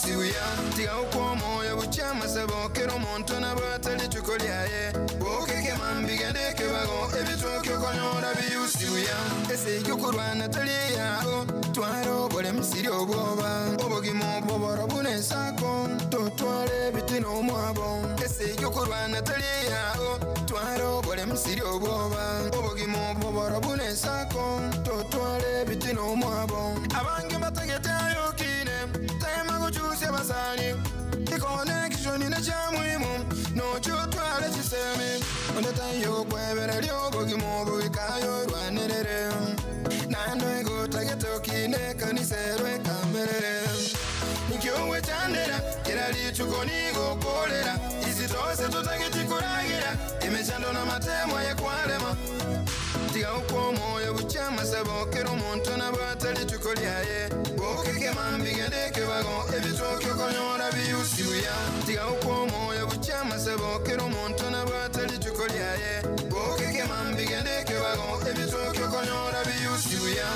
biyusi buya tiga okwa omoyo buchia amasabo kera omonto nabwate rituko riaye bokeke mambi gende ekebago ebitoki okonyora biyusi buya ase eywo okorwana tari eyao twara obore misiri obwoba obogima obwo buna esako totware ebitina omwabo ase eywo okorwana tari eyao twara obore misiri obwoba obogima obwo buna esako totware ebitina omwabo abange batagete ayokine tema guchusia basani ikonekishoni necha muhimu nochotware chisemi ondetayo kwebereria obogima obogikayo rwanerere nando egotagete okine kanisa erwekamerere nikiowechandera kera rituko nigokorera isitose tutageti kuragira emechando na matemo yekwarema tiga okwa omoyo buchia amasabo kera omonto nabwate rituko riaye bokeke mambi gende ekebago ebitoki okonyora biyusi buya tiga okwa omoyo buchia amasabo kera omonto nabwate rituko riaye bokeke mambi gende ekebago ebitoki okonyora biyusi buya.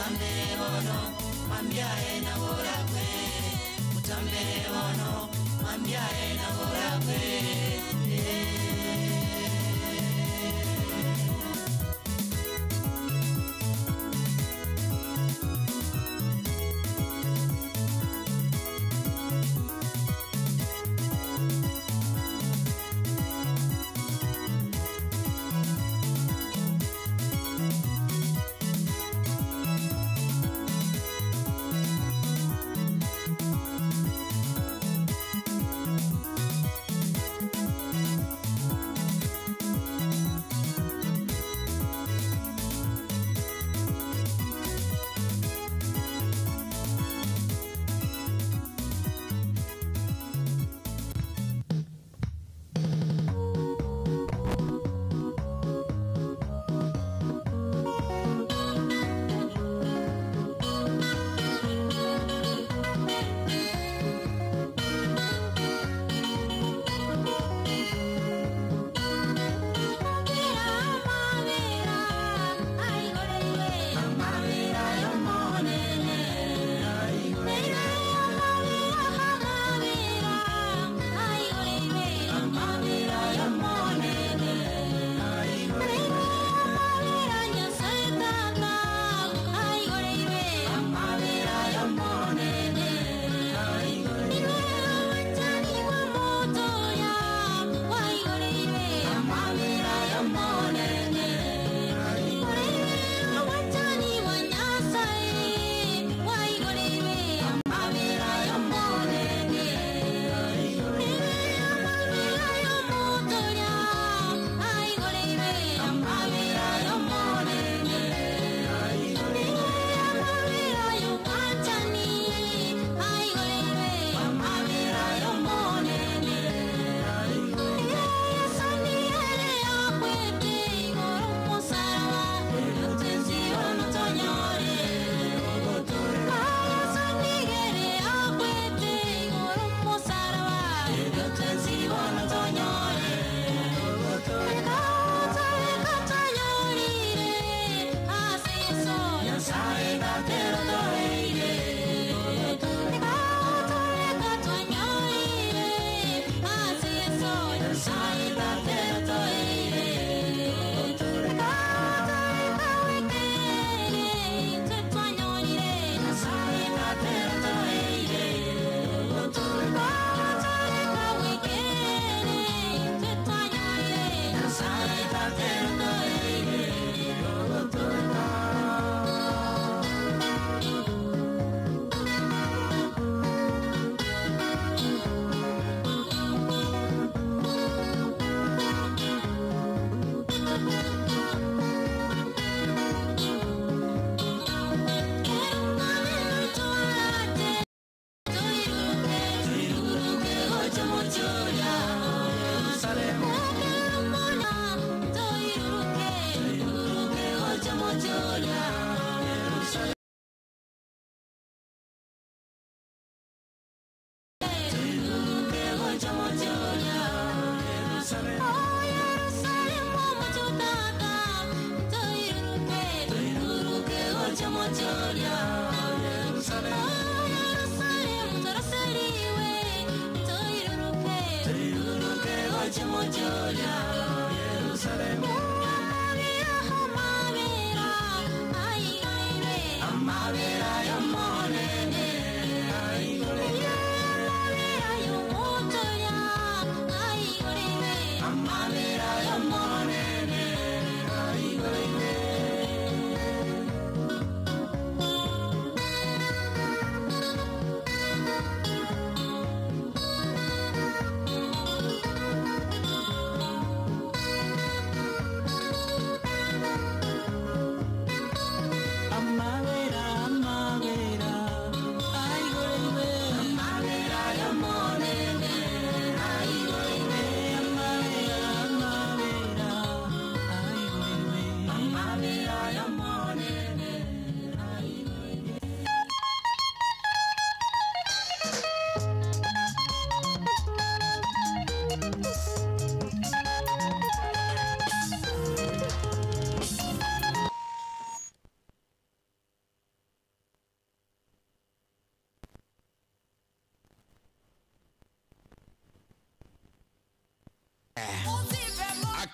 Mutambe bono mwambyae na borakwe, mutambe bono mwambyae na borakwe.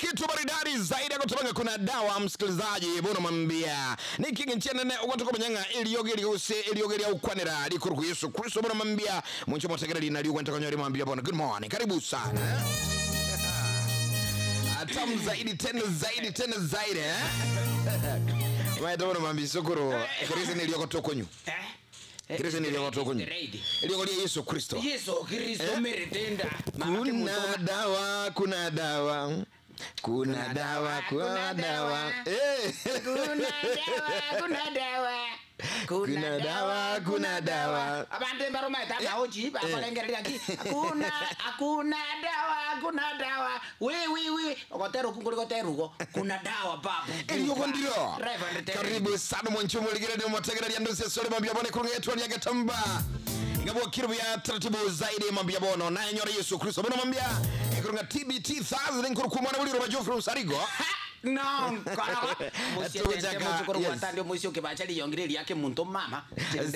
Kitu maridadi zaidi agotobanga kuna dawa msikilizaji bono mambia nikiginchianene ogwatokomanyang'a eriogo erigose eriogo eriaukwanera rikoruku Yesu Kristo bono mambia monche motegereri nario ogwentakonyora mambia bono. Good morning, karibu sana Tamu zaidi tena zaidi tena zaidi eh? Maeta bono mambia sokoro kerese neriogo tokonyu kerese neriogo tokonyu Ready. eriogo ria Yesu Kristo. Yesu Kristo meretenda. Kuna dawa, kuna dawa, kuna dawa, kuna dawa. Eh. Kuna dawa, kuna dawa. Kuna dawa, kuna dawa. Abantu embaroma etamaochi bakorengereria ki. Hakuna, hakuna dawa, hakuna dawa. We we we ogotera okungori gotera ugo. Kuna dawa babu. Eriogo ndiro. Reverend Terry. Karibu sana mwanchi muligere motegereria ndose sore mambia bone kurunga yetu ya gatamba. Ngabo kirubu ya taratibu zaidi mambia bono naye nyora Yesu Kristo bono mambia kurunga TBT Thursday nkuru kumwana buli roba Geoffrey Sarigo. No, nkorogo. Tukuchaka, Muchukuru yes. gwatandi omoisio okebacha riyongire riake muntu mama.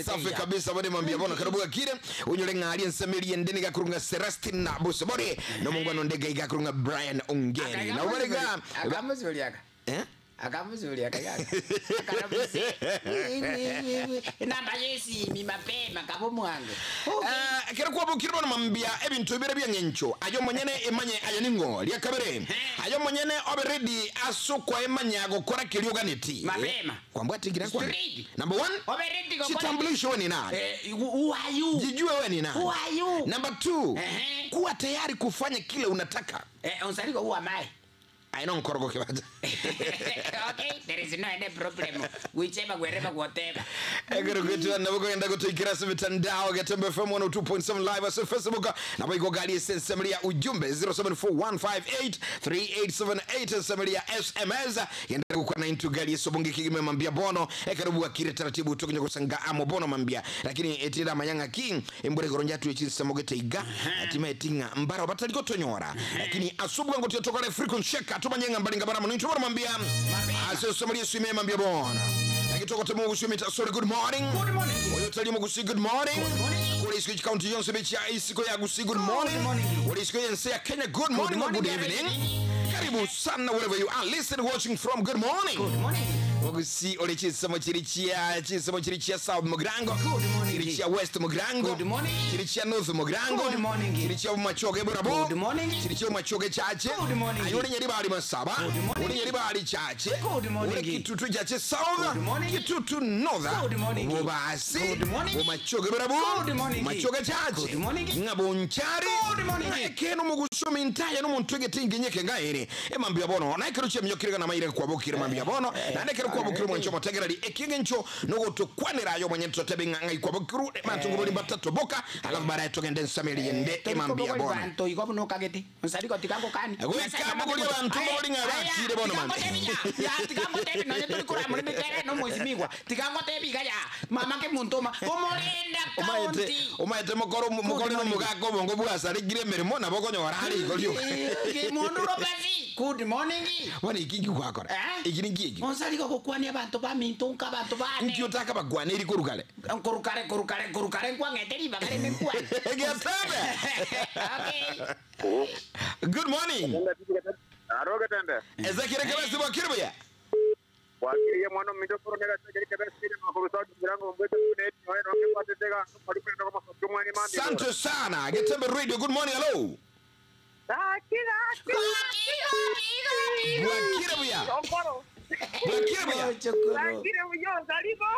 Safi kabisa bode mambia bono karibu gakire unyole ng'ali ensemeri endeni gakurunga Celestin na Busibori no mungwano ndega igakurunga Brian Ongeri na ubarega Akamuzuliaka. eh Akamuzuliaka yaka. Akarabusi. Namba yesimi mapema kabo mwange. Eh, kero kwabukire bono mambia ebintu bire byeng'encho ayo monyene emanye ayo ningo lya kabere ayo monyene obe ready asukwa emanya gokora kilio ganeti Mapema. kwambwa tigira kwa Straight. number 1 Obe ready gokora. chitambulisho wewe ni nani Eh, who are you? jijue wewe ni nani Who are you? number 2 Ehe. kuwa tayari kufanya kile unataka Eh, onsariko who am I? aina nkorogo kibaja Okay, there is no any problem. Whichever, wherever, whatever. Egero kwetu nabwo gutuikira se mitandao Getembe FM 102.7 live ase Facebook nabo igo gali sensemelia ujumbe 0741583878 semelia SMS yenda gukwana into gali sobonge kigime mambia bono ekaribu akire taratibu tukinyo kusanga amo bono mambia lakini etira mayanga king embure goronja tu echisamogete iga atima etinga mbara bataliko tonyora lakini asubuhi ngo tiyotokale frequency check atumanyanga mbalinga bara muntu bono mambia ase somalia suime mambia bono akitoka temu gushimita sorry good morning. Good morning. Oyo tali mugusi good morning. Good morning. Kule isiko county yonse bechi ya isiko ya gusi good morning. morning. Kule isiko yense ya Kenya good morning or morning, good evening. Karibu sana wherever you are listening watching from good morning. Good morning. Mugusi ole chisamo chiri chia chisamo chiri chia South Mugrango. Good morning. Chiri chia West Mugrango. Good morning. Chiri chia North Mugrango. Good morning. Chiri chia Machoge Burabo. Good morning. Chiri chia Machoge Chache. Good morning. Ayole nyeri bali masaba. Good morning. Ule nyeri bali chache. Good morning. Ule kitutu chache South. Good morning. Kitutu North. Good morning. Bobasi. Good morning. Bomachoge Burabo. Good morning. Machoge Chache. Good morning. Ngabonchari. Good morning. Ekeno mugusumi intaya n'omuntu egetingi nyeke ngaere. Emambia bono. Naikero chemyokirega na maire kwabukire mambia bono. Nandekero kwabukire mwancho motegereri ekigencho nogotokwanera mwenye totebe ng'ang'ai kwabukiru matungu bali batatu boka alafu baadaye tugende nsameli yende emambia bono. Bantu igo buno kagete. Onsariko tikango kani. Gweka bogoria bantu bori ng'a bakire bono mami. Ya tikango tebi no tuli kura muri mikere no mwesimigwa. Tikango tebi gaya. Mama ke muntoma. Omorinda Omaete county. omaete mokoro mokoro no mugako bongo bwasarigire emirimo nabo konyora ari igorio. Mundu robasi. Good morning. Bwana iki gwakora. Eh? Iki niki. Onsariko gokwania bantu bamintu nka bantu bane. Nki utaka bagwane iri kurugale. Kurukare kurukare kurukare nkwang'ete ribagare nenkwane. Getebe. Okay. Good morning. Aro Getembe. Ezekiel Kabesi Bwakirbuya. Wakiriye mwana mindo koro nega tegeri kabesi ni makuru sa kirango mbwete kune noe no ke pate tega marupe ndo kama kwa mwani mami. Asante sana. Getembe Radio. Good morning. Hello. Bwakirbuya. Okoro. Bwakirbuya. Chukuru. Lakini uyo zalibo.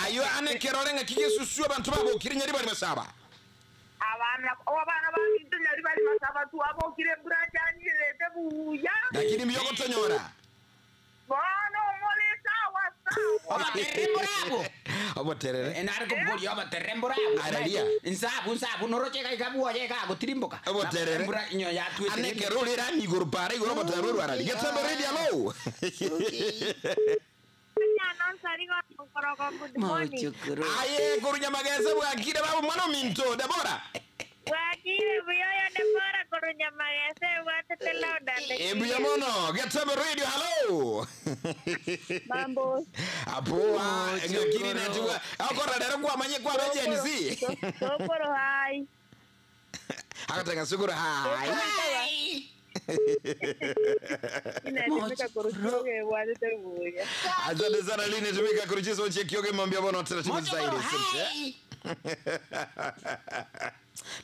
Ayo ane kerolenga kigesusu abantu babo kirinya bali masaba. Abana abana bamintu nyali bali masaba tu abokire mbura njanyirete buya. Lakini miyogo tonyora. Bono mole sawa sawa. Obatere mburabo. Oboterere. Enare kuboria obatere mburabo. Araria. Nsabu nsabu noroche ga buoye ga gutirimboka. Oboterere. Mbura inyo ya twete. Ane kerolera migoro para igoro boterere arari. Getembe Radio. Hello. Nyana nsarigo okoro good morning. Chukuru. Aye kurunya magese bwakire babo mwana minto Debora. Wakire buyoyo Debora kurunya magese watetela odande. Embuya mono. Getembe Radio. Hello. Mambo. Apoa ngakiri natiwa. Akora lero kwa manye kwa Gen Z. Sokoro hai. Akatenga sukuru hai. Hi. Inatumika kuruchoge bwatete buya. Asante sana Linet Mika kuruchisa uche kioge mambia bono taratibu zaidi. Mochokoro, Asante. hai.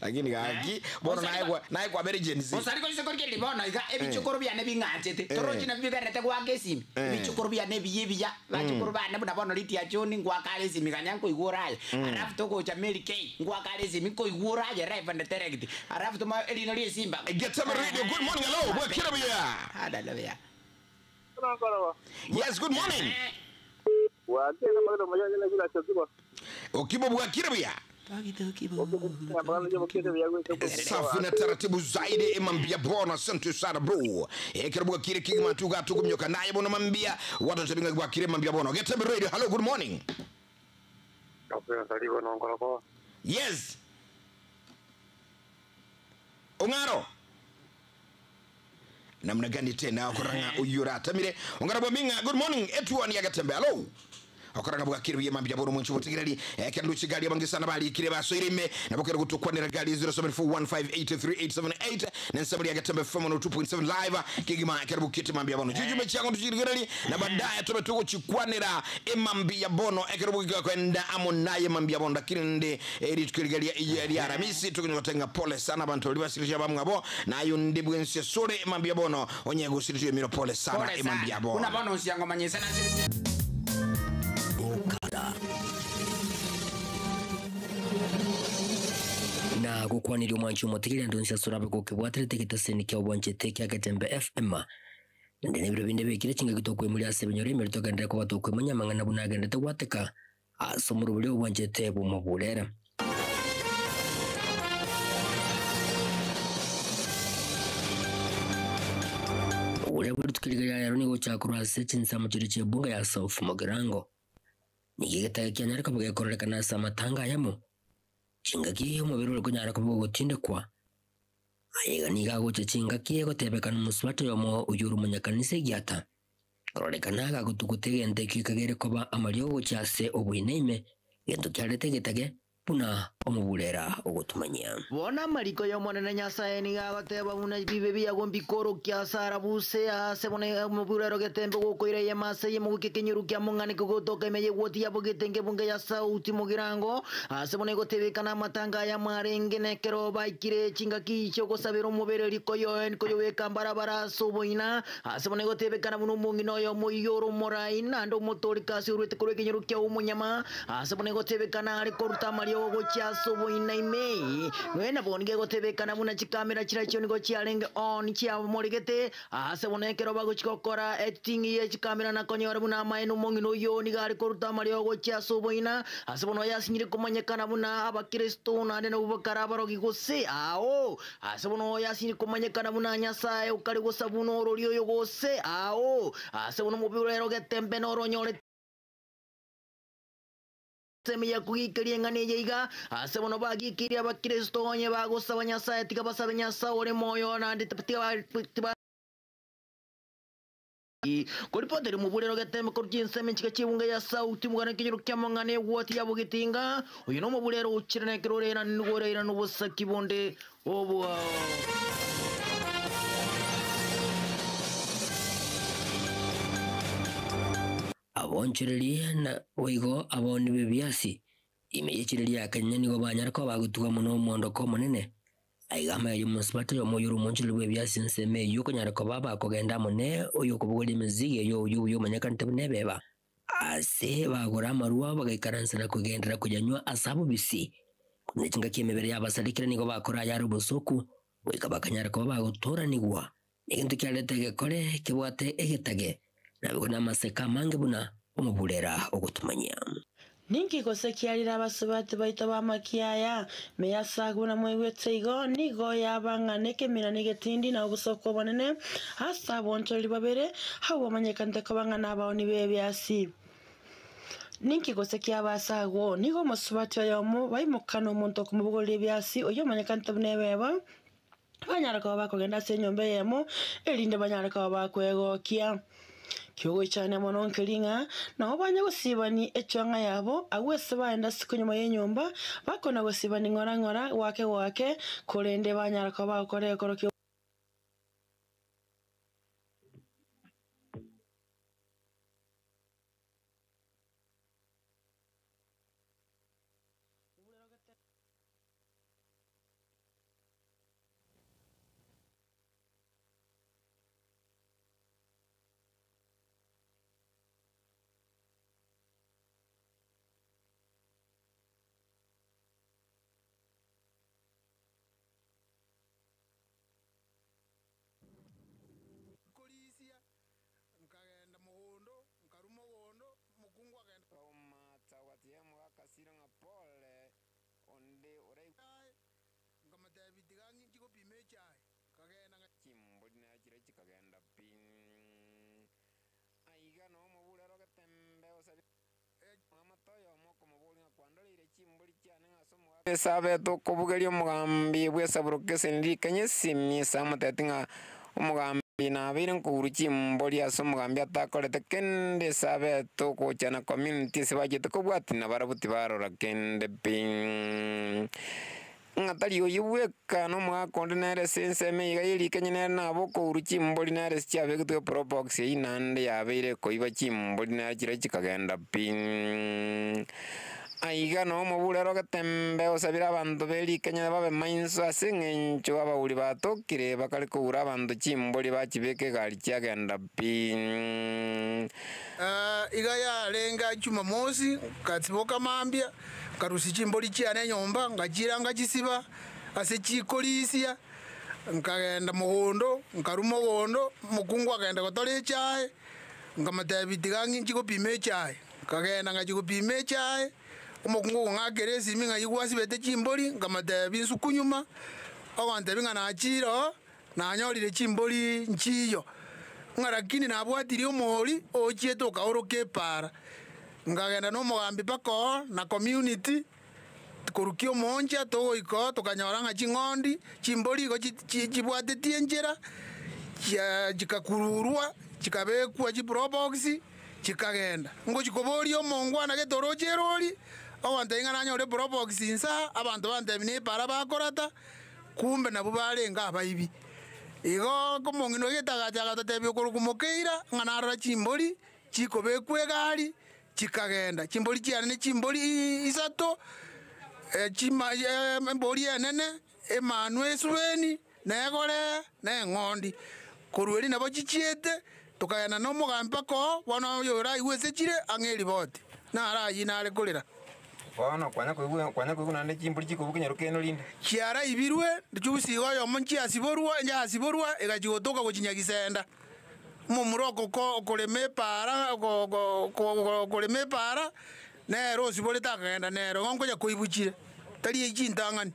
Lakini gaki bono naye kwa naye kwa bere Gen Z. Osari ko sokor ke libono iga ebichukuru biane bing'anchete torochi nabio bigerete gwaka esimi ebichukuru biane ebiya ebiya bachukuru bane buna bono Lydia John ngwakare esimi kanya nkoigwa oraye alafu togocha Mary K ngwakare esimi nkoigwa oraye live and direct alafu toma erino ria esimba Getema Radio, good morning, hello, bwakira buya. Hallelujah. Yes, good morning. Wakire magana majani kila chokibo. Okibo bwakira buya. Safi na taratibu zaidi imambia bona asante sana bro. Ekero bwakire kigima tuga tukumyoka naye bono mambia watu tabinga bwakire mambia bono. Getema Radio, hello, good morning. Yes. Ongaro. Namna gani tena okoranga uyura tamire ongaro bwaminga good morning etuani yagatembe hello. Okoranga bwakire biye mambia bono mwenchu botegereri ekendu chigali abange sana bali kire basoirime nabokera gutukwanira gali 0741583878 nensabali yagatembe FM 102.7 live kigima karibu kiti mambia bono jujume chango tuchirigereri na baadaye tube tuguchikwanira emambia bono ekeribu kwenda amo naye mambia bono lakini ndi eri tukirigeria iya ya aramisi tukinyotenga pole sana bantu libasirisha bamwe nayo ndi bwense sore mambia bono onyego siritiyo miro pole sana Pole emambia sana. bono Una bono osiangomanyisa na na gukwaniria omwanchi omotigeri andu nsasurabe gukibwatirete gitaseni kia obwanchete kia Getembe FM nandi na ebiro binde bikire chingaki tokwemuri ase ebinyoro emere togenderera koba tokwemanya amang'ana buna agendete gwateka ase omorobori obwanchete bwomoburera. Oburia buri tukirigeria rero nigo chakorwa ase chinsamo chiria chia ebunga ya South Mugirango niki getage kianyareka bugekorerekana ase amatanga ayamo chingaki omobere ore konyara koba ogotindekwa aiga nigo agocha chingaki egotebekana omosubato oyomo oywo ore omonyakanisa egiata kororekana agagotuguta egento ekio ekagere koba amario ogocha ase oboina ime gento kiarete egetage buna omoburera ogotumanyia. Bona mariko yomonene nyasaye nigagoteba buna bibe biago mbikorokia sara buse ase bone muburero getembe gokoira yemase yemuguke kenyuru kia mung'ani kogotoka ime yegwoti yabo getenge bunge ya sauti mugirango ase bone gotebekana amatanga ya marenge nekero baikire chingaki icho gosabera omobere riko yoen koyoweka mbarabara ase oboina ase bone gotebekana buna omong'ina oyo moiyoro omorai nande omotorika ase orwete korwa ekenyoro kia omonyama ase bone gotebekana are koruta amario gochia ase oboina ime nwena boni gegotebekana buna chikamera chirachio nigo chiarenge on chiamoregete ase bono ekero bagochi gokora editing ye chikamera nakonyora buna amaene omong'ina oyo nigo are koruta amario gochia ase oboina ase bono yasinyire komanyekana buna abakristo naende nabo bakara abarogi gose ao ase bono yasinyire komanyekana buna nyasaye okare gosa buna orori oyo gose ao ase bono mobirero getembe noronyore seme ya kugikeria eng'ana eye iga ase bono bagikirie abakristo onye bagosaba nyasaye tiga basabe nyasaye ore moyo naende tiga tiba koripoteri muburero getembe korukia enseme nchika chibunga ya sauti mugana ekenyoro kia mang'ana egwati yabo getinga oyo na omoburero ochire na ekero orera nigo oreira na obosaki bonde obwao. Abonchereri na oigo aboni b'ebiasi ime yechireria akanya nigo banyara koba bagotuga mono omondoko omonene aiga amaerio omosubato oyomo oyore omonchereri bwa ebiasi ensemo eywo okonyara koba bakogenda amo ne oyo okobogoria emizigo eyo oyo oyo omanyekanete buna ebeba ase bagora amarwa bagaikaransa na kogenderera koyanywa ase abobisi ne chingaki emebere yabasarikire nigo bakora ayare obosoku goika bakanyara koba bagotoranigwa egento kiarete egekore kebwate egetage nabigo namaseka amange buna omoburera ogotumanyia. Ninki gose kiarire abasubati baito b'amakiaya meyasagu na mwigwete igo nigo yabang'ana ekemira na egetindi na obosoko obonene ase abonchori babere hau bamanyekante kobang'ana abaoni b'ebiasi. Ninki gose kiabasagwo nigo omosubati oyomo baimokana omonto okomobogoria ebiasi oyo omanyekante buna ebeba banyara koba bakogenda ase enyomba eyemo erinde banyare koba bakwegokia. Kiogoichania mono nkering'a nabo banya gosibani echwang'a yabo agwo ase baenda siku nyuma ya enyomba bakona gosibani ng'ora ng'ora gwake gwake korende banyara koba bagokora egekoro kio Esabete okobugeria omogambi bw'esaburo keseni rikanye esimi ase amoteti ng'a omogambi nabeire nkouru chimbori ase omogambi atakorete kende esabete ogochana community ase bachete kobwati na barabwo tibarora kende pi. Ng'a tari oyio bweka na omogaka onde nere ase ensemo eyio iga y'erikenye nere nabe okouru chimbori nere ase chiabegetwe eprobox eyio naende yabeire ekoiba chimbori nere chiria chikagenda pi. Aiga noo omoburero ogetembe osabire abanto b'erikenye babe maiso ase eng'encho abauri batokire bakare koura abanto chimbori bachibeka egari chiagenda pi. Iga yarenge Jumamosi, nkatsiboka mambia, nkarusia chimbori chiane enyomba, ngachiira ngachisiba ase chikorisia, nkagenda mogondo, nkarwa mogondo, omokungu akagenda gotora echae, nkamotebia tiga ng'inchi gopima echae, nkagenda ngachia gopima echae, omokungu okong'akera esimi ng'a eywo gwasibete chimbori, nkamotebia nsuku nyuma, ogontebia ng'a nachire oo, nanyorire chimbori nchiyo, ng'a lakini nabwatirie omori ochiete okaoroka epaara. Nkagenda na omogambi mpaka oo na community, korukia omooncha togoika oo tokanyora ng'a ching'ondi, chimbori igo chi chi chibwatetie enchera, chia chikakururwa, chikabekwa chiprobox, chikagenda. Ngochi koboria omongwana gete oroche erori, ogontebia ng'a nanyore eprobox insaa, abanto bantebia na epaara bakorata, kumbe nabwo barenge abaibi. Igo omong'ina oyo gete agacha agatotebia okorokwa Mokeira, ng'a narora chimbori, chikobekwa egari, chikagenda. Chimbori chiane ne chimbori isato, chima embori enene, emanwa esubeni, na egoree, na eng'ondi. Korwa erio nabo chichiete, tokagenda na omogambi mpaka oo, bono oyo oraigwe ase chire, ang'e eriboti. Naro ayio nare korera. Bono kwanya koigwa kwanya koigwa naende chimbori chikobuga nyaroke rinde. Chiaraibirwe, juzi iga oyomo nchiasiborwa, nchiasiborwa, egachia gotoka gochia Nyagisenda. Omomura okoko okorema epaara oko oko oko okorema epaara, nere osiborete akagenda nere, igo nkonya koibuchire, tari eyio chintang'ani.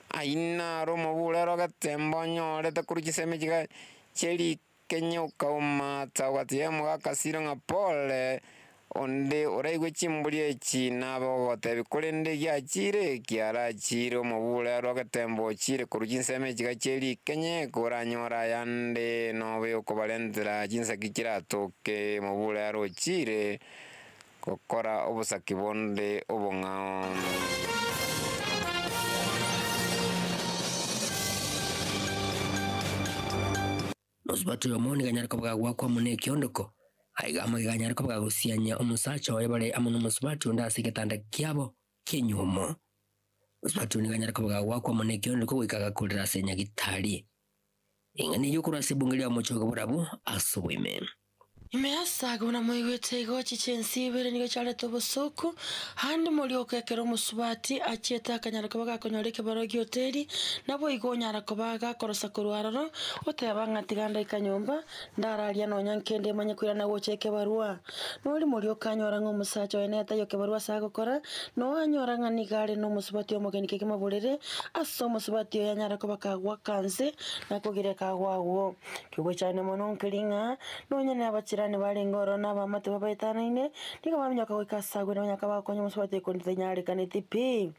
Ayio naro omoburero ogetemba onyorete korwa chisemi chiga chi'erikenye okaumata ogatebia omogaka Silo ng'a pole, Onde oraigwe chimbori echi nabe ogotebia, korende giachire, kiarachire omoburero ogetemba ochire korwa chinsemo echiga chie rikenye, koranyore ayande nobe okobarentera chinsaki chiratoke, omoburero ochire gokora obosaki bonde obong'ao. Mosubati oyomo nigo anyare koba gagwakwa amo nekiondoko, aiga amagega anyare koba gagosianya omosacha oye bare amo nomosubati onde ase egetanda kiabo ki'enyuomo. Mosubati oyo nigo anyare koba gagwakwa amo nekiondoko goika agakurera ase nyagitari. Ring'ana erio korwa ase ebunge ria omochoge borabu ase oboime. Ime ase agwo namoigwete igo chiche ense ibere nigo chiarete obosooku, aande morioka ekero omosubati achiete akanyara koba gakonyora ekebarua gi'hoteli, naboigo onyara koba gakorosa korwa aroro, oteba ng'a tiga ndaika nyomba, ndararia nonya nkende manye koirana gocha ekebarua. Nori morioka anyora ng'a omosacha oye netaiyo kebarua ase agokora, noo anyora ng'a nigo are nomosubati omogeni kegima borere, ase omosubati oyo anyare koba kagoaka nse, na kogireka agwo agwo. Kegwechania mono nkeri ng'a nonya nabachirani barenge ororo na abaamate babaetanaine, nigo baminyoka goika ase agwo na banyaka bakonya omosubati oyo korende tanyarekaneti pi.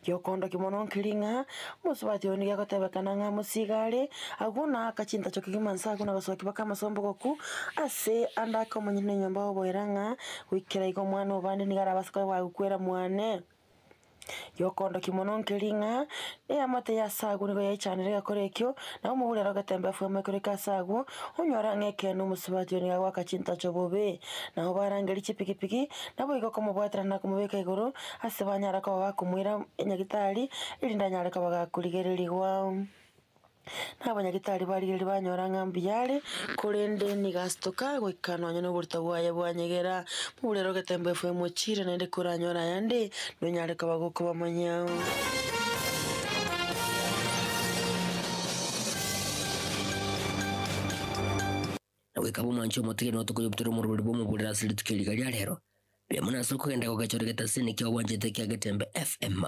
Giokondokia mono nkeri ng'a omosubati oyo nigo agotebekana ng'a amosiga are agwo na aka chintacho kegima nse agwo na gosokia baka amasombogoku ase ande ake omonyene enyomba oboera ng'a goikera iga omwana obande nigo arabase koba agokwera mwane. Yokondokia mono nkeri ng'a eamate y'ase agwo nigo yaichanire egakora ekio, na omogurero ogetemba efwemo ekoreka ase agwo, onyora ng'a ekeene omosubati oyo nigo agoaka chintacho bobe. Nabo barangeria chipigipigi, naboigo komobwatera na komobeka igoro, ase banyara koba bakomoira nyagitari, erinde anyare koba gakorigererigwa. Na abanyagitari barigereria banyora ng'a mbuya are, korende nigo asitoka goika nonya noborito bwaye bwanyegera. Moburere ogetemba efwe emochiire naende koranyore ayande, nonyare koba gokobamanya. Na goika bw'omwanchi omotige notokoyobutora omoroberi bw'omoborere ase rituko eri riga ria rero. Mbuya ase okogenda gogechora egetasini kia obwanchete kia Getembe FM,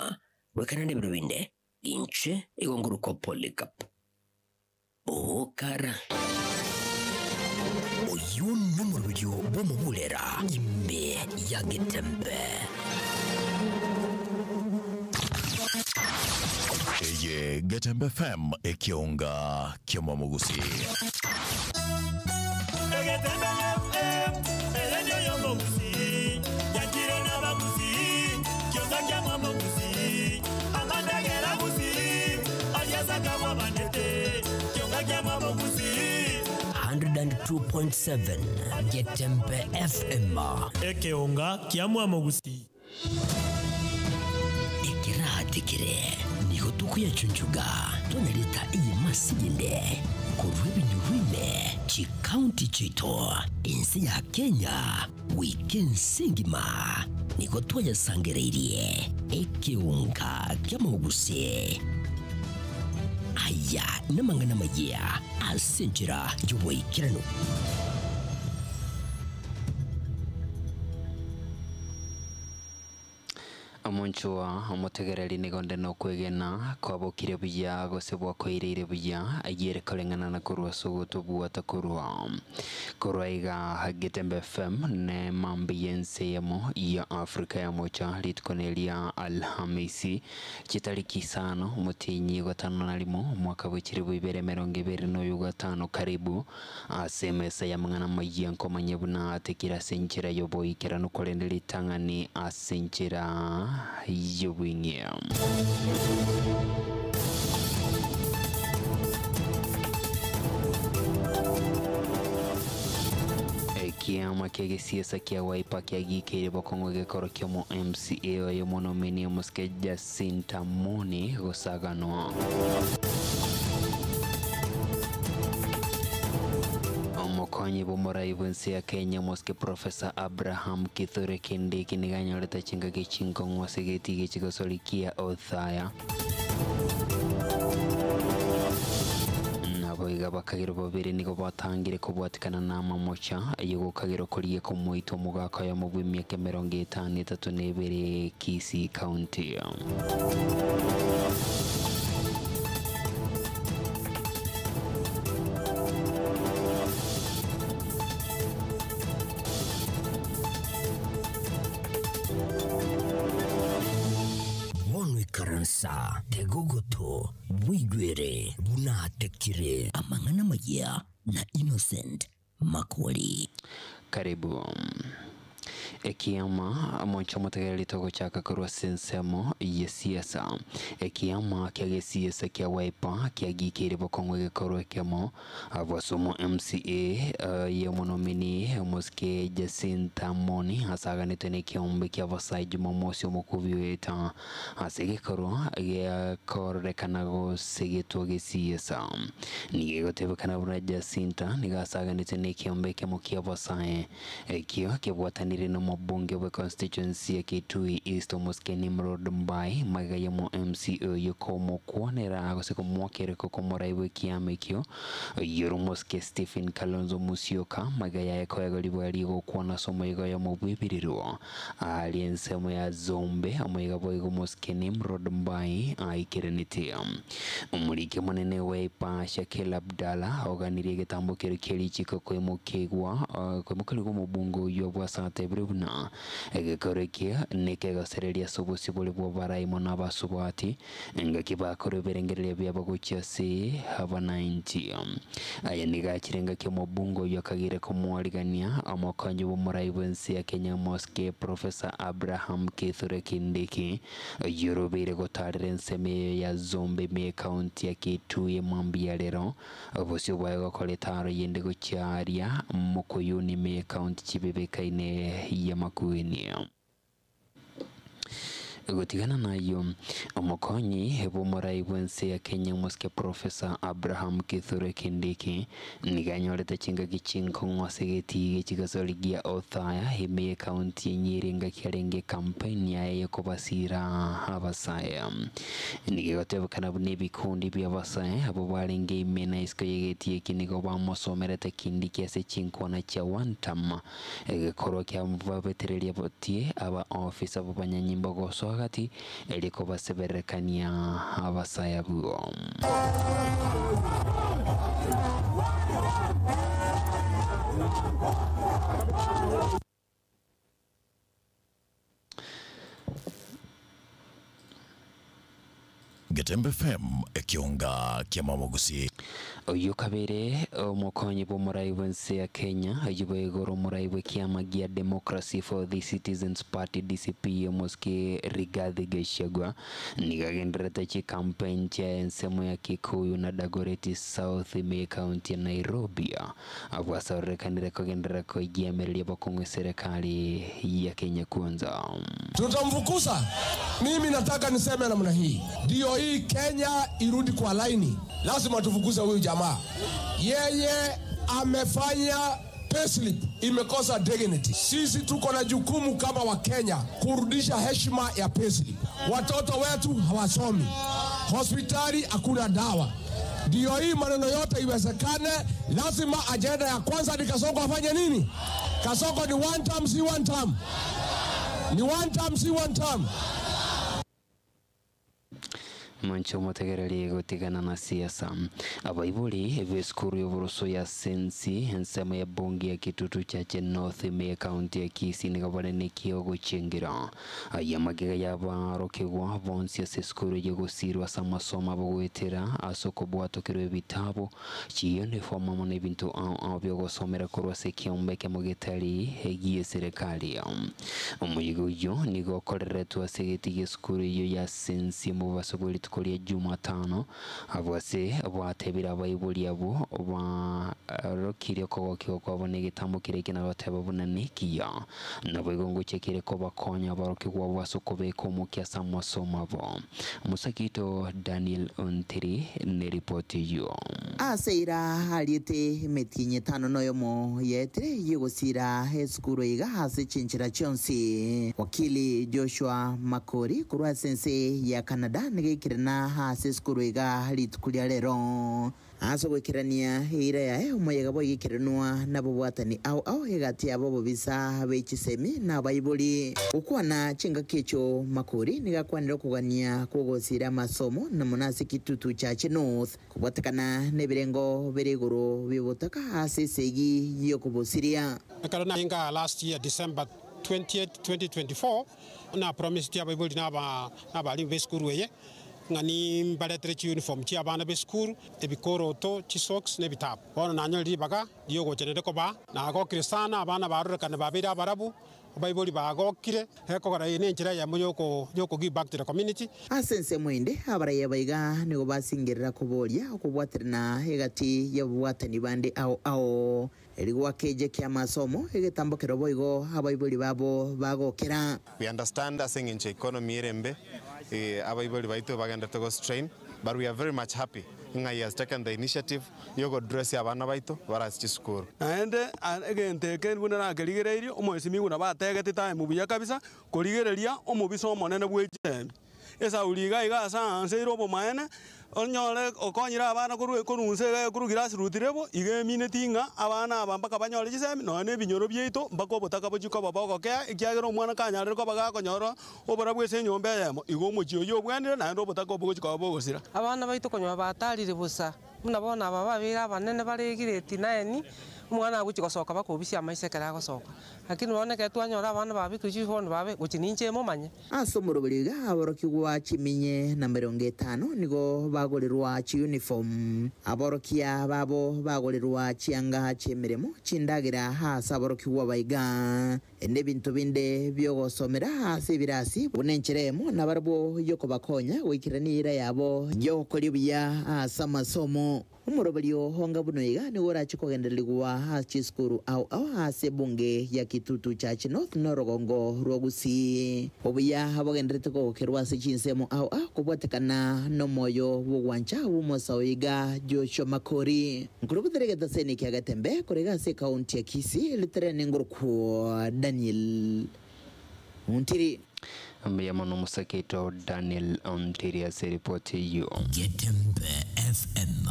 goikerania ebiro binde, inche igo nkorokwa Polycarp Okara. Oyio nomoroberio bw'omoburera ime ya Getembe. Eye Getembe FM ekeonga ki'omomogusi. Egetembe FM, eredio y'omogusii, yakire n'abagusii, kionga kiamwamogusii, amandagera gusii, aliasaka bwabanete, kionga kiamwamogusii. 102.7 Getembe FM. Ekeonga kiamwamogusii. Ekerahatikire nigo tukuyachunchuga tonyareta eyemasi yende korwa ebinyurwime chikaunti chiaito ense ya Kenya goika ense engima nigo twayasangereirie ekeunga ki'amaguse aya namang'ana amaya ase enchera y'oboikeranu. Omonchwa omotegereri nigo nde nokwegena kwabokire buya gose bwakoireire buya ayere koreng'ana na korwa ase ogotobwata korwa korwa iga Getembe FM ne mambi y'ense eyemo ya Africa ya mocha rituko neria Alhamisi chitariki isano omotienyi gatano na rimo omwaka bwa chiribu ibere emerongo ebere na oyo gatano karibu ase emesa y'amang'ana amaya nkomanye buna atekire ase enchera y'oboikeranu korende ritang'ani ase enchera y'obwing'ia. Ekiama kia gesiasa kia Wiper kiagikeire bokong'u egekoro kia omo MCA oyo monomini omosike Jacinta Moni gosaganwa. Omokonyi bw'omorai bw'ense ya Kenya omosike Professor Abraham Kithure Kindiki nigo anyorete chingaki chinkong'u ase egetigo echigosori kia Othaya. Naboigo abakagirwa babere nigo batangire kobwatikana na amamocha ay'ogokagerwa koria komoitwa omogaka oyomo bw'emiaka emerongo etano etato na ebere Kisii County. Bono ikaransa, tega ogoto, bweigwere buna atekire amang'ana amaya na Innocent Makori. Karibu. Ekiama omonche omotegereri togochaka korwa ase ensemo y'esiasa. Ekiama kia gesiasa kia Wiper kiagikeire bokong'u egekorwa ekemo abwo ase omo MCA oye omonomini omosike Jacinta Moni asaganetwe na ekeombe kia Abasai Jumamosi omokubi oeta ase egekorwa giakororekana gose getwa gesiasa. Nigo egotebekana buna Jacinta nigo asaganetwe na ekeombe ekemo kia Abasae ekio kebwatanire na omobunge bwe constituency ya Kitui East omosike Nimrod Mbai magega ya omo MCA oyo komokwanera gose komoakereka okomorai bwe ekiama ekio oyore omosike Stephen Kalonzo Musyoka magega yaye koegwa ribaga rigokwana ase omoiga oyomo bw'ebirirwa aria ensemo ya Zombe omoiga boigo omosike Nimrod Mbai aikeranete. Omoriki omonene Wiper Shakil Abdalla oganirie egetambo keria kia richiko koimokigwa koimokerigwa omobunge oyio bwasatebire buna egekoro ekio nekegosereria ase obosibore bwa abarai mono abasubati engaki bakora ebirengererio biabo gochia ase abananchi. Aya nigo achire engaki omobunge oyio akagire komwarigania omokonyi bw'omorai bw'ense ya Kenya omosike Professor Abraham Kithure Kindiki oyio orobeire gotarera ensemo eyo ya Zombe ime ekaunti ya Kitui emambia rero obosio bwaye gokora etaro yende gochia aria Mukuyuni ime ekaunti chibebekaine ya Makueni. Gotigana nayo, omokonyi bw'omorai bw'ense ya Kenya omosike Professor Abraham Kithure Kindiki nigo anyorete chingaki chinkong'u ase egetii gie chigasori gia Othaya ime y'ekaunti ya Nyeri engaki arenge ekampeini yaye y'okobasira abasae. Nigo egotebekana buna ebikundi bi'abasae abwo barenge ime na isiko y'egetii eki nigo bamosomerete Kindiki ase chinkwana chia wantam Egekorwa kiababetereria botie aba ofisa b'abanyanyimbo gosoa gati, erio kobasebererekania abasae abwo. Getembe FM, ekionga ki'amamogusi. Oyio kabere omokonyi bw'omorai bw'ense ya Kenya, oyio boigo ore omorai bw'ekiama gia Democracy for the Citizens Party, DCP, omosike Rigathi Gachagua, nigo agendererete chicampaign chiaye ensemo ya Kikuyu na Dagoretti South ime y'ecounty ya Nairobi. Abwo asarorekanire kogenderera koyiemereria bokong'u eserekari ya Kenya Kwanza. Tutamfukuza. Mimi nataka niseme namna hii, ndiyo hii Kenya irudi kwa laini, lazima tufukuze huyu jamaa. Yeye amefanya payslip imekosa dignity. Sisi tuko na jukumu kama Wakenya kurudisha heshima ya payslip. Watoto wetu hawasomi, hospitali hakuna dawa. Ndiyo hii maneno yote iwezekane, lazima ajenda ya kwanza ni Kasongo afanye nini? Kasongo ni one term, si one term? Ni one term, si one term? Monche omotegereri gotigana na siasa. Abaibori b'esukuru y'oboroso ya Sensi ensemo ya bunge ya Kitutu Chache North ime y'ekaunti ya Kisii nigo bare nekio gochengera aya magega y'abarokigwa bonsi ase esukuru eye gosirwa ase amasomo abo goetera ase okobwatokerwa ebitabo, chiuniform amo na ebinto ao ao biogosomera korwa ase ekiombe ekemo getari gi'eserekari. Omoyiga oyio nigo okoreretwe ase egeti gi'esukuru eyio ya Sensi omobaso bwe rituko ria Jumatano, abwo ase gwatebire abaibori abwo barokirie okogokigwa kwabo negetambo keria eke na goteba buna nekiya. Naboigo ngochia kere kobakonya abarokigwa abwo ase okobeka omokia ase amasomo abo. Mosakito Daniel Ontiri neripoti eyio. Ase eira ariete emetienyi etano noyomo yaetire y'ogosiira esukuru iga ase chinchera chionsi. Wakili Joshua Makori korwa ase ense ya Canada nigo aikirana ase esukuru iga rituko ria rero. Ase ogoikerania eira yaye omoyega boigekerenwa nabobwatani ao ao egati yabo obobisa be chisemi na abaibori. Gokwana chingaki echio Makori nigo akwanire okogania kw'ogosiira amasomo na mono ase Kitutu Chache North kobwatekana nebirengo bire igoro bi'obotaka ase esegi y'okobosiria. Ekero nainga last year December 20th 2024, na promised abaibori na abalimu b'esukuru eye ng'a nimbaretere chiuniform chia abana b'esukuru, ebikoroto, chisocks na ebitabu. Bono nanyore ribaga riogocha naende kobaa, nagokire sana abana barorekane babeire abarabu, abaibori bagokire, ekogera eye nenchera eyemo yoko yoko give back to the community. Ase ensemo ende, abaraiya baiga nigo basingerera koboria okobwaterana egati y'ababwatani bande ao ao. Erio gwakeja ki'amasomo, egetambo keria boigo abaibori babo bagokera. We understand ase eng'encho economy ere embe, abaibori baito bagenderete go strain, but we are very much happy ng'a he has taken the initiative ya ogodressia abana baito bare ase chisukuru. Naende egento eke buna nakerigereirie, omoesimigwa nabo ategete time buya kabisa, korigereria omobisa omonene bwe chisemi. Esauri iga iga ase aanseire obomaene, onyore okonyire abana korwa korwa nse iga korwa grassroot level, iga emineti ng'a abana aba mpaka banyore chisemi, nonya na ebinyoro biaito mpaka obotaka bochie koba bogokea, ekiagera omwana kanyarire koba gakonyora oborabu ase enyomba eyemo, igo omochie oyio obwenire naende obotaka obo bogochia koba bogosira. Abana baito konyora batarire bosa, buna bono aba babeire abanene bare grade nine, omwana agochia gosoka bakobisia amaiso ekero agosoka. Lakini bono ekero twanyora abana babekire chifoni babe gochia ninche momanye. Ase omoroberi iga aborokigwa chiminye na emerongo etano nigo bagorerwa chiuniform, aborokia babo bagorerwa chianga chi'emeremo, chindagera ase aborokigwa baiga, nebinto binde bi'ogosomera ase ebirasi, buna enchera eyemo nabarabwo y'okobakonya goikerania eira yabo y'ogokoria buya ase amasomo. Omoroberio onga buna oiga nigo orache kogendererigwa ase chisukuru ao ao ase ebunge ya Kitutu Church North na orogongo rwa Gusii. Obuya bogendererete kogokerwa ase chinsemo ao ao kobwatekana nomoyo bw'ogwancha bw'omosa oiga Joshua Makori. Nkorubutere egetaseni kia Getembe korega ase ekaunti ya Kisii ritere nengorokwo Daniel Ontiri. Mbuya mono omosaketo Daniel Ontiri ase eripoti eyio. Getembe FM.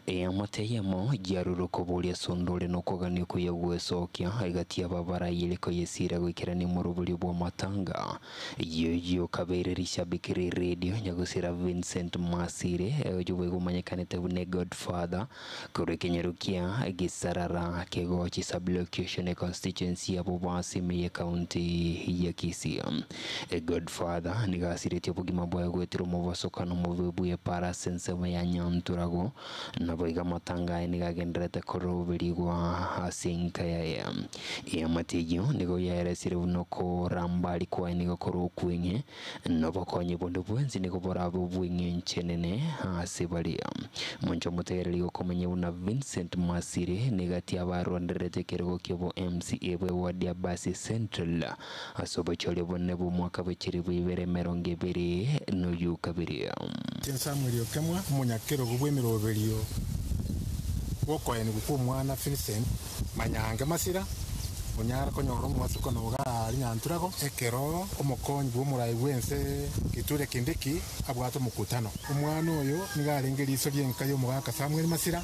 Eamate eyemo yarure okoboria ase onde ore nokogania okuya gwesokia egati y'ababarayire koyesiira goikerania omoroberio bw'amatanga. Yoyio okabeire rishabiki ri radio nyagusira Vincent Masire oyio boigo omanyekanete buna eGodfather korwa ekenyoro kia Gisarara kegochi sub-location econstituency ya Bobasi ime y'ecounty ya Kisii. Godfather nigo asiretie obogima bwaye goetera omobosokano omobe bw'epara ase ensemo ya Nyanturago, naboigo amatanga aye nigo agendererete koroberigwa ase enka yaye. Eamate eyio nigo yaeresire buna okorambari kwaye nigo kore okweng'e, na obokonyi bonde bwensi nigo borabe obw'eng'encho enene ase baria. Monche omotegereri gokomanya buna Vincent Masire negati abarwandererete ekerogo ki'obo MCA bwe ward ya Basi Central ase obochori obonene bw'omwaka bwe chilifu ibere emerongo ebere noyo kabere. Inche Samweli Okemwa, omonyakerogo bw'emeroberio bw'okoenigwa kw'omwana Vincent Manyange Masira, onyare konyora omobasuko nogo aria Nyanturago, ekero omokonyi bw'omorai bw'ense Kithure Kindiki abwate omokutano. Omwana oyo nigo arenge riiso ri'enka y'omogaka Samweli Masira,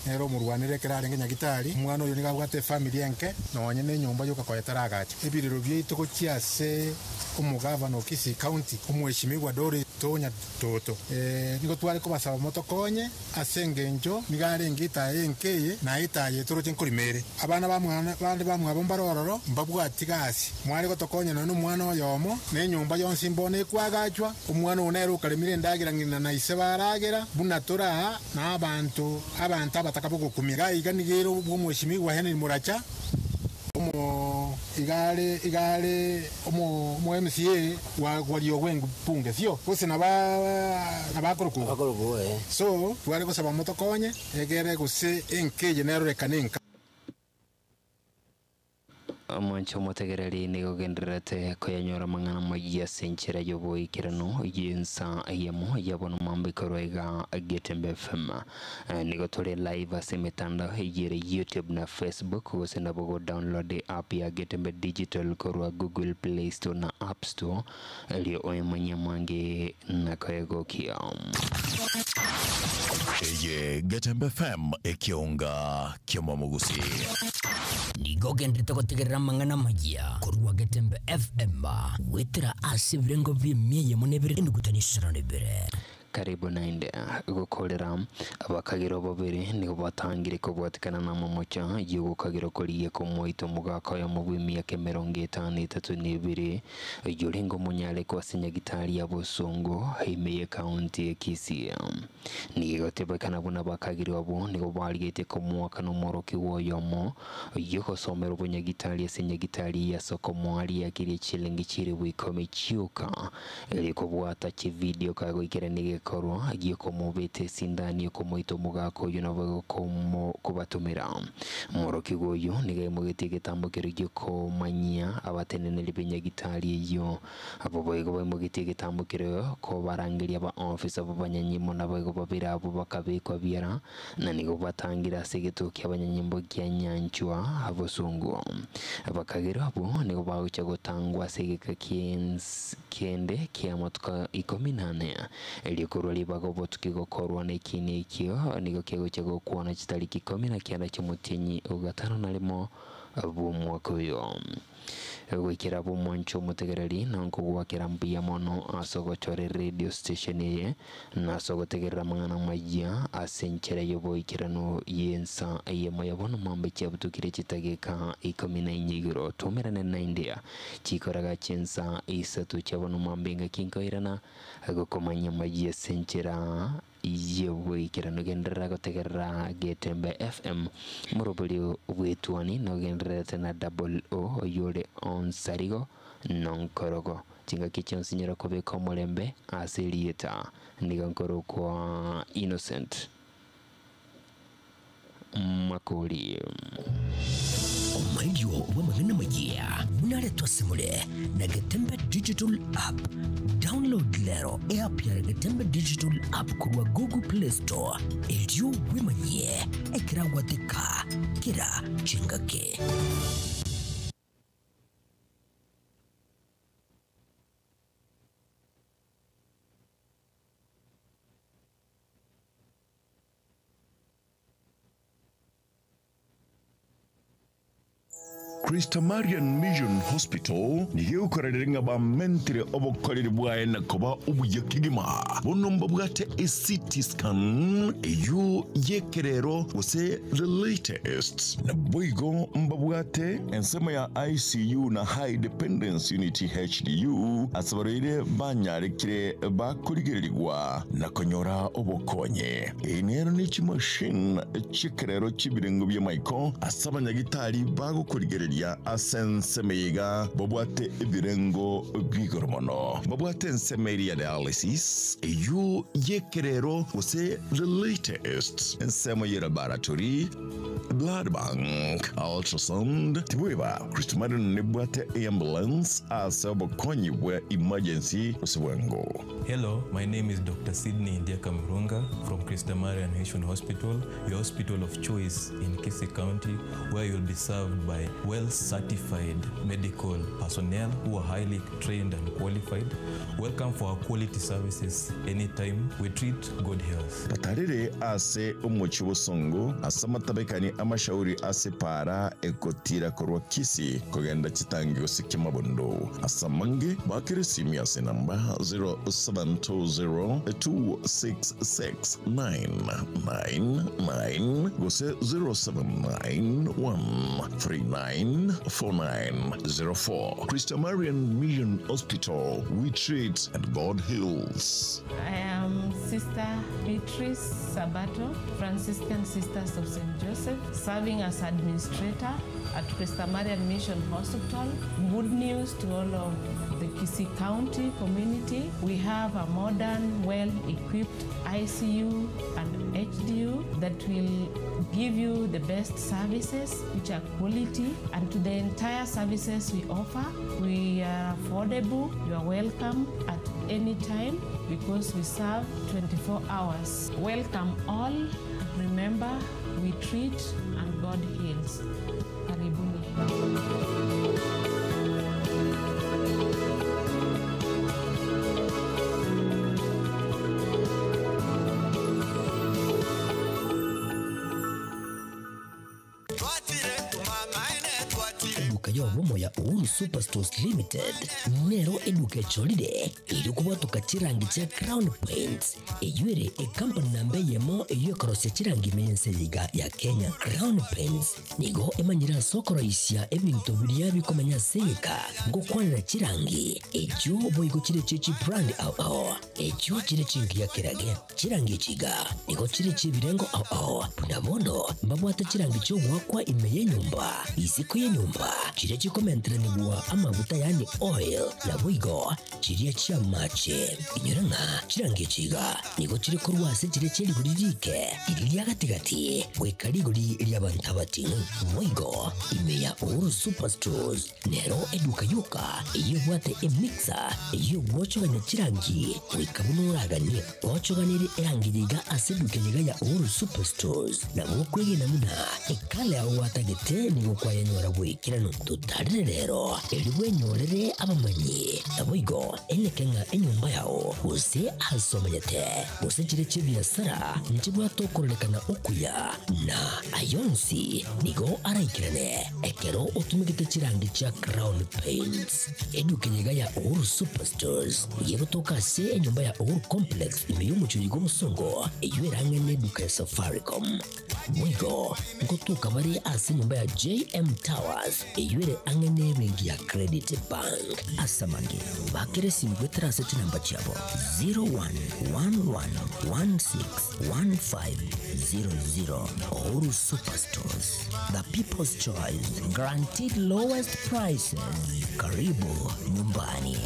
nere omorwanere ekero arenge Nyagitari. Omwana oyo nigo abwate efamiri enke, nonye nenyomba yoka koye taragacha. Ebirero biaito gochia ase omogavana o Kisii County, Omweshimiwa Doris Tonya Toto, nigo tware kobasaba motokonye ase engencho nigo arenge etaya enke eye, na etaya etoroche nkorima ere. Abana bande bamwabo mbare ororo, mbabwati gasi. Mware gotokonya nonya nomwana oyomo, na enyomba yonsi mbono ekwagachwa. Omwana oo nere okaremire endagera ng'ina na ise baragera, buna tore aa na abanto abanto abataka bogokumia. Iga iga nigo ere obw'Omweshimiwa Henry Muracha, omo iga are iga are omo omo MCA wa gwaria bunge sio gose naba nabakorokwa igo. So tware gosaba motokonye egere gose enka eye nerorekane enka. Omwancho omotegereri nigo ogendererete koyanyora amang'ana amayia ase enchera y'oboikeranu y'ensa eyemo ya bono mambia korwa iga Getembe FM. Nigo tore live ase emetandao eyio ere YouTube na Facebook gose nabo go download app ya Getembe Digital korwa Google Play Store na App Store erio oemanyie amange na koegokia. Eye Getembe FM ekeonga ki'omomogusi. Nigo ogenderete gotegerera amang'ana amayia korwa Getembe FM goetera ase ebirengo bi'emia eyemo na ebere enuguta isano na ibere. Karibu naende gokorera abakagera obobere nigo batangire kobwatekana namamocha y'ogokagera okorigia kw'omoito omogaka oyomo bw'emiaka emerongo etano etato na ebere, oyio orenge omonyarekwa ase nyagitari ya Bosongo ime y'ekaunti ya Kisii. Nigo egotebekana buna abakageri abwo nigo barigetie komoakana omworokigwa oyomo oyio ogosomera obonyagitari ase nyagitari ya Sokomoa riakirie chilingi chilifu ikomi chioka Erio kobwata chividio kagoikerania egekorwa gi'okomobeta esindani okomoita omogaka oyio nabo kobatomera. Omworokigwa oyio nigo aimogetie egetambo keria gi'okomanyia abateneneri b'enyagitari eyio. Abwo boigo baimogetie egetambo keria kobarangeria abaofisa b'abanyanyimbo naboigo babere abwo bakabekwa biara, na nigo batangire ase egetuo ki'abanyanyimbo kia nyanchwa bosongo. Abakagera abwo nigo bagochia gotangwa ase egeka kende ki'amatuko ikomi na ane, erio korwa ribaga obotuki gokorwa nekiina ekio nigo kegochia gokwana chitariki ikomi na kianda chi'omotienyi o gatano na rimo bw'omwaka oyo. Goikera abwo omwancho omotegereri, na nkogoakera mbuya mono ase ogochora eradio station eye, na ase ogotegerera amang'ana amayia ase enchera y'oboikeranu y'ensa eyemo ya bono mambia chiabutukire chitageka ikomi na inye igoro. Twaumerane naende chikoraga chinsa isato chia bono mambia engaki nkoirana gokomanyia amayia ase enchera y'oboikeranu. Genderera gotegerera Getembe FM moroberio bw'etuoni nogendererete na Double O oyore Onsarigo nonkorogo. Chingaki chionsi nyora kobeka omorembe ase erieta nigo nkorokwa Innocent. Makori. Omoerio bw'amang'ana amayia buna aretwe ase more na Getembe Digital App. Download rero eapp ya Getembe Digital App korwa Google Play Store erio bwemanyie ekeragwateka kera chingaki. Christamarian Mission Hospital nigo egokorerera ng'a bamentire obokoreri bwaye na koba obuya kegima. Bono mbabwate e-CT scan eyio y'ekerero gose the latest. Naboigo mbabwate ensemo ya ICU na High Dependence Unit HDU ase abarwaire banyarekire bakorigererigwa na konyora obokonyi. Eye nero ne chimachine chi'ekerero chi'ebirengo bi'amaiko ase abanyagitari bagokorigereria ase ensemo eye iga babwate ebirengo bi'igoro mono. Babwate ensemo eria ya dialysis, eyio y'ekerero gose the latest, ensemo ye laboratory, blood bank, ultrasound, tiboiba Christmarian nebwate eambulance ase obokonyi bwa emergency gose bwango. Hello, my name is Dr. Sydney Ndiaka Murunga from Christamarian Mission Hospital, your hospital of choice in Kisii County, where you'll be served by well certified medical personnel who are highly trained and qualified. Welcome for our quality services anytime. We treat good health. Batarere ase omochie bosongo ase amatabekani amashauri ase para egotira korwa Kisii kogenda chitangi gose kimabondo ase amange bakere esimi ase namba 0720266999 gose 0791394904. Christamarian Mission Hospital, we treat and God heals. I am Sister Beatrice Sabato, Franciscan Sisters of St. Joseph, serving as administrator at Christamarian Mission Hospital. Good news to all of the Kisii County community. We have a modern, well-equipped ICU and HDU that will give you the best services, which are quality, and to the entire services we offer. We are affordable. You are welcome at any time because we serve 24 hours. Welcome all. Remember, we treat and God heals. Karibuni. Eduka y'obomo ya Uhuru Superstores Limited nero eduka echorire eri kobwatoka chirangi chia Crown Paints eywo ere ecompany namba eyemo eywo ekorosia chirangi ime y'ense eyeiga ya Kenya. Crown Paints nigo emanyire ase okoroisia ebinto biria bikomenya ase egeka ngokwanera chirangi echio boigo chire chie chibrand ao ao echio chire chingiya kerage chirangi echi iga nigo chire chiebirengo ao ao buna bono mbabwate chirangi chi'ogoakwa ime y'enyomba isiko y'enyomba chiria chikomenteranigwa amaguta yaani oil naboigo chiria chi'amache. Inyora ng'a chirangi echi iga nigo chire korwa ase chiria chie rigori rike riria ria gati-gati goika rigori ri'abanto abating'u. Boigo ime ya Uhuru Superstores nero eduka yoka eyio ebwate emixer eyio egwochogania chirangi goika buna oraganie. Gwochoganirie erangi eye iga ase eduka eye iga ya Uhuru Superstores nabo okwegena buna ekala yao gwatagete nigo kwayenyora goikeranu. Totarire rero erio bwenyorere abamanyi naboigo eneke ng'a enyomba yao gose ase omanyete gose chire chi'ebiasara nchibwate okororekana okuya na ayonsi nigo araikerane ekero otumegete chirangi chia Crown Paints. Eduka eye iga ya Uhuru Superstores nigo egotoka ase enyomba ya Uhuru Complex ime y'omochie oyo bw'obosongo eyio erang'e neduka ya Safaricom. Boigo ngotoka bare ase enyomba ya JM Towers eyio ere ang'e nebenki ya Credit Bank. Ase amange, bakera esimi goetera ase chinamba chiabo 0111161500. Uhuru Superstores, the people's choice, guaranteed lowest prices. Karibu nyumbani.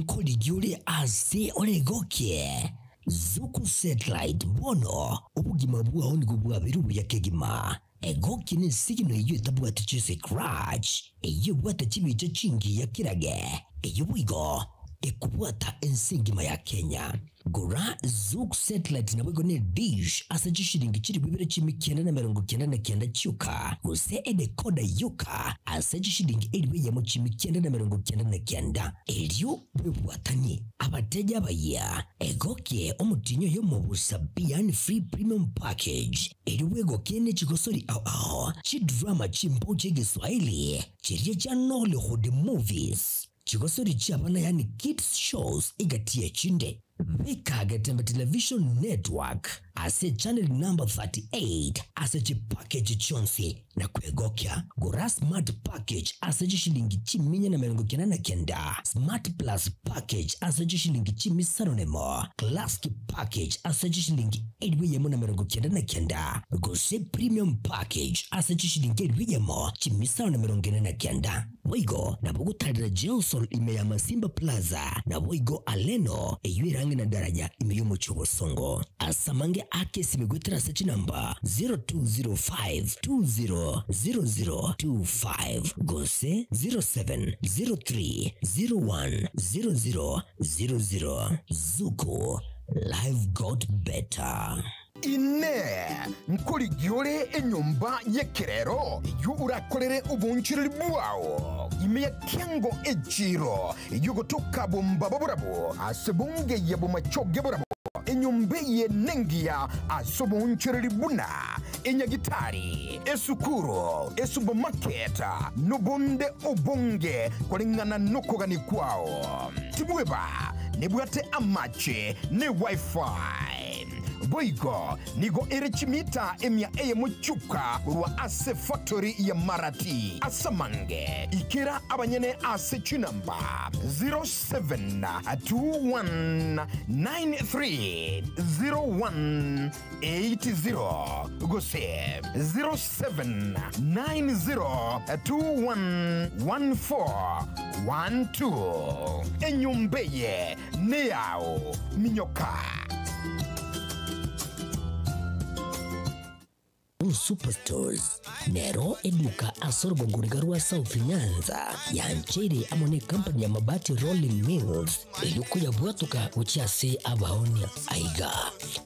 Nkorigi ore ase oregokie Zuku Satellite bono obogima bwao nigo bwabeire obuya kegima. Egokie na esigino eyio etabwati chiscratch, eyio ebwate chibicha chingiya kirage, eyio boigo ekobwata ense engima ya Kenya. Gora Zuku Satellite naboigo ne dish ase chishilingi chilifu ibere chimi kianda na emerongo kianda na kianda chioka, gose edecoder yoka ase chishilingi elifu eyemo chimi kianda na emerongo kianda na kianda. Erio bwebwatanie abateja abayia, egokie omotinyi oyomo bosa pi yaani free premium package, erio bwegokie ne chigosori ao ao, chidrama chimbao chia egeswahili, chiria chia Nollywood movies, chigosori chiabana yaani kids shows egati yechinde. Beka Getembe Television Network ase channel number 38 ase chipackage chionsi na kwegokia. Gora smart package ase chishilingi chiminya na emerongo kianda na kianda, smart plus package ase chishilingi chimisano nemo, classic package ase chishilingi elifu eyemo na emerongo kianda na kianda, gose premium package ase chishilingi elifu eyemo chimisano na emerongo ene na kianda. Boigo nabo gotarera Jelson ime ya Masimba Plaza, naboigo Aleno eywo erange na daraja ime y'omochie obosongo. Ase amange ake esimi goetera ase chinamba 0205200025 gose 0703010000. Zuku, life got better. Inee! Nkorigia ore enyomba y'ekerero eyio orakorere obonchoreri bwao ime ya kiango echiiro eyio gotoka bombaba borabwo ase bongeyia bomachoge borabwo? Enyomba eye nengiya ase obonchoreri buna enyagitari, esukuru, esupermarket, nobonde obonge koreng'ana nokogania kwao. Tibweba nebwate amache ne wifi. Boigo nigo ere chimita emia eyemo chioka korwa ase factory ya Marati. Ase amange ikera abanyene ase chinamba 0721930180 gose 0790211412. Enyomba eye neyao, minyoka. Blue Superstores nero eduka ase orogongo riga rwa South Nyanza yancheire amo ne company ya Mabati Rolling Mills erio koyabwatoka gochia ase abaonia. Aiga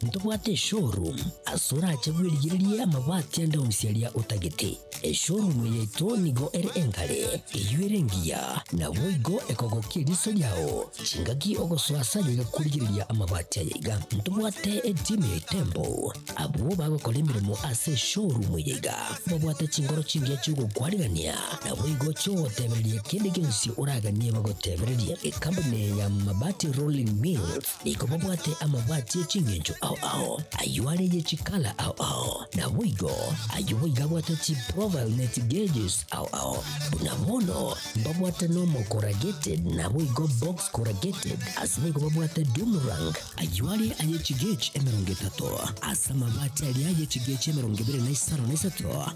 ntobwate eshowroom ase orache bwerigererie amabati ande onsi aria otagete. Eshowroom yaito nigo ere engare, eyio ere engiya, naboigo ekogokia eriso riao chingaki ogosoa ase aye iga korigereria amabati aya iga. Ntobwate etimu ya Itembo abwo bagokora emeremo ase eshowroom eye iga, babwate chingoro chingiya chi'ogokwarigania, naboigo chi'ogotebereria kende gionsi oraganie bagotebererie. Ekampuni ya Mabati Rolling Mills nigo babwate amabati e ching'encho ao ao, ayio are ye chikala ao ao, naboigo ayio boigo abwate chiprofile ne chigeges ao ao. Buna bono mbabwate normal corrugated naboigo box corrugated, ase boigo babwate doomerang ayio are aye chigauge 30. Ase amabati aria aye chigauge 23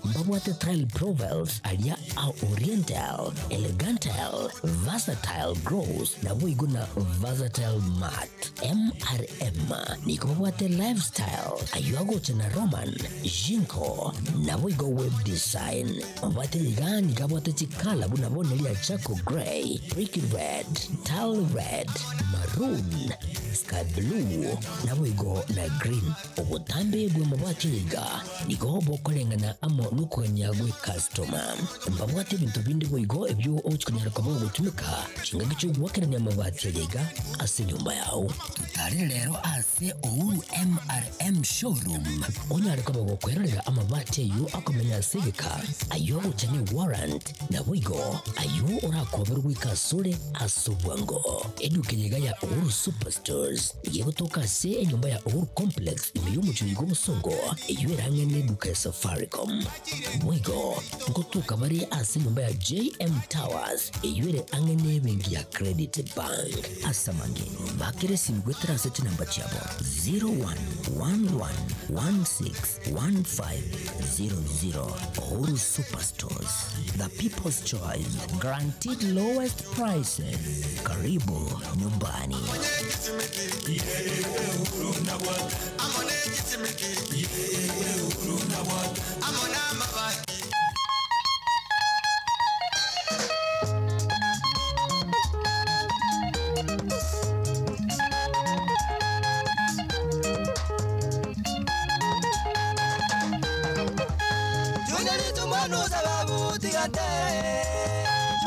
mbabwate tile profiles aria a oriental, elegantal, versatile gross naboigo na versatile mat. MRM nigo babwate lifestyle ayio agocha na Roman, Jinko naboigo web design. Mabati iga nigo abwate chikala buna bono eria charcoal grey, brick red, tile red, maroon, sky blue naboigo na green. Obotambe bw'amabati iga nigo bokoreng'ana amo nokogania gwe customer. Mbabwate ebinto binde boigo ebio ogochikonyara koba ogotumeka chingaki chiogwakerania amabati aya iga ase enyomba yao. Totarire rero ase Uhuru MRM showroom onyare koba gokwerorera amabati ayio akomenya ase egeka, ayio agocha ne warrant naboigo ayio orakoberwe goika asore ase obwango. Eduka eye iga ya Uhuru Superstores iga egotoka ase enyomba ya Uhuru Complex ime y'omochie oiga obosongo eyio erang'e ne eduka ya Safaricom. Boigo ngotoka bare ase enyomba ya JM Towers eyio ere ang'e ne ebenki ya Credit Bank. Ase amange bakere esimi goetera ase chinamba chiabo 0111161500. Uhuru Superstores, the people's choice, guaranteed lowest prices. Karibu nyumbani. Tunyalizo mwana sababu tigatere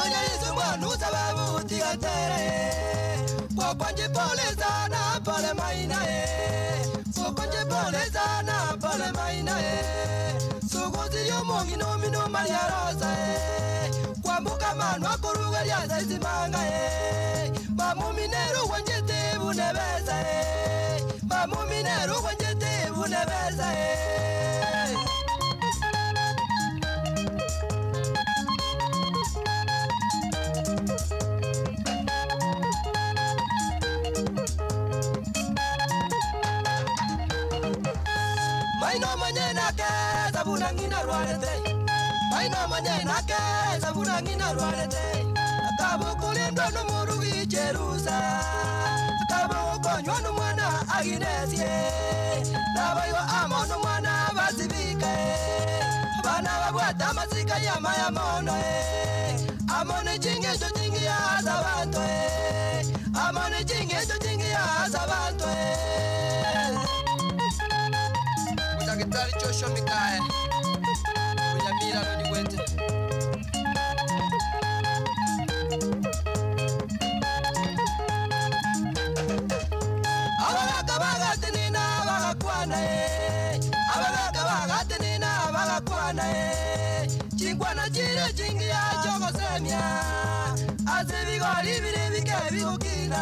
Tunyalizo mwana sababu tigatere Pokonje pole sana pole maina e Pokonje pole sana pole maina e Suguzi yo mongi no mino Maria Rosa e Kwambuka manwa kuruga lya zaisimanga e Mamuminero wanjete bunebeza e Mamuminero wanjete bunebeza e Maino manyena ke sabuna ngina rwarete Maino manyena ke sabuna ngina rwarete Akabo kulindwa no murugi Jerusa Akabo konywa no mwana aginesie Nabayo amo no mwana basibike Abana babwata masika ya maya mono eh Amone chingecho chingi ya sabanto eh Amone chingecho chingi ya sabanto eh Daktari Joshua Mikae Kunyamira nonyiwete Abagaka bagatenena bagakwana eh Abagaka bagatenena bagakwana eh Chingwana chire chingi ya chogosemia Ase bigori bire bike bigukina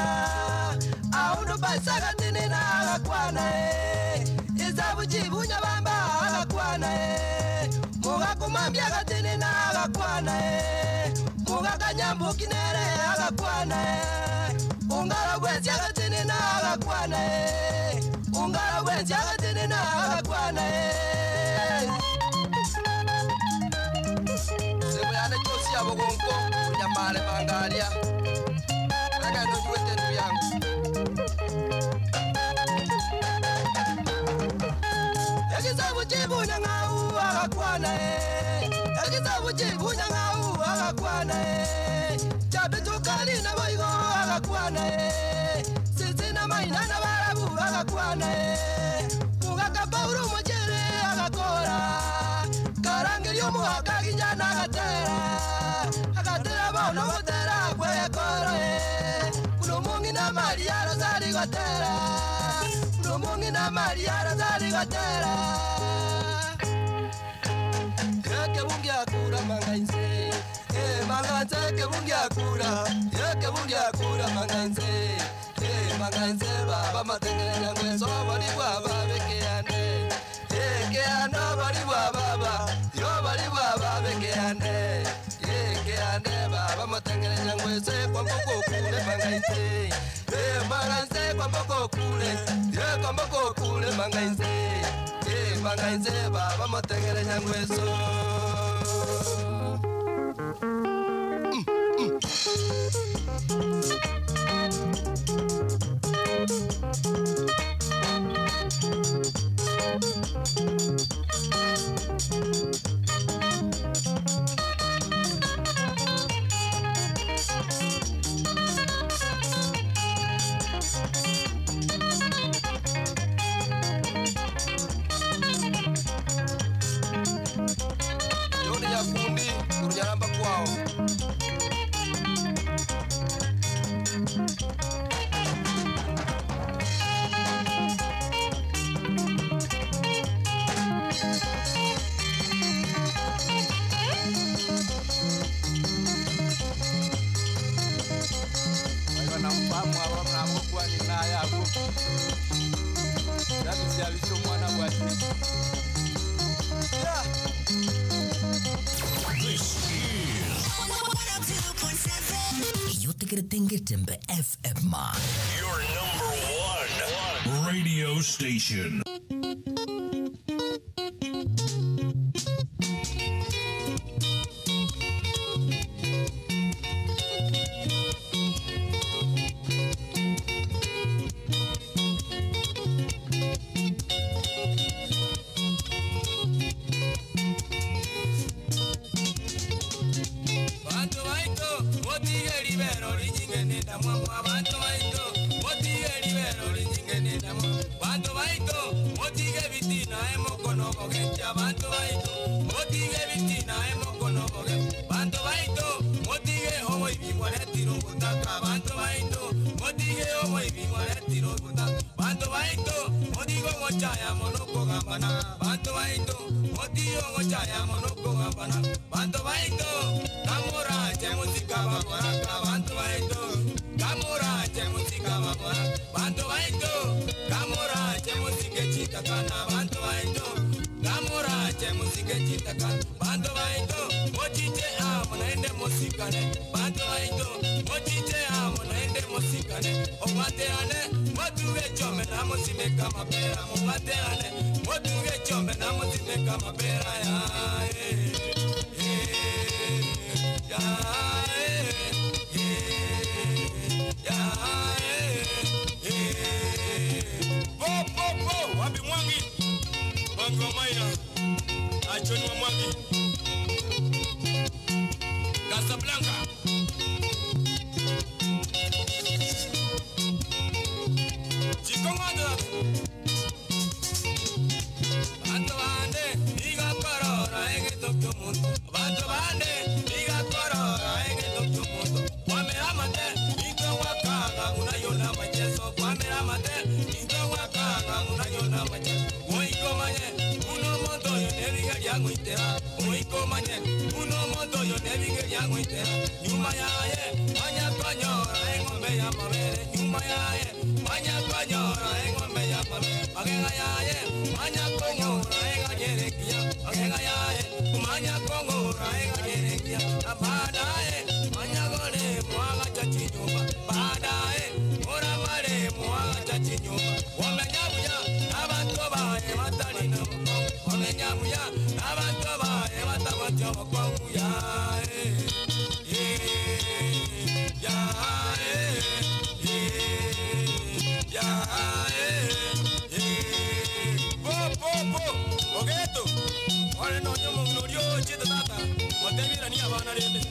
Aundo pasagatenena agakwana eh Izabu chibunya bamba agakwana eh Mugakumambia agatenena agakwana eh Mugakanyambukinere agakwana eh Ungara bwenzi agatenena agakwana eh Ungara bwenzi agatenena agakwana eh Sebuyane chosi abogonko Kunyamale mangalia Raka nonyiwete ndu yangu Ekisabu chibunya ngau agakwana eh Ekisabu chibunya ngau agakwana eh Chabitukali na boigo agakwana eh Sisi na maina na barabu agakwana eh Mugaka Paulo mochere agakora Karangerio muhaka ginyana agatera Agatera bono gotera kwekoro eh Kuno na Maria Rosari gotera Kuno na Maria Rosari gotera Yeke bungi akura mangainze Eh mangainze ke bungi akura Yeke bungi akura mangainze Eh mangainze baba matengere nyangwe so bali bwa babeke ane Eh ke ano bali bwa baba yo bali bwa babeke ane Eh ke ane baba matengere nyangwe se kwa mboko kule mangainze Eh mangainze kwa mboko kule Ye kwa mboko kule mangainze Eh mangainze baba matengere nyangwe so Joni Nyakundi kurunyaramba kwao namfahamu aba mnapokuwa ni naye hapo yabisha omwana bwati Yeah. Yotegerete Ngetembe FM. Your number one radio station. Bantu baito motige bitina emokono boge. Bantu baito motige oboibi bwaretire obotaka. Bantu baito motige oboibi bwaretire obotaka. Bantu baito motige ogochaya mono kogambana. Bantu baito motige ogochaya mono kogambana. Bantu baito kamorache musika baboraka. Bantu baito kamorache musika baboraka. Bantu baito kamorache musike chitakana. Bantu baito kamorache musike chitakana. Bantu baito mochiche amo naende mosikane. Bantu baito mochiche amo naende mosikane. Omwateane motuge chombe na mosimeka mapera. Momwateane motuge chombe na mosimeka mapera ya eh, eh, ya eh, eh, ya eh, eh. Po po po wapi Mwangi? Mwangi wa Maina. Achoni wa Mwangi. Casablanca. Chikongondo. Bantu bande igakorora egetokyo muntu. Bantu bande igakorora egetokyo muntu. Kwamera mate into wakaga unayona macheso. Kwamera mate into wakaga unayona macheso. Oikomanye uno moto yo nebiga lyang'oitera. Oikomanye uno moto yo nebiga lyang'oitera. Nyuma yaye manyakonyora eng'ombe ya mabere. Nyuma yaye manyakonyora eng'ombe ya mabere. Magega yaye manyakong'ora eganyerekia. Magega yaye manyakong'ora eganyerekia. Na baadaye manyagore mwagacha chinyumba. Baadaye oramare mwagacha chinyumba. Wamenya buya abantu baye batalina bukongu. Wamenya buya abantu baye batabatya obukongu. Ya eh, eh, ya eh, eh, ya eh, eh. Po po po ogeto. Ore no nyomo ng'orio chete tata. Motebira ni abana rende.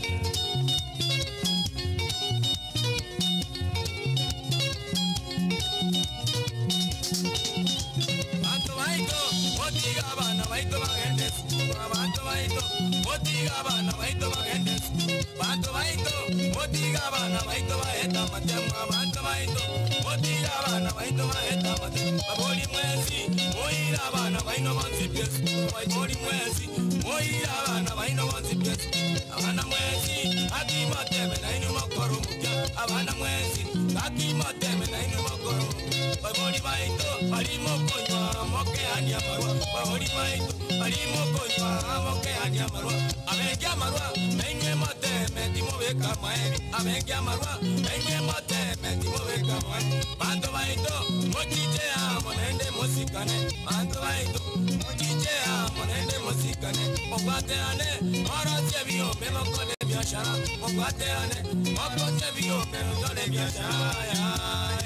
Bantu baito motiga abana baito bagende sukuru. Abantu baito motiga abana baito bagende sukuru. Bantu baito motiga abana baito baheta amatemo. Abantu baito motiga abana baito baheta amatemo. Babori mwezi moira abana baino bonsi pie sukuru. Babori mwezi moira abana baino bonsi pie sukuru. Abana mwezi akimateme nainu mokoro mupya. Abana mwezi akimateme nainu mokoro mupya. Babori baito barimo konywa mokeania marwa. Babori baito barimo konywa mokeania marwa. Abengi amarwa nainwe moteme timobeka maeri. Abengi amarwa nainwe moteme timobeka maeri. Bantu baito mochiche amo naende mosikane. Bantu baito mochiche amo naende mosikane. Mokwateane morosie biombe mokole biashara. Mokwateane mokosie biombe mokole biashara ya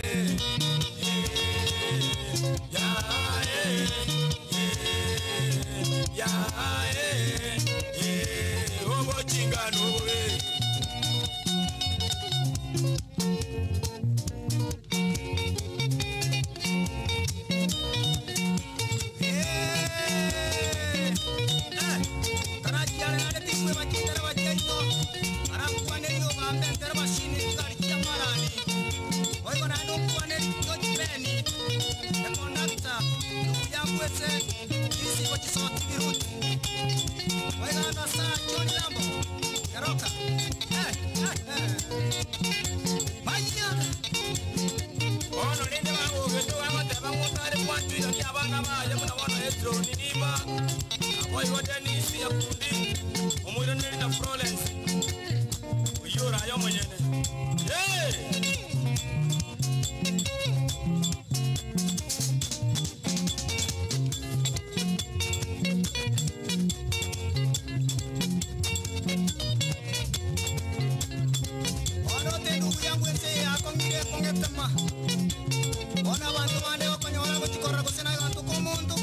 eh. Ya eh, eh, ya eh, eh, obochinga nobe. Ono rinde bagogeto bagoteba ng'otare kwatwira ni abana baye buna bono Hezron nimba naboigo Dennis Yakundi omwiraneri na Florence oyio oraye omonyene. Hey! Onote ndugu yangu ense yakong'ire kong'etema. Ona abanto bande bakonyora gochikorora gose na eganto ka omonto,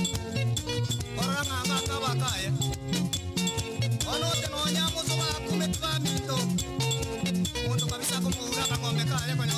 orora ng'a ng'aka abakaye. Onote nonya moso bakumeti baminto, omonto kabisa akomoura akang'ombe kaye konya.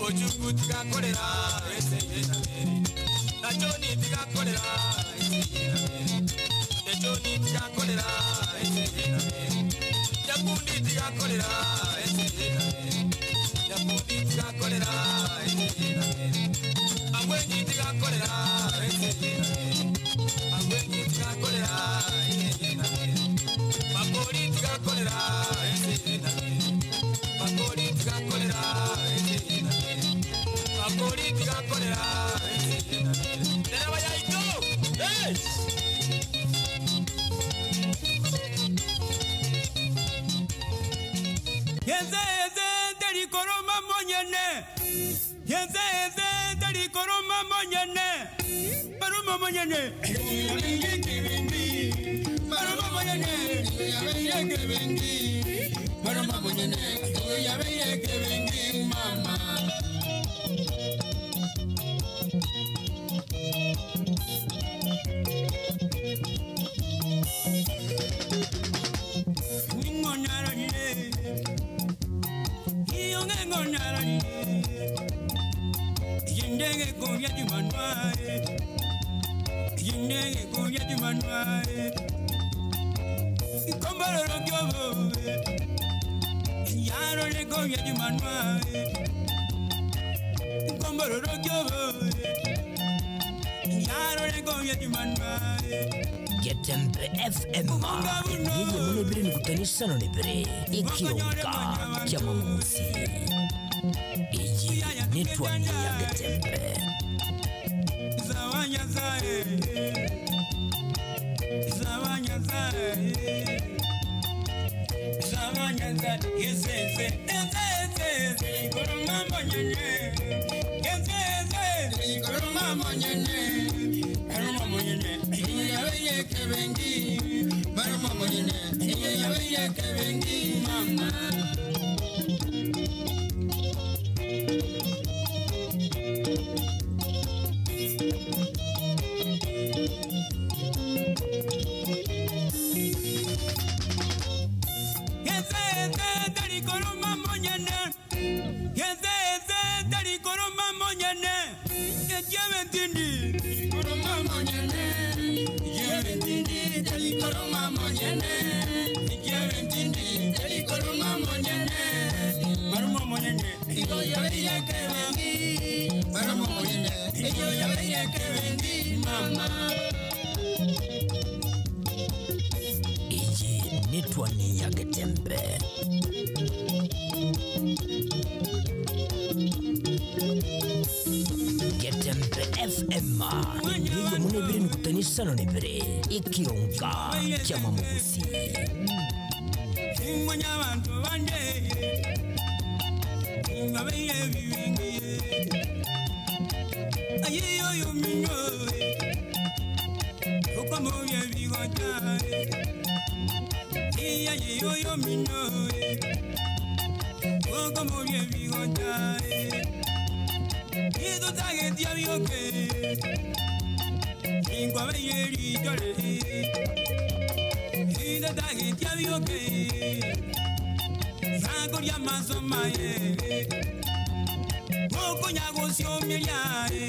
Ojuku tigakorera eseye na meri. Na Joni tigakorera eseye na meri. Na Joni tigakorera eseye na meri. Nyakundi tigakorera eseye na meri. Nyakundi tigakorera eseye na meri. Angwenyi tigakorera eseye na meri. Angwenyi tigakorera eseye na meri. Makori tigakorera eseye na meri. Makori tigakorera eseye na meri. Makori tigakorera eseye na meri. Dereba yaito! Hey! Yenze yenze nderikoroma monyene. Yenze yenze nderikoroma monyene. Baruma monyene. Baruma monyene. Baruma monyene. Mama. Getembe FM yeye munebire nikutanishana nebere ikionga kya mamuzi iyi nitwani ya Getembe. Mama. Iyi nitwani ya Getembe. Getembe FM yeye munebire nikutanishana nebere ikionga kya mamuzi. Abantu bande ngabeire bibingiye ayiyo yumino ukomuye bigoja iya yiyo yumino ukomuye bigoja ido tagetia bioke ingwabeire rijore ido tagetia bioke Sagoria masomaye Mokonyagosiomiaye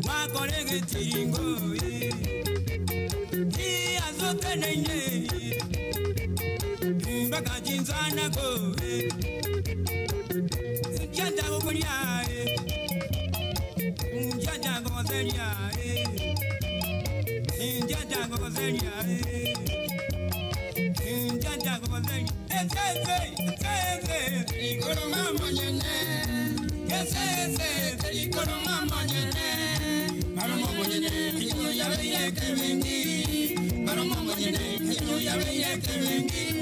Wakoregetiringo Iazotenenye Mbakajinzanako Janjagokoliaye Janjagozeliaye Janjagozeliaye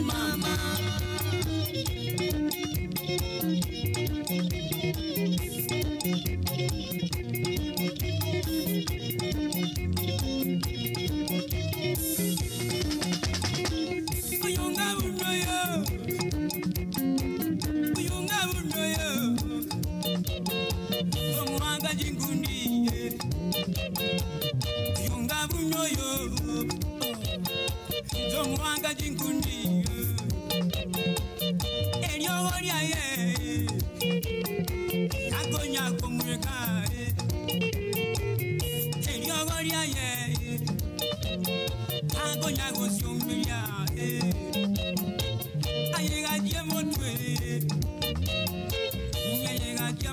Mama. Jingundi,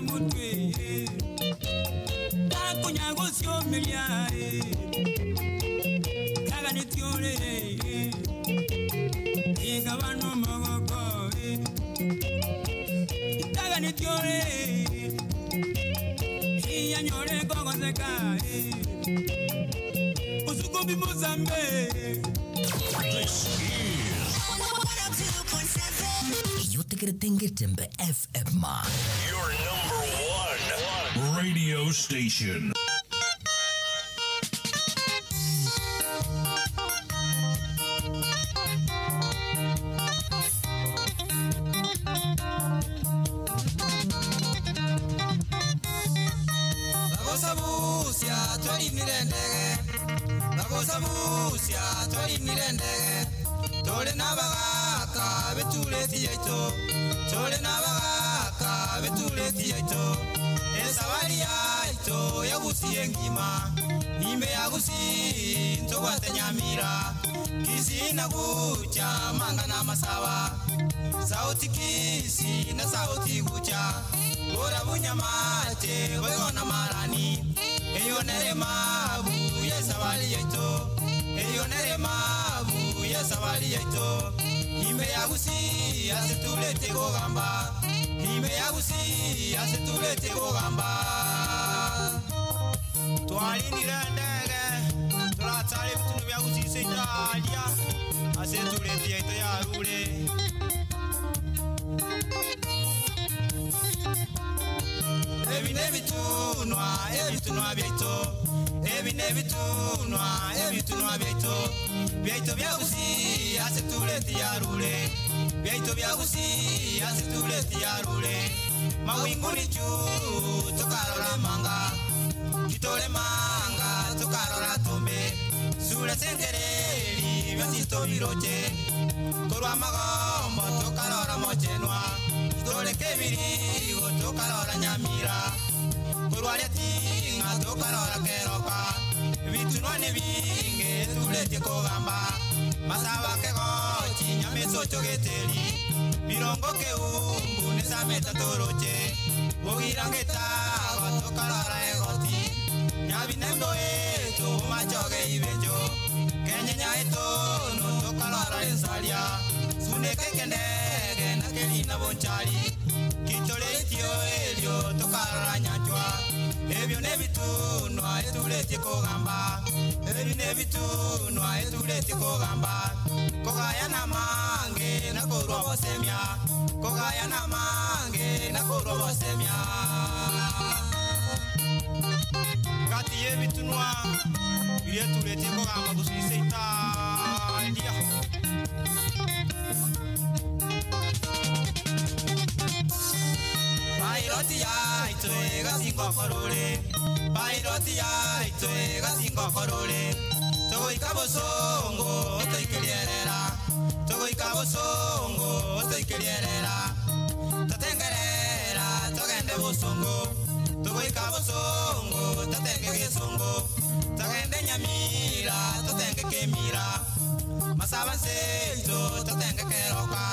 mutwe Takunya gusyomeria Kaga nitiore Igabano magoko Kaga nitiore Iyanyore kogoseka Usukumbi Mozambe This is Yotekerete Ngetembe FM. your number one radio station. Bagosabusia twarinire ndege Bagosabusia twarinire ndege Tore n'abagaka betureti yaito Tore n'abagaka betureti yaito Esabari yaito yagusiye engima Nimbe yagusi ntogwate nyamira Kisi nagucha manga n'amasaba Sauti kisi na sauti gucha Ora bunyamate goyona marani Eyo nere mabu yesabali yaito Eyo nere mabu yesabali yaito Ime yagusi asetulete gogamba Ime yagusi asetulete gogamba Twalinire ndege Turatsale bitunu byagusise italia Asetulete yaito yarule Ebi n'ebitunwa ebitunwa byaito Ebi n'ebitunwa ebitunwa byaito Byaito byagusi asetuleti yarule Byaito byagusi asetuleti yarule Mawinguni juu tukarora manga Kitole manga tukarora tumbe Sura sengereri byosito biroche Korwa magombo tukarora mochenwa Kitole kebirigo tukarora nyamira Korwaria tinga tukarora keroka Bitunwa nebinge tuletie kogamba Masaba kegochi nyamesocho geteri Birongo keumbu nesameta toroche Bogirangetago tukarora egoti Nyabinembo etu machoge ibejo Kenyenya etono tukarora ensaria Suneke kendege nakerina bonchari Kitoretio elio tukarora nyanchwa Ebyo nebitunwa etuletie kogamba Ebyo nebitunwa etuletie kogamba Kogaya namange nakorwa bosemia Kogaya namange nakorwa bosemia Kati yebitunwa byetuletie kogamba gusise italia Pairoti yaito egasingo korore Pairoti yaito egasingo korore Togoika bosongo otoikerierera Togoika bosongo otoikerierera Tatengerera togende bosongo Togoika bosongo tatenge gesongo Togende nyamira totenge kemira Masaba nseito totenge keroka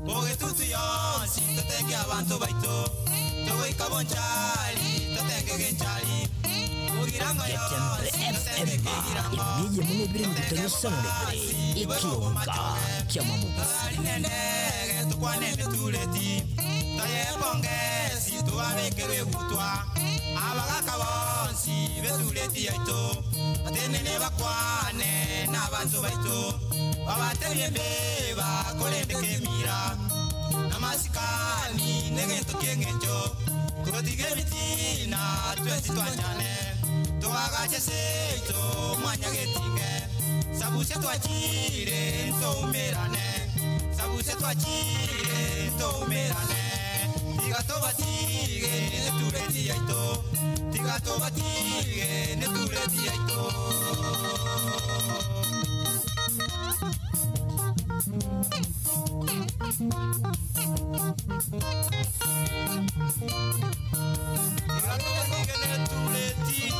Bogetutu yonsi totenge abantu baito Togoika bonchari totenge genchari Bogirango Getembe yonsi FM. Imije muno biri mkutanyo sanrebere. Ikionga kya mamugusi. Ndege tukwane tuleti Taye pongezi tuwabekerwe butwa Abagaka bonsi betuleti yaito Atenene bakwane n'abantu baito Babatemye mbeba kolende kemira Namasikani negento kiengencho Kurotige bitina twesi twanyane Tuwagache seito mwanya getinge Sabuse twachire ntoumerane Sabuse twachire ntoumerane Tiga tobatige netureti yaito Tiga tobatige netureti yaito Tiga tobatige netureti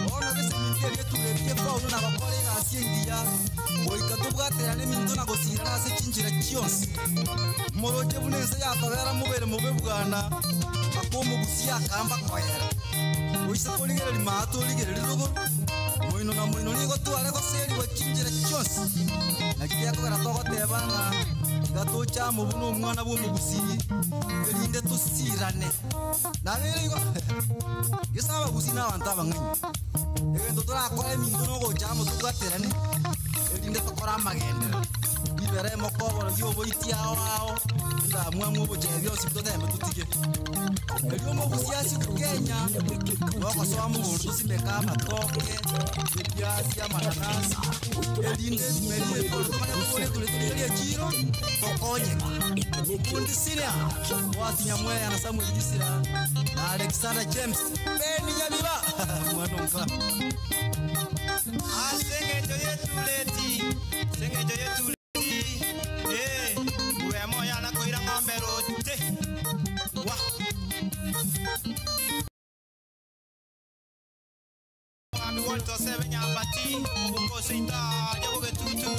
Bono gesemintie geturetie Paulo na bakora egasi engiya goika tobwaterane eminto na gosirana ase chinchira chionsi moroche buna ense yatobera mobere mobe bwana aka omogusi akamba koera oise korigereria maate origereria rogoro moino na moino nigo tware goseriwa chinchira chionsi naki gekogera togoteba ng'a iga tochamo buna omwana bwa omogusi erinde tosirane nabere igo gese abagusi na abanto abang'anyi egento torakora eminto nogochamo tobwaterane erinde tokora amagendero ibere mokoboro gioboiti ao ao ndamwamu obochee bionsi totembe totige erio omogusi asiku Kenya nogosoa mogondo tosimeka amatoke ebiasi amananasi erinde ebimeri ebikoro tomanye kogora etore torigerie echiro tokonyeke kundi siria wasinya mweya na Samuel Gisira na Alexander James Beni Nyabiba mwana onka Asengejo yetuleti, sengejo yetuleti, eh, uwe moya na koira ng'ombe roche. Wa. Mwami Walter Sebe Nyambati, obukosi ita, jabuge tutu,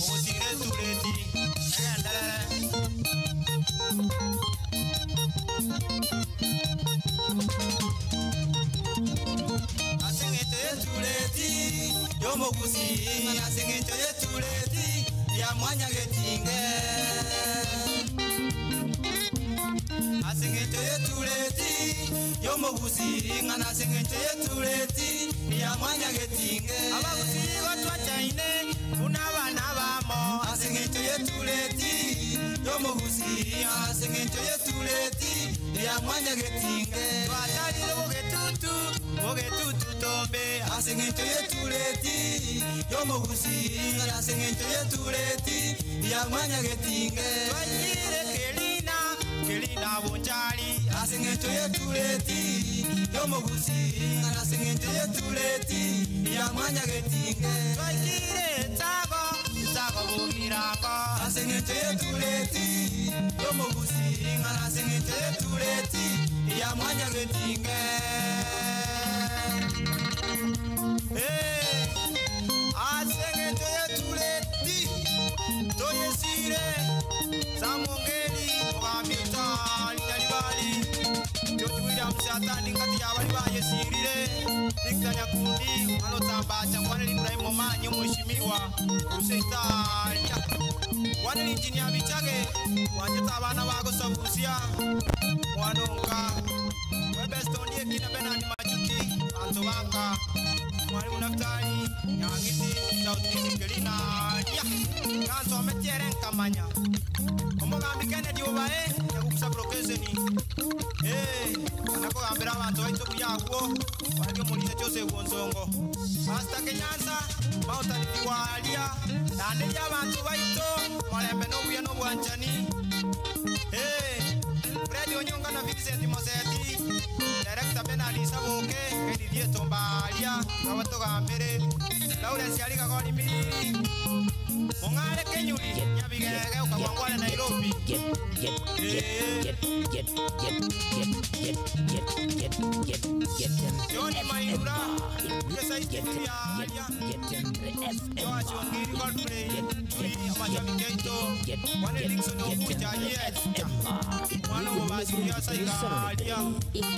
obusire tuleti, egendelele. Asengejo yetuleti, yomogusi, asengejo yetuleti, ya mwanya getinge. Asengejo yetuleti, yomogusi, ngana asengejo yetuleti, ya mwanya getinge. Abagusi batwachaine, buna abana bamo. Asengejo yetuleti, yomogusi, asengejo yetuleti, ya mwanya getinge. Twatalire bogetutu, bogetutu tombe. Asengejo yetuleti, yomogusi, ngana asengejo yetuleti, ya mwanya getinge. Twajire kelina, kelina bonjali. Asengejo yetuleti, yomogusi, ngana asengejo yetuleti, ya mwanya getinge. Twajire tago, tago bugirako. Asengejo yetuleti, yomogusi, ngana asengejo yetuleti, ya mwanya getinge. Eh, asengejo yetuleti, toyesire, samongeli, ogamita, litalibali. George Williams atandi ngati yabali bayesirire Victor Nyakundi anotambacha kwaneli Ibrahim Omanyi mheshimiwa useitalia kwaneli engineer Bichage wanjeta abana bagosabusia mwanonga Webeston Ekina Bernard Majuki Anto Banka Mwalimu Naftali Nyang'iti South Kisikelina ya Kanso Metiere Nkamanya Omogambi Kennedy Obae Nyagukusa Brokeseni Eh, anakogambira abantu baito buyagwo bari omulise kyose gwonsongo Pastor Kenyansa Mountain Viwalia naneria abantu baito mulembe n'obuya n'obwanchani Eh, Fred Onyonga na Vincent Moseti Director Bernard Saboke Kennedy Dieto Mbalia abatogambire Lawrence Aliga Gori Miriri Mong'are Kenyuri Nyabigege ukagwangwale Nairobi John Mairura Pesa Joash Ongiri Godfrey Turi Amachami Keito Wane Dixon Okucha Yes Mwana Mobasi Saigalia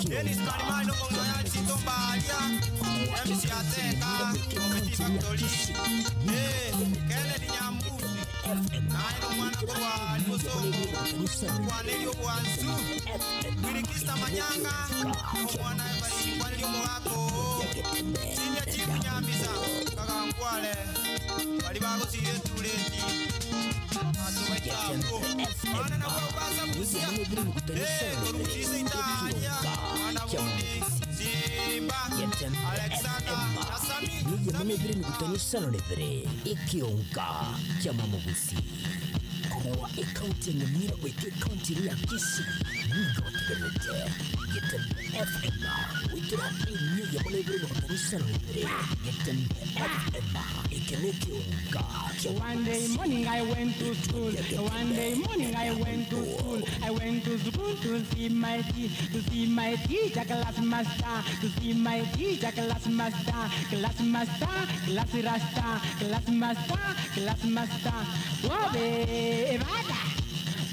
Dennis Kalimano Mongaya Chitombalia MC Ateka Comedy Factory Eh Kennedy Nyambuzi Nairo mwana kwa Musongo Kwanelio Bwanzu Wirikista Manyanga Omwana Evarisi Kwanelio Mogako Senior Chief Nyambisa Kagangwale Bali bagosire tuleti Atubaitako Mwana na kwa Busia Eh Korukise Italia Mwana Bundi Simba Alexander Nasami Niyemamebire mikutanishano lebere ikionga kya mamugusi korwa ekaunti ya Nyamira gweka ekaunti ya Kisii. Nigo otegererete Getembe FM goikera emia eyemo na ibere nogotano isano na ibere. Getembe FM, eke nekeonga kia One day morning I went to school. One day morning I went to school. I went to school to see my to see my teacher, class master, to see my teacher, class master, class master, class rasta, class master, class master. Wabe, bada.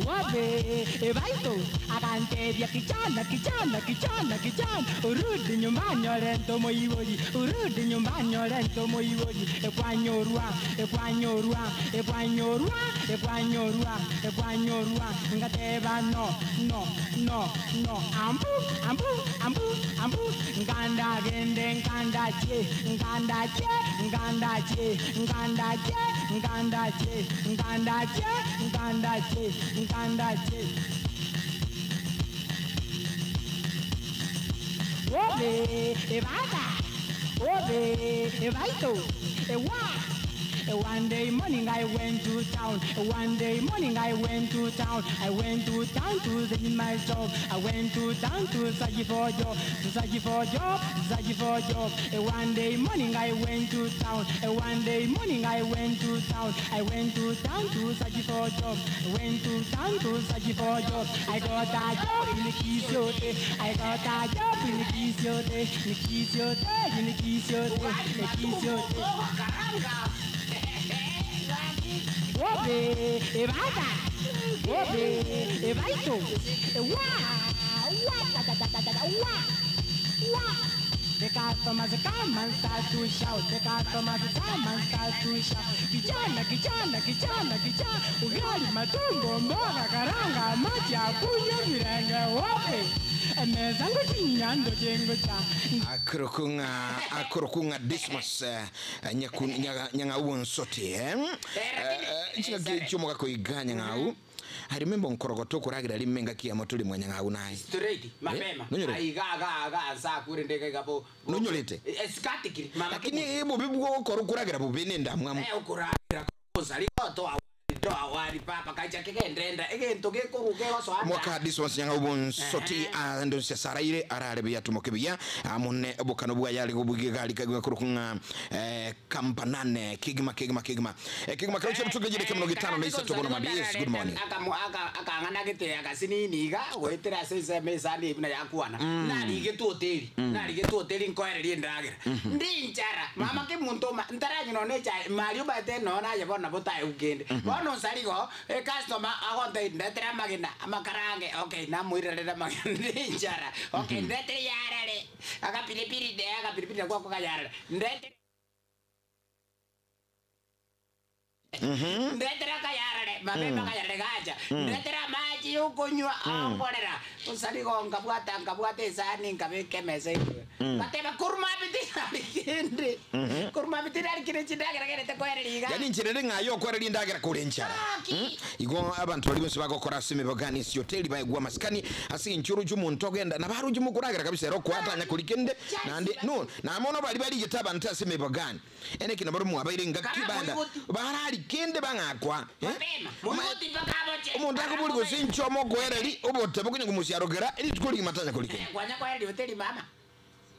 Wabe, ebaito, akantebia kijana, kijana, kijana, kijana, urudi nyumbani olento moibori, urudi nyumbani olento moibori, ekwanyorwa, ekwanyorwa, ekwanyorwa, ekwanyorwa, ekwanyorwa, ngateba no, no, no, no, ambu, ambu, ambu, ambu, nganda gende, nganda che, nganda che, nganda che, nganda che, nganda che, nganda che, nganda che, nganda che. Obe, ebada, obe, ebaito, ewa. One day morning I went to town. One day morning I went to town. I went to town to see my job. I went to town to search for job. To search for job, search for job. One day morning I went to town. One day morning I went to town. I went to town to search for job. I went to town to search for job. I got a job in the Kisiote. I got a job in the Kisiote. In the Kisiote, in the Kisiote, in the Kisiote. Obe, ebada, obe, ebaito, wa, wa, da, da, da, da, da, da, wa, wa. The customers come and start to shout. The customers come and start to shout. Kijana, kijana, kijana, kijana, ugali, matumbo, mboga, karanga, maji ya kunywa, virenge, wote. Meza ngo chinyando chengo cha. Akorokunga akorokunga Dismas nyang'au nsoti eh chika koiga nyang'au. I remember nkorogoto kuragira rimenga kiamo tuli mwa nyang'au naye. Straight mapema. Nonyorete? Aiga aga aga ansa kure ndege gabo. Nonyorete? Eskatikiri mama. Lakini bubi bwo kuragira bubi nenda mwamu. Eh ukuragira kusali to to awari papa kacha kikendenda egento gekuruke gosoa. Mwaka Dismas nyang'au bonsoti ando sasaraire arare biya tumoke biya amune bukano bwa yali gubugiga likagwa kurukunga kampanane kigima kigima kigima kigima kauche mtugeje kemno gitano na isato bono mabi. Yes, good morning. Akang'ana gete akasinini iga gwetera sese mesani ibina yakwana narigetwo hoteli narigetwo hoteli nkoererie ndagira ndi nchara mama ke muntu ntaranyino ne chai mari ubate no na yebona botae ugende bono nsarigo e customer agonte ndetera magina amakarange okay namwirerera magina ndi nchara okay ndetere yarare akapilipili de akapilipili kwako kayarare ndetere ndetera kayarare mabemba kayarare gacha ndetera maji ukunywa akorera usarigo nkabwata nkabwata esani nkabeka emesa igwe bateba kuruma bitirarikende kuruma bitirarikire chindagera gerete koereriga Yani ncherere ng'ayo okwereria ndagira kure nchara. Igo abantu bari bonse bagokora ase emibagani ase hoteli baigwa masikani ase enchuru jumuntu ogenda na baruji mukuragira kabisa ero kwatanya kurikende nande no namono bari barigete abantu ase emibagani ene kino bari mwabaire ngaki banda bararikende bang'akwa omonto akobori gose nchomo okwereri obote bokonya komusiarogera rituko rigimatanya kurikende kwanya koereria hoteli mama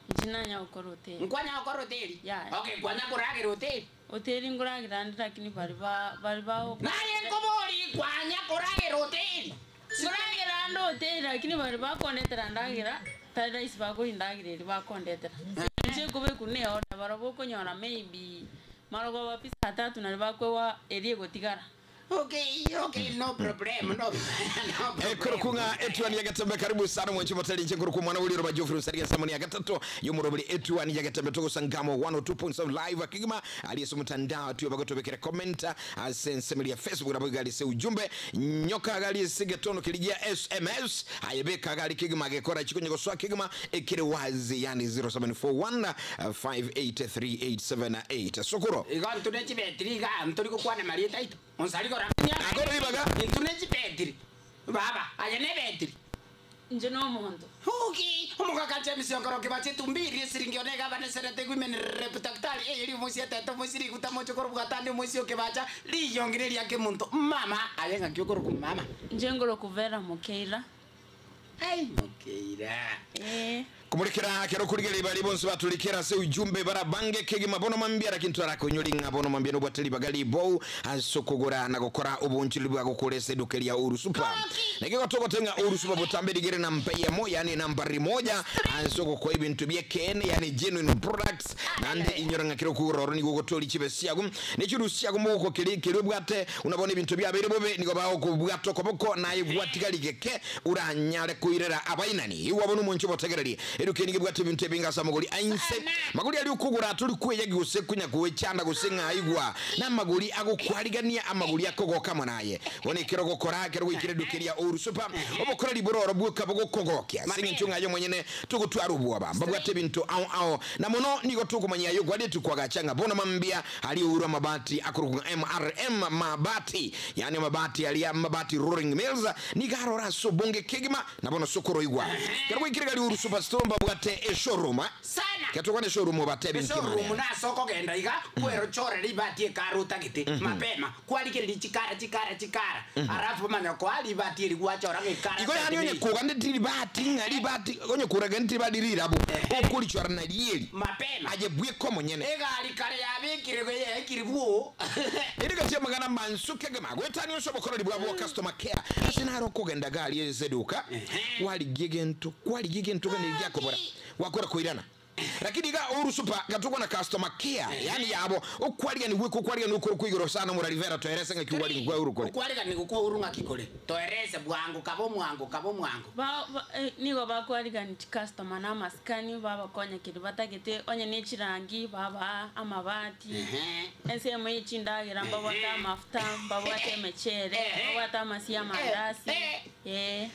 Nchinanya gukora hoteli. Nkwanya gukora hoteli? Yeah. Okay, kwanya kuragira hoteli? Hoteli nguragira ndi lakini bari ba bari ba Naye nkobori kwanya kuragira hoteli. Nguragira ndo hoteli lakini bari bakondetera ndagira tari rahisi bakurindagira eri bakondetera. Nche kube kune order barobo konyora maybe marogo ba pizza tatu nari bakwewa eri egotigara. Okay, okay, no problem, no. Kurukunga etuani ya gatembe karibu sana mwenye moteli nche kuruku mwana uli roba Geoffrey Usaria samoni ya gatatu yumurobili etuani ya gatembe toko sangamo 102.7 live akigima aliyesu mtandao tu bagoto bekere komenta asensemeli ya Facebook na gali se ujumbe nyoka gali sigetono kilijia SMS ayebeka gali kigima gekora chikonye goswa kigima ekere wazi yani 0741 583878 sokoro Igo ntune chibetiri iga nturi gukwana marieta ito. Onsari gora. Agoro ibaga. Ntune chibetiri. Baba, aye ne betiri. Nje no omonto. Uki, omogaka James Onkoro kibache tumbiri esiringi one gabane serete women rep daktari eri musi atete musi guta mocho koro bwatande musi okebacha liyongire lyake muntu mama aye ngaki okoro ku mama Nje ngoro kuvera mukeira. Ai mokeira. Eh. Kumulikira kero kurigeri bari bonse batulikira se ujumbe barabange kegima bono mambia lakini twarakunyuri ng'a bono mambia nobwateli bagali bou asokogora na gukora ubunchili bwa gukuresa edukeria Uhuru Super nekiko togotenga Uhuru Super butambe na mpeyemo yani nambari moja asoko kwa ibintu byekene yani genuine products nande inyoranga kero kuroro niko gotori chibe siago nechiru siago muko kiri kiri bwate unabona ibintu byabere bobe niko bawo kubwato koboko naye bwatigaligeke uranyare kuirera abainani iwabona umunchi botegereri eruke bwate ibintu ebingasa maguri ainse maguri ari ukugura turi kweyagi guse kunya kuwechanda guse ng'aigwa n'amaguri agukwarigania amaguri akogoka naye bone kero gukora kero gwikire dukeria Uhuru Super obokora libororo bwoka bogokogokia singe nchunga yo mwenyene tugutwara ubwoba mbabwate bintu au au na muno niko tukumanya yo gwade tukwagachanga bona mambia ali Uhuru amabati akurukunga MRM mabati yani mabati ali mabati rolling mills nigarora so bonge kegima na bono sokoro igwa kero gwikire gali Uhuru Super store mbabwate e showroom sana ketugwane showroom bate bintu showroom nasoko genda iga kwero chore ribati ekaruta giti mapema kwarikiriri chikara chikara chikara arafu manya kwari bati eri gwachora gekara igo yani onye kuga nditiri bati ng'ari bati onye kuraga nditiri bati rirabo okurichwara na rieri mapema aje bweko monyene egari kare yabikire yekiri bwo erika magana mansuke gema gwetani osho bokora libwa bwa customer care asinaro kugenda gari ezeduka wali gento kwali gento gane lyakobora wakora kuirana lakini ga Uhuru Super gatukwa na customer care yani yabo okwaliga ni wiko kwaliga ni ukoro kuigoro sana mura Rivera toerese nga kiwali ngwa Uhuru kore okwariga ni gukwa Uhuru ng'akikore toerese bwangu kabo mwangu kabo mwangu Ba, ba, eh, nigo bakwarigani customer na amasikani babakonya kiri batagete onye nechirangi baba amabati ensemo yechindagira mbabwate amafuta mbabwate emechere mbabwate amasi amandasi eh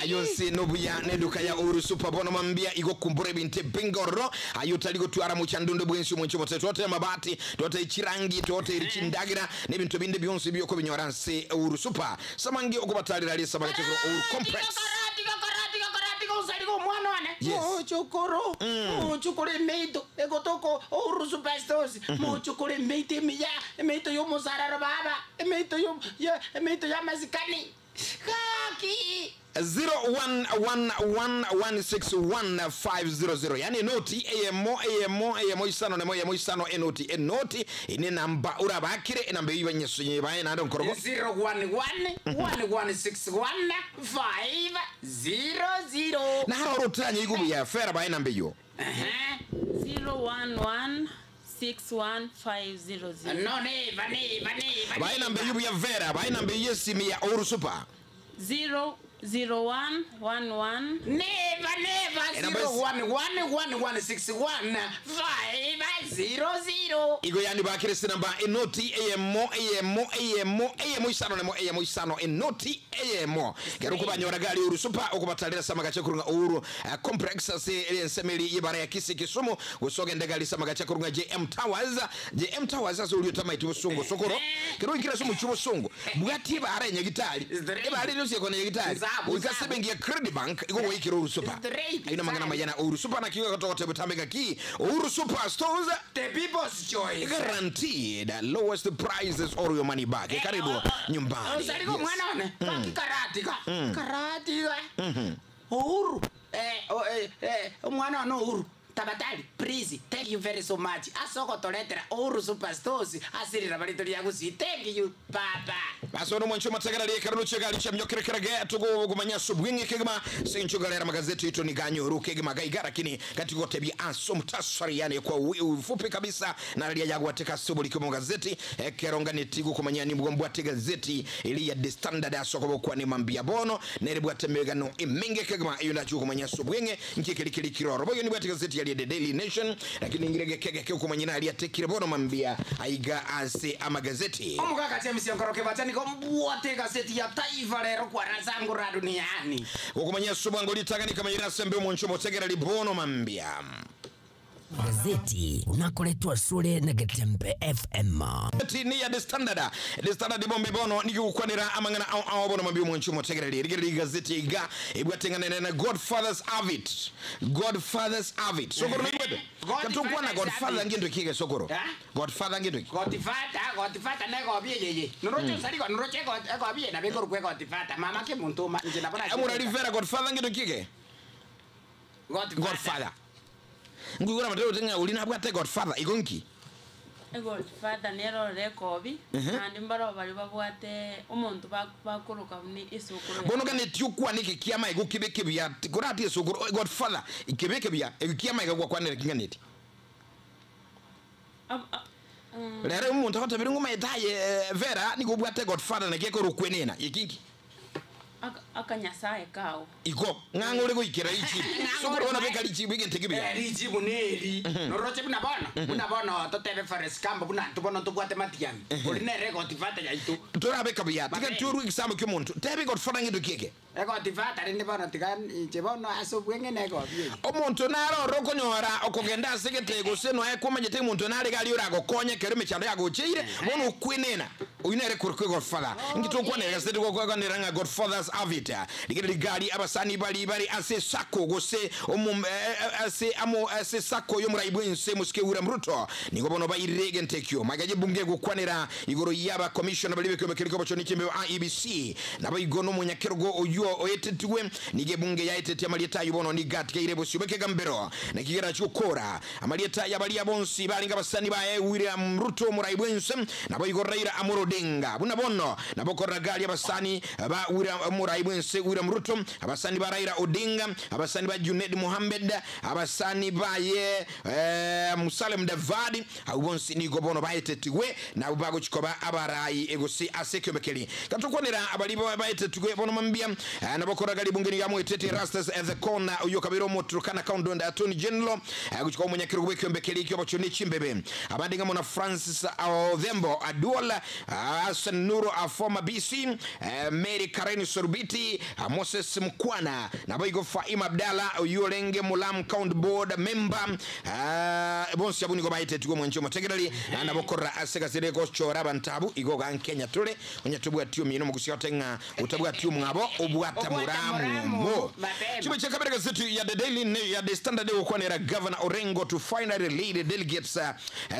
ayonse nobuya neduka ya Uhuru Super bono mambia igo kumbure binte bingoro ayo tali gutwara mu chandundu bwensi mu nchomo tote mabati tote ichirangi tote irikindagira n'ibintu binde byonse byoko binyoranse Uhuru Super samangi okubatalira ali sabaka chekro Uhuru Complex usariko omwana wane Yes. muchukuru muchukuru emeito egotoko Uhuru Super Stores muchukuru emeito emiya emeito y'omusararo baba emeito yo emeito y'amasikani gaki 0111161500 yani noti emo emo emo isano nemo emo isano enoti enoti ine namba urabakire enamba iba nyeso bae nando nkorogo 011 1161 500 na haro rutanye igubu ya fera bae namba iyo 011 61500 no neva neva neva bae namba yubu ya vera bae namba yesimi ya Uhuru Super 001 11 neva neva 011 1161500 igo yani bakire sinamba enoti emo emo emo emo isano nemo emo isano enoti emo gero kubanyora gali Uhuru Super okubatalira sama gache kurunga Uhuru complex ase ensemeli yibara ya Kisii Kisumu gusogenda gali sama gache kurunga JM Towers JM Towers ase uli utamaiti busungu sokoro gero ikira sumu chubo sungu bwati bara nyagitali ebare yose kone nyagitali ukasebengi ya Credit Bank igo woikira Uhuru Super aina mangana mayana Uhuru Super na kiwa kutoka tebutambeka ki Uhuru Super Stores the people's choice guaranteed lowest prices or your money back karibu nyumbani usariko Yes. mwana wane Mm. karatika Mm. karatika Mhm. Uhuru omwana wane Uhuru tabatali please thank you very so much asogotoretera Uhuru Super Stores asirira barito lya gusi thank you papa basono mwancho mategera liye karano chega licha mnyokerekerege tugo gumanya subwingi kegema sincho galera magazeti ito niganyo ruke gema gaiga lakini katiko tebi aso mtasari yani kwa ufupi kabisa na lia yagu ateka subu likimo gazeti keronga nitigu kumanya ni mgombo ate gazeti ili ya The Standard aso kwa kwa ni mambia bono nere bwate megano iminge kegema iyo ndachu kumanya subwingi nkikili kiroro boyo ni bwate gazeti ya The Daily Nation lakini ngirege kege kege kumanya na atekire bono mambia aiga ase amagazeti omukaka James Onkoroke bachaniko mbwate gazeti ya Taifa Lero kwa razangura duniani okumanya subwango litaganika mayira sembe omuncho motegera libono mambia. Gazeti unakoletwa sure na Getembe FM. Ti ni ya The Standard. The Standard bombe bono nigigukwanira amang'ana ao ao bono mambia omonche omotegereri. Rigereria igazeti iga ebwateng'anene na Godfathers have it. Godfathers have it. Sokoro noigwete? Katukwana Godfather ngento kige sokoro. Godfather ngento ki? Godfather, Godfather ne gobi yeye. Noroche usari go noroche go gobi na beko rukwe Godfather. Mama ke muntu ma nje na bona. Amura Rivera Godfather ngento kige? Godfather. Ngwigura matero tenga uli nabwate Godfather igonki. Godfather nero rekobi kandi mbaro bari babwate omonto bakoroka ni esokoro. Bono gane tiukwa niki kiama igo kibeke bya kurati esokoro Godfather ikibeke bya ekiama igo kwanere kinganeti. Rero omonto agotabire ngoma etaye Vera nigo bwate Godfather neke korokwenena ikinki. Akanyasaye kao. Iko ng'ang'ore goikera ichi. Sokoro bona beka richi bigente kibya. Richi buneri. Noroche buna bono. Buna bono totebe forest camp buna tubono tubwate matiang. Ori nere Godfather yaitu. Torabeka bya. Tika turu ikisambo kyomuntu. Tebe Godfather ngento kike. Godfather rinde bono tika nche bono aso bwenge ne gobi. Omuntu naro rokonyora okogenda asigete gose no ekomanyete omuntu nare gali oragokonya kero mechando yagocheire bono okwenena. Oyu nere kurukwe Godfather. Ngitokwanera gazeti gokwanera nga Godfathers avita. Ligere ligari abasani bali bari ase sako gose ase amo ase sako yo muraibwense musike William Ruto. Nigo bono bayirege ntekyo. Magaje bunge gukwanera igoro yaba commissioner bali bekyo bekeliko bacho nikembe IEBC. Nabo igono munyakerugo oyo oyetetuwe nige bunge yaetete amalieta yubono nigatika irebo sibeke gambero. Nakigera chukora amalieta yabali abonsi balinga basani ba William Ruto muraibwense nabo igoro Raila Amolo Odinga. Buna bono nabo korra gali abasani ba William muraibwense William Ruto abasani ba Raila Odinga abasani ba Junet Mohammed abasani ba ye Musalia Mudavadi abonsi nigo bono baetetigwe na bago chikoba abarayi egosi asekyo bekeli katukwanira abali baetetigwe bono mambia nabo korra gali bungeni ya mwetete Rastas at the corner uyo kabiro Turkana County and Attorney General guchikoba munyakirugo bekyo kyo bachoni chimbebe abandi ngamo na Francis Odhembo Aduola Hassan Nuru a former BC Mary Karen Sorbiti Moses Mkwana na boigo Faima Abdalla Oyolenge Mulam County Board member bonsi abuni go baite tugo mwencho motegerali na bokora aseka zire go chora bantabu igo ga Kenya tule onyatubwa tiyo mino mugusia tenga utabwa tiyo mwabo obwata muramu mo chibe cha kabere gazeti ya The Daily ya The Standard okwanera Governor Orengo to finally lead the delegates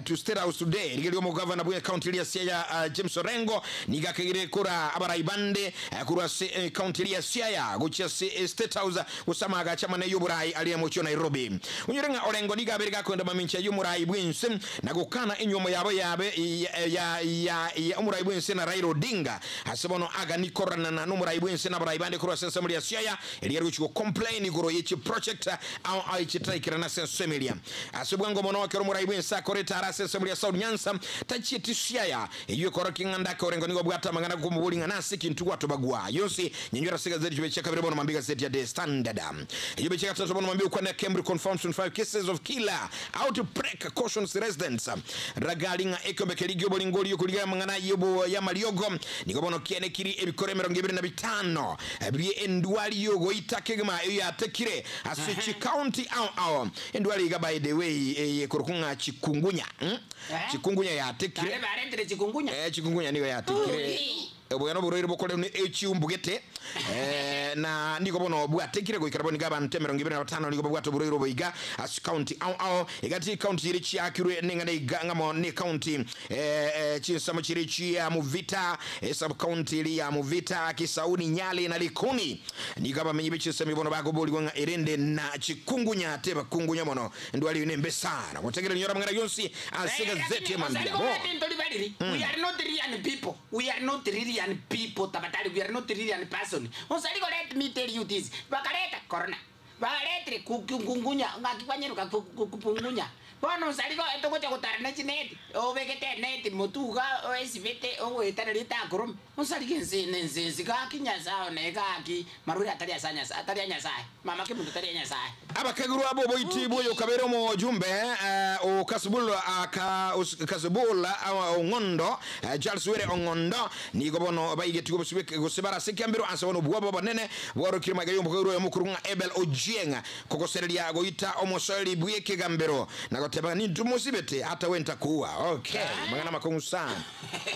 to State House today rigeli mo governor bwe county ya Siaya James Orengo nigakegire kura abaraibande kurwa county ya Siaya guchia State House gusama agachama na yoburayi ali mucho Nairobi unyirenga Orengo nigaberega kwenda mamincha yomurayi bwense na gukana inyomo yabo yabe ya ya ya umurayi bwense na Raila Odinga asebono aga nikorana na numurayi bwense na abaraibande kurwa sense ya Siaya eli ruchiko complain igoro yechi project au aichitaikira na sense media asebwango mono wakero murayi bwense akoreta ara sense ya South Nyanza tachieti Siaya iyo koro kinganda Orengo nigo bwata mangana kumubulinga nasi kintu watobagwa yonsi nyenywera siga zedi chibe chaka bono mambiga zedi ya The Standard iyo chaka tatu bono mambiga kwa Cambridge confirms 5 cases of killer outbreak cautions residents ragalinga ekobekeligyo bolingoli yokuliga mangana yobo ya maliogo nigo bono kiene kiri ebikore 25 biri endwali yogo itakegema iyo yatekire asichi county au au endwali iga by the way kurukunga chikungunya chikungunya yatekire chikungunya chikungunya nigo yatekire obwana buroire bokore ni echiumbugete na niko bono bwatekire goikara boni gaba 25 niko bwato buroire boiga as county au au igati county iri chiakirwe ninga ne ngamo ni county chinsamo chiri chia Muvita sub county iri ya Muvita Kisauni Nyali na Likoni nigaba menyi bichisemi bono bagoboli gwanga erende na chikungunya teba kungunya mono ndwali ne mbesana mutegere nyora mangana yonsi asiga zeti mambia We are not real people. We are not real people. Tabatali, we are not real person. Onsaliko, let me tell you this. Bakaleta corona. Baletre kukungunya ngakiwanyeruka kupungunya. Bono onsaliko etokocha kutarana chineti. Obekete neti mutuga oesibete owetana litakurum. Onsaliko nzi nzi kaki nyasaye ne kaki maruri atali asanya atali anyasaye. Mama ke muntu atali anyasaye. Abakaguru abo boitibu yo kabere mo jumbe o kasubula aka kasubula ongondo Charles Were ongondo nigo bono bayigetugo gosibara sekambiro ansa bono bwabo banene bwaro kirima gayo mukuru ya mukuru nga Ebel Ojo Ojieng kogosereria goita omosoeri bw'ekegambero na goteba nintumusibete hata we ntakuua. Okay, mang'ana makong'u sana.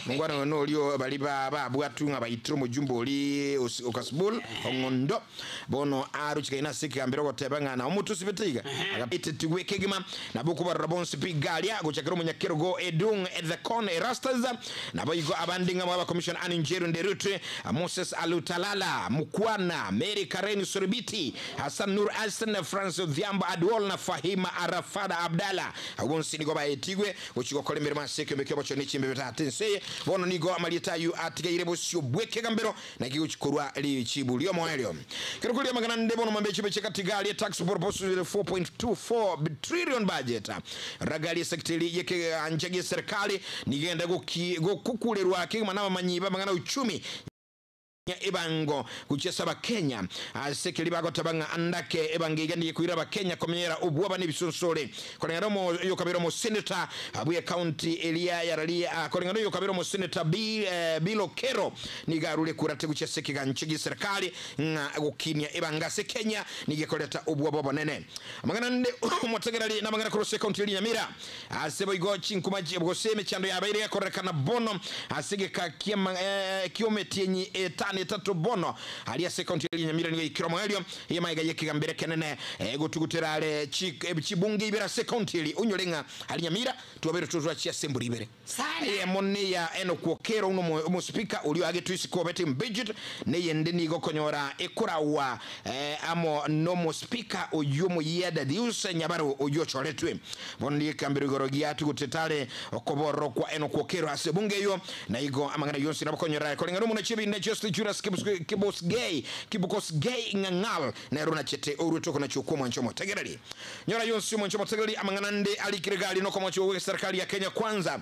Mongwana norio bari ba babwatu ng'a baitire omojumbe ori Okasibul Ong'ondo bono aruchikaine ase ekegambero goteba ng'a na omotusibete iga agaitetigwe kegima nabo okobarora bonsi pi garia gochakera omonyakerogo Edung Ethekon Erastus naboigo abande ng'a mwaba Commissioner Anne Njeru Nderutu Moses Alutalala Mukwana Mary Karen Soribiti Hassan Nur Hassan Francis Odhiambo Aduol na Fahima Arafada Abdalla abwo bonsi nigo baetigwe gochia gokora emeremo ase ekeombe ki'obochori ne chimbebe tata ense eye. Bono nigo amarieta ayio atigaire bosio bw'ekegambero naki gochia korwa richibu ri'omoerio. Kero koria amang'ana ande bono mambia chibe chi'egati-gari tax proposal 4.24 trillion budget ragari esekiteri y'ekegancha gi'eserekari nigo egenda gokukurerwa kegima n'abamanyi b'amang'ana uchumi ebango gochia ase abakenya ase ekeri bagoteba ng'a andake ebango iga nigo ekoira abakenya komenyera obwoba na ebisunsore koreng'ana omo oyokabera omosenator bwe ecounty eria yarari koreng'ana oyokabera omosenator Bill, Bill Okero nigo arure kurate gochia ase ekegancho gi'eserekari ng'a gokinia ebanga ase Kenya nigo ekoreta obwoba obonene. Amang'ana ande omotegereri namang'ana korwa ase ecounty eria Nyamira ase boigo chinkuma gose emechando yabeire gekorekana bono ase egeka ki'ometienyi etano etato bono aria ase ecounty eria Nyamira nigo yaikire omoerio y'emaiga y'ekegambero ekenene egotugutera are chibunge ibere ase ecounty eria onyore ng'a aria Nyamira twabeire totwachia ase embori ibere. Eyemo neya Enock Okero buna omosipika oria oagetwe isiko obete impeached, na eyende nigo okonyora ekoragwa amo nomosipika oyio omoyia Dadius Nyabaro oyio ochoretwe. Bono nigo ekambero igoro giatugutete are okoborora kwa Enock Okero ase ebunge eyio, na igo amang'ana yonsi nabo okonyora koreng'ana omonachi ebinda Josely Julius Kibosgei Kibukosgei Ng'ang'al nere onachete oruete okonachwa kw'omwancho omotegereri. Nyora yonsi omonche omotegereri amang'ana ande arikire gari nokomochigwa gw'eserikari ya Kenya Kwanza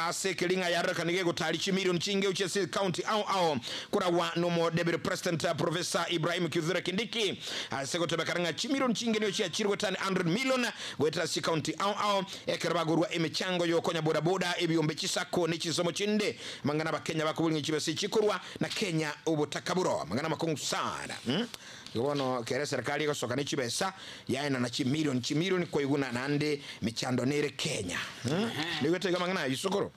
ase ekeri ng'a yarorekanirie gotari chimilion chinge gochia ase county ao ao koragwa nomo Deputy President Professor Ibrahim Kithure Kindiki ase gotebekana ng'a chimilion chinge nigo chiachire gotani 100 million goetera ase chicounty ao ao ekero bagorwa emechango yokonya boda boda ebiombe chisacco ne chinsomo chinde amang'ana abakenya bakoboria ng'a chibesa echi chikorwa na Kenya obotaka boro amang'ana amakong'u sana. Igo bono kera eserikari egosoka ne chibesa yaenana chimilion chimilion koiguna naende mechando nere Kenya. Nigo etaiga amang'ana ayio sokoro?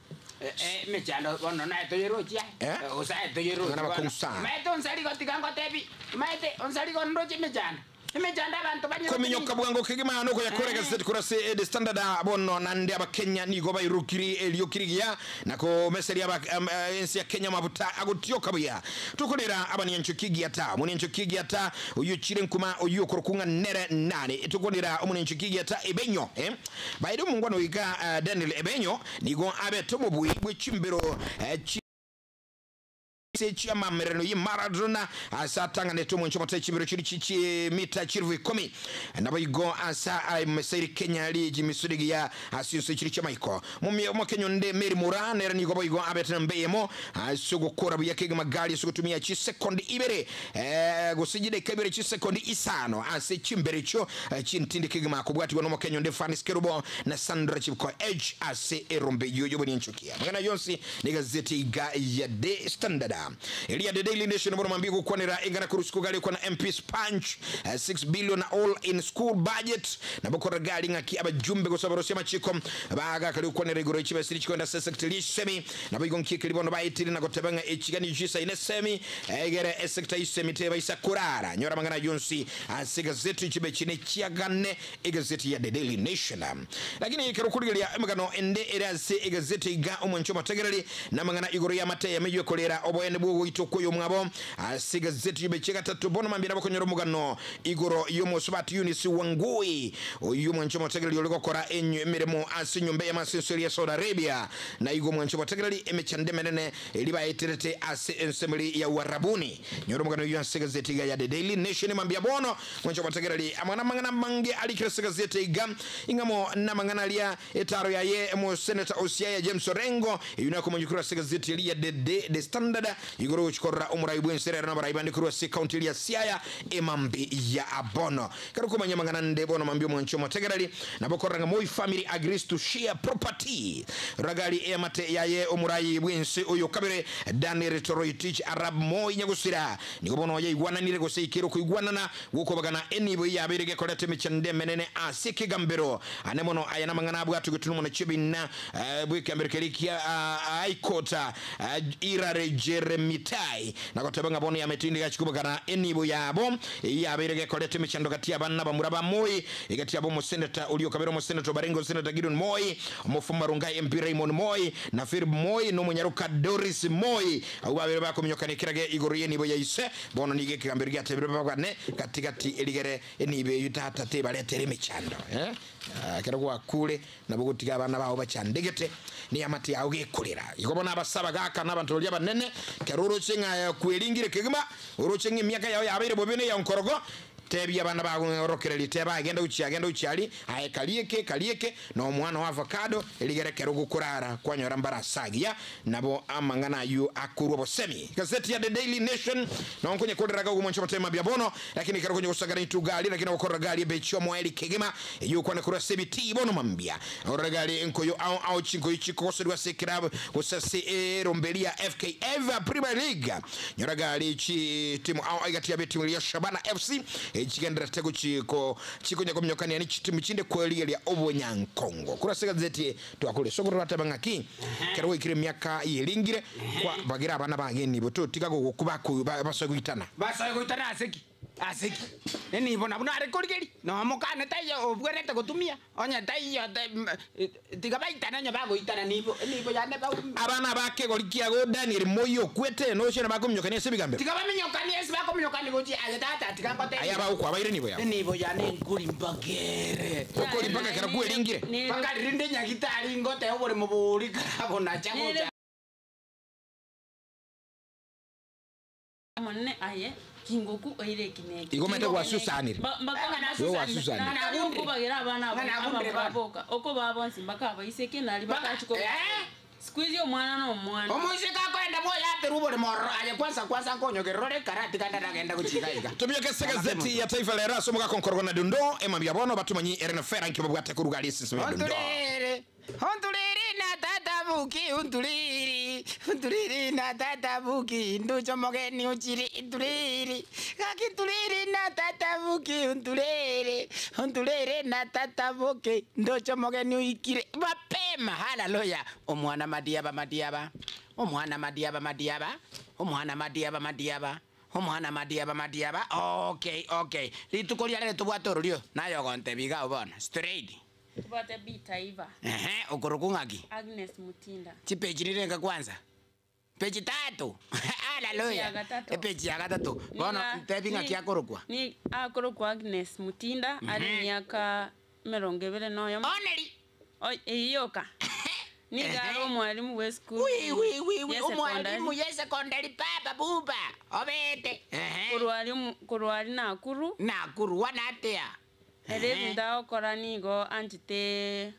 Emechando bono naye toyerochia Eh? gose aye toyerochi Amang'ana bono. makong'u sana. Omanyete onsarigo tiga ngotebi omanyete onsarigo ndoche emechando emechando abanto banyeroche Kominyoka bwango kegima nokoyakora egazeti korwa ase The Standard bono naende abakenya nigo bairukiri erioki rigiya na komeseria ense ya Kenya amabuta agotioka buya. Tokorera abanianchoki egiata, omonianchoki egiata oyio ochire nkuma oyio okorokwa ng'a nere nani. Tokorera omonianchoki egiata Ebenyo, eh. Baire omongwana oiga Daniel Ebenyo nigo abete omobui bwe chimbero chi ase chi'amamererano y'emarathon ase atang'anete omwancho omote chibiro chiri chimita chilifu ikomi. Naboigo ase aemeseire Kenya rimisuri rigiya ase ense chiri chi'amaiko. Omokenya onde Mary Moraa nere nigo boigo abete namba eyemo ase ogokora buya kegima gari ase ogotumia chisekondi ibere gose chidaika ibere chisekondi isano ase chimbero echio chintindi kegima kobwatigwa nomokenya onde Fanis Kerubo na Sandra Chepkoech ase erombe eyio y'obonyanchokia. Amang'ana yonsi negazeti iga ya The Standard. Eria The Daily Nation bono mambia gokwanera engana korwa isiko gari okwana MP Sponge 6 billion all in school budget nabo korora gari ng'aki abajumbe gose abarosia amachiko bagakari gokwanera igoro chibesiri chikwenda ase sector y'esemi nabo igo nki ekeri bono baetire na goteba ng'a echiga nigo chisaine esemi egere esector y'esemi tebaisa korara nyora amang'ana yonsi ase egazeti chibe chine chiagane egazeti ya The Daily Nation. Lakini ekero okorigereria emegano ende ere ase egazeti iga omwancho omotegereri namang'ana igoro y'amate y'emeyio ekorera oboene bw'ogoitwa kw'oyomwabo ase egazeti y'emechi egatato bono mambia nabokonyora omogano igoro y'omosubati Eunice Wangui oyio omwancho omotegereri ore gokora emeremo ase enyomba eyemo ase ense eria ya Saudi Arabia na igo omwancho omotegereri emechando emenene eria baeterete ase ensemo eria ya Uarabuni. Nyora omogano oyio ase egazeti iga ya The Daily Nation mambia bono mwancho omotegereri amang'ana amang'ana amange arikire ase egazeti iga ing'amo namang'ana aria etaro yaye omoseneta o Siaya James Orengo eyio nakomonywa korwa ase egazeti eria ya The Standard. Igoro gochikorora omorai bw'ense rero nabarai bande korwa ase ekaunti eria Siaya emambi ya bono. Ekero okomanya amang'ana ande bono mambia omwanchi omotegereri nabo okorora ng'a Moi family agrees to share property. Rora gari eamate yaye omorai bw'ense oyo kabere Daniel Toroitich arap Moi nyagosira nigo bono yaigwananire gose eikere okoigwanana gw'okobagana enibo eyabeire gekoreta emechando emenene ase ekegambero. Ane mono aya namang'ana abwatwe getunwa mono chi'ebina bw'ekegambero keria kia High Court Irare Jeremitai na goteba ng'a bono eamate inde egachia kobagana enibo yabo eyio yabeire gekoreta emechando gati y'abana na abamura ba Moi egati yabo omoseneta oria okabere omoseneta obarenge oseneta Gideon Moi, omofuma Rongai MP Raymond Moi, na Philip Moi na omonyaroka Doris Moi. Abwo babere bakominyokana ekerage igoro y'enibo ya ise. Bono nigo ekegambero giatebire babagane gati gati erigere enibo eyio tata tebaretere emechando. Eh, ekero gwakure nabo ogotiga abana bao bachandegete, neamate yao gekorera. Igo bono abase abagaaka na abanto baria abanene, ekero oroche ng'a aye kweringire kegima, oroche ng'a emiaka yao yabeire bobe na eya nkorogo, tebia abana bao ng'a orokererie, teba aye genda gochia genda gochia aria, aye karie eke, karie eke, na omwana o avocado, erigere ekero ogokorara kwanyora mbare ase agiya, nabo amang'ana ayio akorwa bosemi. Egazeti ya The Daily Nation nao nkonye korera iga omwancho omotebi mambia bono, lakini ekero okonye gosangana intwe gari, lakini ogokorora gari ebechi omoeri kegima, eyio okwane korwa ase ebitii bono mambia. Orore gari enkoyo ao ao chinkoyo chikogoserwa ase ekerab gose ase erombe ria FKF Premier League. Nyora gari chitimu ao ao egati yabo etimu eria Shabana FC echigendererete gochi ko chikonya kominyokania ne chitimu chinde kwerigeria obonyankongo. Korwa ase egazeti eye twakore sokoro twateba ng'aki ekero gwaikire emiaka yeringire kwa bagera abana bageni bo totiga gogokwa bako basoe goitana. Basoe goitana ase ki? Ase ki? Enibo nabwo nare korigeria, nomokane taiyo obwenerete gotumia, onye taiyo tiga baitane onye bagoitana nibo enibo yane baumia. Abana ba kegori kiago Daniel Moi okwete, noche nabakominyokania ase ebigambero. Tiga baminyokanie ase bakominyokania gochia aye tata tiga ngotebie. Aye abagokwa baire nibo yabo. Enibo yane nkori mpaka ere. Okori mpaka ekero kweringire. Mpaka rinde nyagitari ngotebe oboremo boria karabonacha gocha. Omonene aye kingoku oire eki na eki. Igo omanyete gwasusanire. Igo gwasusanire. Tari okobagera abana abo abamura boka, okobaa bonsi mpaka abaiseke nari batachi koba. Siku hizi omwana na omwana. Omoiseke akoenda bwoye aterwe oboremo ororo, aye kwansa kwansa nkonyogerera ore ekara tiga ndaragenda gochia iga iga. Tominyoke ase egazeti ya Taifa Lero ase omogaka onkorwa na Dondoo, emambia bono batumanyi ere na fera nki babwate koruga aria ase ensemo ya Dondoo. Ontuliri, ontuliri na tata buki, ontuliri, ontuliri na tata buki, nduche omogeni ochire, intuliri, gaki intuliri na tata buki, ontuliri, ontuliri na tata buki, ndoche omogeni oikire, mapema, haleluya. Omwana madiaba madiaba, omwana madiaba madiaba, omwana madiaba madiaba, omwana madiaba madiaba, okay, okay. Rituko riarero tobwate ororio, naye ogontebia iga abwo bono, straight. Tobwate Bi Taiva. Ehe, okorokwa ng'aki? Agnes Mutinda. Chipeji nirenga kwanza? Peji tatu. Peji ya Haleluya. gatato. Epeji ya gatato. Bono Niga- ntebi ng'aki akorokwa. Ni akorokwa Agnes Mutinda are emiaka emerongo ebere na oyomo. Oneri. Eyoka. Niga are omwalimu bwa esukuru. Wi, wi, wi, wi, ya omwalimu secondary. ye secondary papa buba. Obete. Ehe. Korwa aria omo- korwa aria Nakuru. Nakuru wanatea. Ere ebinto agokora nigo anchete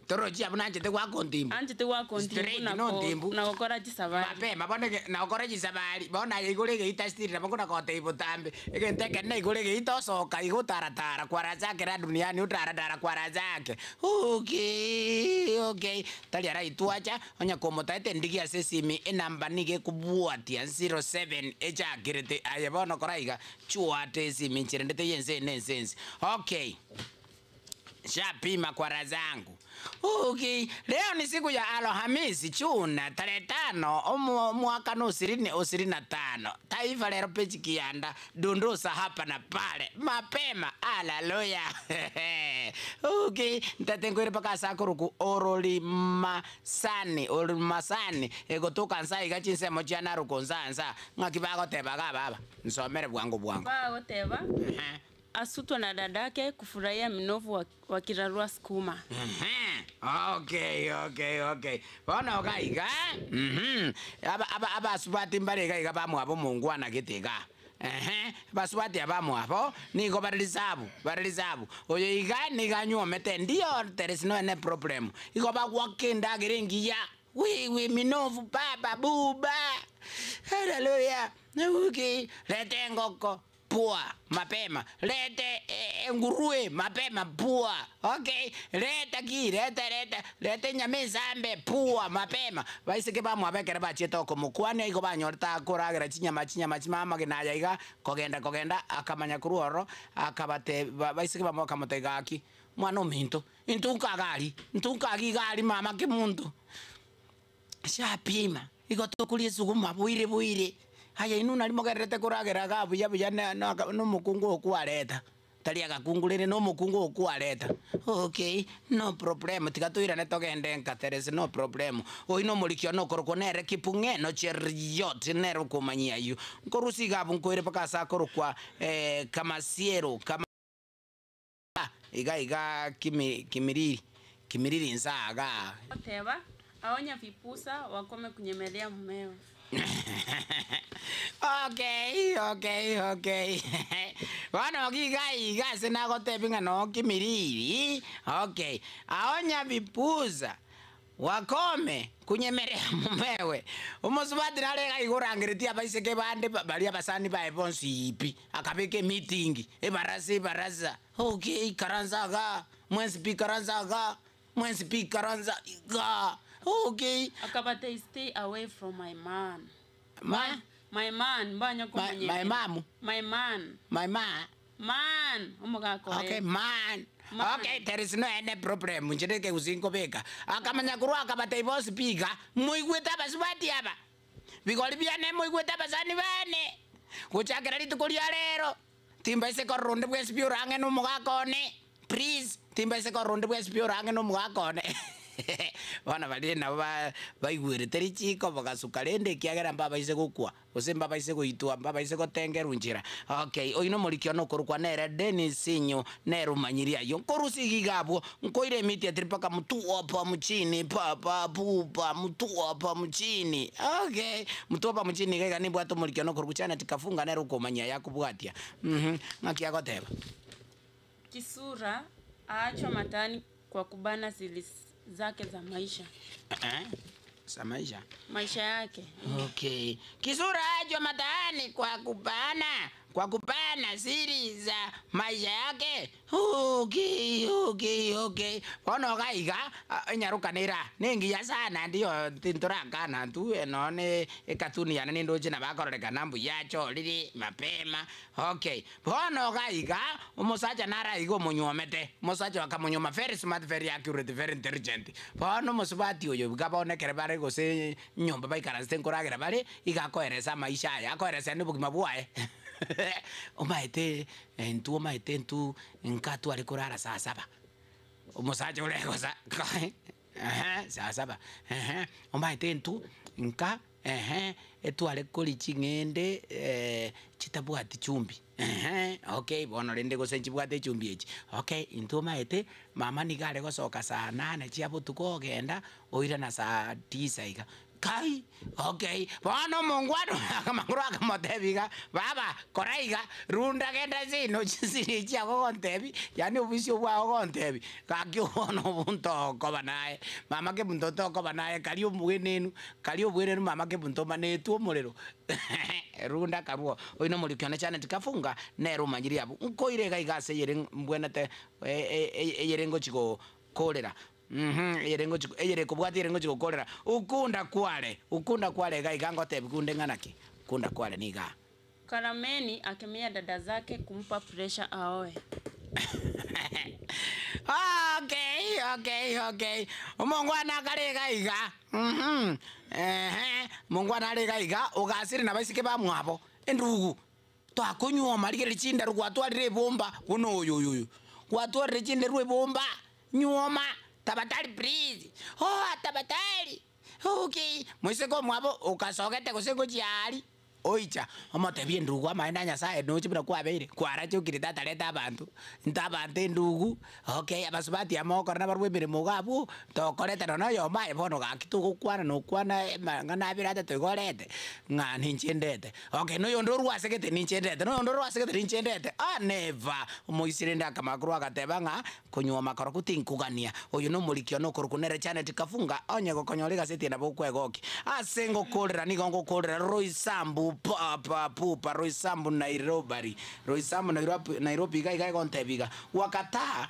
Torochi abwo nanchete goaka ontimbu. Anchete goaka ontimbu Straight na no ontimbu. na gokora chisabari. Mapema bono ege- na gokora chisabari bono aye igoro egeita still nabo nkona gotebia botambe egento ekenene igoro egeita osoka igo otaratara kwara zake ra duniani otaratara kwara zake okay okay tari araitwacha onye komotaete ndigi ase esimi enamba niga ekobwatia 07 echakerete aye bono kora iga chwate esimi ncherendete ya ense eye na ense ense okay. Shapima kwa raha zangu. Okay, leo ni siku ya Alhamisi Juni tarehe 5 mwaka no ishirini ishirini na tano. Taifa Lero peji kianda dundusa hapa na pale mapema. Haleluya. Okay, ntatengwire paka sakuruku orolimasani orolimasani egotoka nsa iga chinsemo chia naruko nsa nsa ng'aki bagoteba ga baba nsomere bwango bwango. Bagoteba asutwa na dadake kufurahia minofu wakirarua sukuma. Okay, okay, okay. Bono iga iga. Aba aba abasubati mbare iga iga bamwabo omongwana gete iga. Ehe, abasubati aba bamwabo nigo bare risabu, bare risabu. Oyo iga niga anywomete ndio there is no any problem. Igo bagwaka endagera engiya, Wiwi minofu baba buba. Haleluya. Okay. Lete engoko pua mapema. Lete enguruwe mapema pua. Okay. Leta ki leta leta leta enyama ensambe pua mapema. Baiseke bamwabekere bachiete okomokwania igo banyorete akoragera chinyama chinyama chimamagena aya iga kogenda kogenda akamanya korwa ororo akabate baiseke bamwe bakamotebia gaki mwana ominto ntuka iga aria ntuka iga iga aria mama kemonto shapima igo tokoria esuguma boire boire aye inwe nari mogendererete koragera iga buya buya na na na omokungu oyo kwareta tari agakungu rende na omokungu oyo kwareta okay no problem tiga toirane togende nka there is no problem. Oyio na omoriki one okorokwa nere Kipung'eno Cheruiyot nere okomanyia ayio. Nkorusia iga abwo nkoire mpaka ase akorokwa Kamasiero kama iga iga kimi Kimiriri Kimiriri inse aagaa. Goteba, Aonya vipusa wakome kunyemelea mumewe. Okay, okay, okay. Bono iga iga ase nagotebia ng'a noo Kimiriri, okay. Aonya vipusa Wakome kunyemerea mumewe. Omosubati nare iga igorangeretie abaiseke bande baria abasani baye bonsi pi, akabeka emitingi, ebarasa ebarasa, okay ikaransa igaa, mwensi pi ikaransa igaa, mwensi pi ikaransa igaa, okay. Akabatebia stay away from my man. Ma? My man, mbanya My, komonyemera. my mom? My man. My ma? Man, omogaka oye. Okay, man. Man. Okay, there is no any problem. Inche nekegusii nkobeka. Akamanya korwa akabatebia bonsi pi iga, moigwete abasubati aba? Bigori biane moigwete abasani bane? Gochakera rituko ria rero, timbaise korora onde bwensi pi ore ang'e na omogaka one. Please, timbaise korora onde bwensi pi ore ang'e na omogaka one. Bono baria nabo ba baigwerete richiko bagasuka rende ekiagera mbabaise gokwa. Gose mbabaise goitwa, mbabaise gotengerwa inchera. Okay, oyio nomoriki one okorokwa nere Dennis Sinyo, nere omanyiri ayio. Nkorusia iga iga abwo, nkoira emiti etiri mpaka Mtwapa mchini, papa pupa, Mtwapa mchini. Okay, Mtwapa mchini iga iga nimbwate omoriki one okorokwa Janet Kafunga nere okomanyia aya akobwatia. Mh, ng'aki agoteba? Kisura aachwa mataani kwa kubana siri zake za maisha. Eh, za maisha? Maisha yake. Okay. Kisura aachwa mataani kwa kubana kwa kubana siri za maisha yake. Okay, okay, okay. Bono iga iga enyaroka nera nengiya sana ndiyo tintorakana ntwe nonye ekatuni yane nindoche nabo akororekana mbuya achorire mapema. Okay. Bono iga iga omosacha nare iga omonywomete, omosacha akamonyuoma very smart, very accurate, very intelligent. Bono omosubati oyo iga bono ekere bare gose nyomba baikaransete nkoragera bare, iga akoeresa amaisha aye, akoeresa yaani obogima bwaye. Omaete intwe omaete intwe nka tware korara saa saba, omosacha ore gosa ehe saa saba ehe, omaete intwe nka ehe, etware koria ching'ende chitabwati chumbi ehe, okay bono rende gose nchibwate echumbi echi, okay intwe omaete mama niga are gosoka saa nane chia botuko ogenda oirana saa tisa iga. Kai! Okay, bono omongwana oyo akamanya akamotebia iga, Baba, kora iga, runda genda seino chisiri echi chiago ogontebia, yaani obisia obwao ogontebia, gaki bono obonto okoba naye, mama kemunto tokoba naye, karia obwenenu, karia obwenenu mama kemunto manetwe omorero, runda karwo. Oyio nomoriki one Janet Kafunga, nere omanyiri abwo. Nkoire iga iga ase eyere mbwenerete eyere ngochi gokorera. Mh, eyere ngochi eyere ekobwatia ere ngochi gokorera, Ukunda kware, ukunda kware iga iga ngotebi kunde ng'ana ki? Ukunda kware niga. Karameni akemea dada zake kumpa pressure aoe. Okay, okay, okay. Omongwana akare iga iga, mh, ehe, omongwana are iga iga, ogasire na abaiseke bamwabo, endugu, twakonyuoma rigereria chindaru gwatwarire ebomba buna oyo oyo oyo, gwatwarire chindaru ebomba. Nyuoma, tabatari please, oh tabatari, okay, moiseke omwabo okasogete gose ngochia aria. Oicha, omotebie endugu amaene a Nyasaye noche buna kwabeire, kwarachokire tata reta abanto, nta abanto endugu, okay abasubati amo okore nabarabwo emeremo iga abwo, tokoreta nonye oyomo aye bono gaki togokwana na okwana amang'ana abere atato iga orete, ng'a ninche ndete. Okay na oyonde orwe ase gete ninche ndete, na oyonde orwe ase gete ninche ndete, ah never! Omoisia rende akamanya korwa agateba ng'a konyuoma korokwo tinkogania, oyo nomoriki one okorokwa nere Janet Kafunga, onye gokonyora egaseti eye nabo okwegokia. Ase ngokorera nigo ngokorera Roysambu papa pupa Roysambu Nairobari Roysambu Nairobi Nairobi iga iga egontebia iga wakataa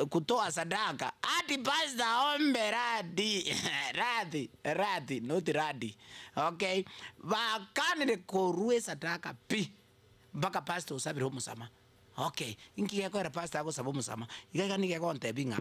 kutoa sadaka ati pastor ombe radi radhi radhi not radi okay bakanire korwa esadaka pi mpaka pastor osabire omosama. Okay, inki gekoera pastor agosaba omosama? Iga iga nigo egontebia ng'a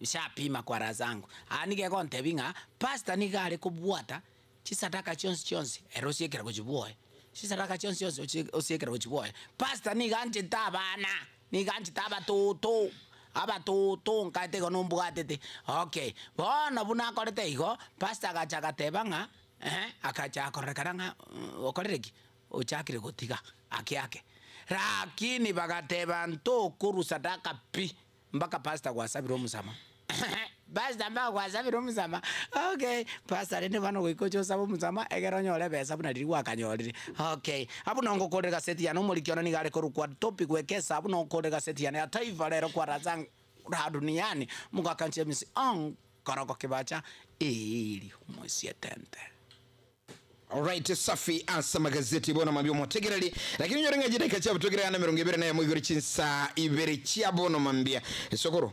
nshapima kwa raha zangu, aa nigo egontebia ng'a pastor nigo are kobwata chisadaka chionsi chionsi ere osiekere gochia bwoye, chisadaka chionsi chionsi ochi osiekere gochia bwoye. Pastor nigo anchete abana, nigo anchete abatoto, abatoto nkaete igo nombwatete, okay. Bono buna akorete igo, pastor agacha agateba ng'a eh, akacha kororekana ng'a okorire ki? Ochakire gotiga ake ake. Rakini bagateba ntokorwa sadaka pi mpaka pastor gwasabire omusama. Pastor mpaka gwasabire omusama okay pastor rende bono goika oche osabe omusama egere onyore ebesa buna riria gwakanyorire okay. Abwo nongokorera egaseti yane omoriki one nigo are korokwa Topic Wekesa abwo nongokorera egaseti yane ya Taifa rero kwa Raha Duniani omogaka James Ongoroko Kibacha eeri omosietente. Alright, safi ase amagazeti bono mambia omotegereri lakini onyore ng'a chidaika chiabo togere ande emerongo ebere na eyemo igoro chinsa ibere chia bono mambia esokoro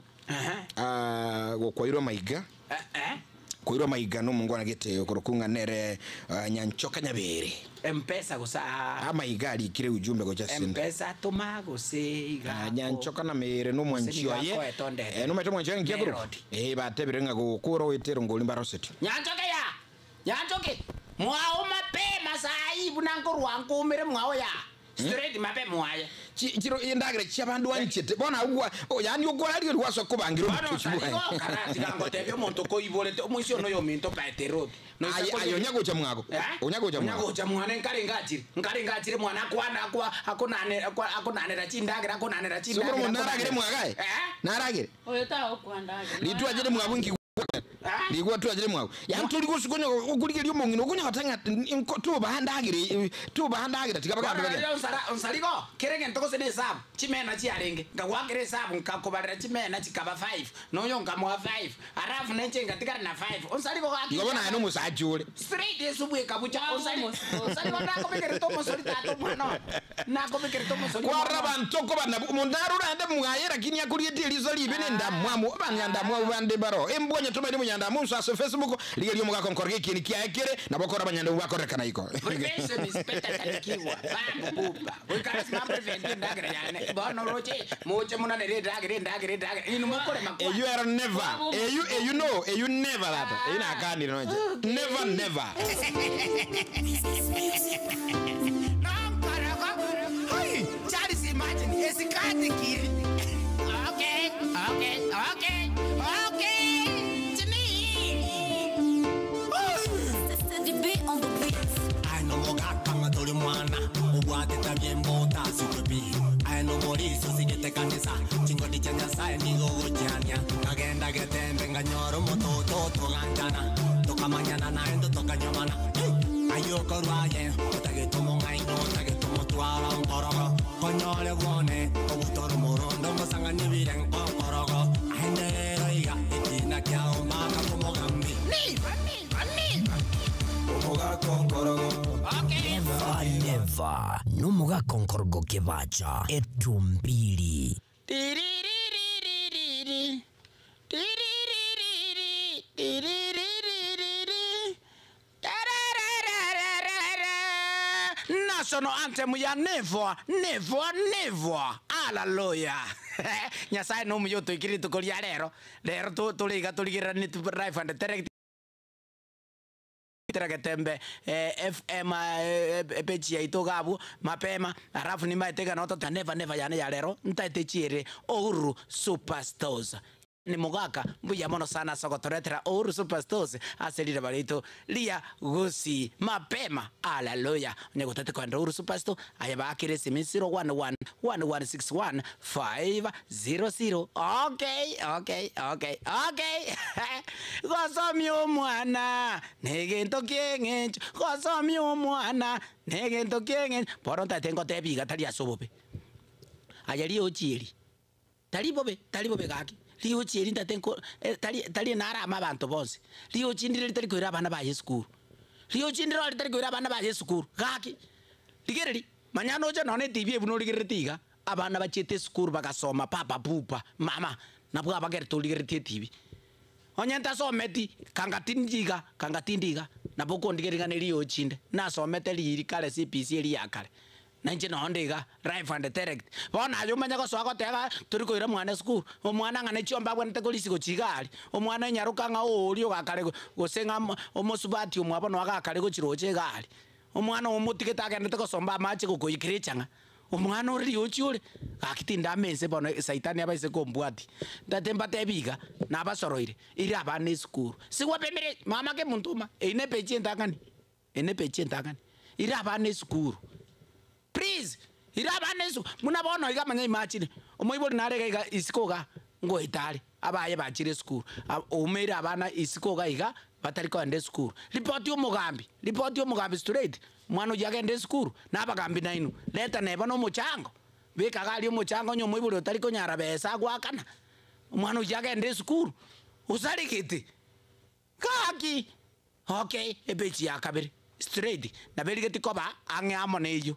ah, gokwairwe amaiga kwairwe amaiga na omongwana gete okorokwa ng'a nere ah, nyanchoka nyabere Mpesa gose aa amaiga arikire ujumbe gocha ase Mpesa toma gose iga Ah, nyanchoka na mere na omwanchi Gose nigo oye akoete ondete. Eh, nomanyete omwanchi oye nki akorokwa Melody. Eh, batebire ng'a gokora oete erongori mbaroseti Nyanchoka ya! Nyanchoke, mwao mapema saa hii buna nkorwa nkoumere mwao ya straight mape mwaye. Chiro endagera chi'abandu anchete bono agwo gwa yaani okoraria oria gwasoa kobangira Bono omotuchi osarigo bwaye. karatiga ngotebia omonto koiborete omoisia one oyominto paete road. Noisa Aye aye koria- onya gocha mwago Eh? onya gocha Onya mwago. gocha mwane nkare ngachire nkare ngachire mwane akwana akwa akonane akwa akonanera chindagera akonanera Sokoro chindagera omonto naragere akonanera. mwago aye? Eh? Naragere? Oyo tagokwa ndagera. Ritwachire mwago inki Rigwa twachire mwago. Yaani tori gosi konya okorigeria omong'ina okonya goteba ng'a nko tobaha ndagera eye tobaha ndagera tiga bagambe Bono bagende. riria onsara onsarigo kera egento gose na esabu chimena chiarenge nkagoakera esabu nkakobarera chimena chikaba five na oyo nkamoa five alafu nainche ngatigara na five onsarigo gaki Igo bono aye nomosacha ore. Straight esubu ekabucha onsari onsarigo nakobekerete omosori tata omwana one nakobekerete omosori Kwarora omwana one. abanto okoba nabwo, omonto narore aende mwaye lakini akorigetie eriso ribe na endamwamu, abanyandamwamu bande mbaro. Embwa onye tomaeti omonyandamwamu nso ase Facebook, rigeria omogaka onkore gekieni kiaye kere, nabo okore abanyandamwamu bakorekana igo. Prevention is better than cure. Bambu bupa. Goika ase baprevent endagera yane. Bono oroche moche monanere endagera endagera endagera. Inwe mokorema kwa. Eyio ero never, eyio eyio no, eyio never tata, eyio nakanire nonye. Never never. Hai, Charles imagine esikati kiri. Okay, okay, okay, okay. Chini. Aye nomogaka ng'a tori mwana obwate tabia embota asigwe pi aye nomorisi osigete kanisa chingoni chia Nyasaye nigo ogochiania nkagenda getembe nkanyora omototo toganchana tokamanyana naende tokanyomana Hey! Aye okorwa aye otagete omong'aino otagete omotwara nkorogo konyore bwone obutoro morondo ngosang'anie bire nkokorogo aye nero iga ekina kiao maka komogambi Niva, niva, niva. Omogaka onkorogo Never, never. Nomogaka onkorogo kebacha etumbili. Tiriririri. Tiriririri. Tiriririri. Tararararara. National anthem ya never, never, never. Hallelujah. Nyasaye nomuya otoikire rituko ria rero. Rero tore iga torigereranie live and direct. Getembe FM page yaito iga abwo mapema alafu nimaete iga notote never never yane ya rero ntaete chiere Uhuru Superstars. Ni mogaka mbuya mono sana ase ogotoretera Uhuru Superstores ase riraba riaito ria Gusii mapema. Hallelujah. Onye gotete koenda Uhuru Superstore aye baakere esimi 011 1161 500. Okay, okay, okay, okay. Gosomia omwana negento kieng'encho, gosomia omwana negento kieng'encho. Bono ntaete ngotebie iga tari ase obobe. Aye riochi eri. Tari bobe, tari bobe gaki, riochi eri ntate nko tari tari narame abanto bonsi, riochi ndire ritari koira abana baye esukuru, riochi ndire oo ritari koira abana baye esukuru, gaki, rigereria, manya noche nonye na etv eywo norigerereti iga, abana bachiete esukuru bagasoma papa pupa, mama, nabwo abagerete origereretie etv. Onye ntasometi, kanga tindi iga, kanga tindi iga, nabo okondigereria ng'a neriochi inde, nasomete riiri kare CBC eria ya kare. Nainche noo nde iga, live and direct. Bono aye omanye gosoa goteba ng'a tori koira mwana esukuru, omwana ng'a ne chiombe abwenerete korisia gochia iga aria, omwana enyaroka ng'a ooria ogakare gose ng'a omosubati omwabo noe agakare gochia roche iga aria. Omwana omotigete agenderete gosomba amache gokoikera echang'a, omwana ore riochi ore, gaki tindama ense bono saitani abaise kombwatia. Ntate mbatebi iga, nabasoroire, ira abana esukuru, sigwapemire mama kemonto oma, eyio ne epeji entang'ani. Eye nepeji entang'ani, ira abana esukuru, please ira abana esukuru, buna bono iga manya imagine, omoibori nare iga iga isiko igaa, ngoeta are, abaye bachire esukuru, oumeire abana isiko iga iga, batari kogenda esukuru. Ripoti omogambi, ripoti omogambi straight, omwana oyio agende esukuru, na abagambi nainwe, reta neba na omochango, beka iga aria omochango onye omoibori otari konyara besa agoakana, omwana oyio agende esukuru, osaregete. Gaki! Okay, epeji ya kabere, straight, nabo erigeti koba ang'e amo na eyio.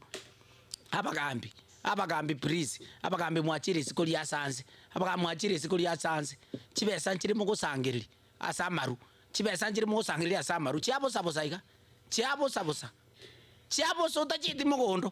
Abagambi, abagambi please, abagambi mwachire isiko ria asanse, abagambi mwachire isiko ria asanse, chibesa nchire mogosangereria ase amaru, chibesa nchire mogosangereria ase amaru, chiabosa bosa iga, chiabosa bosa, chiabosa otachieti mogondo,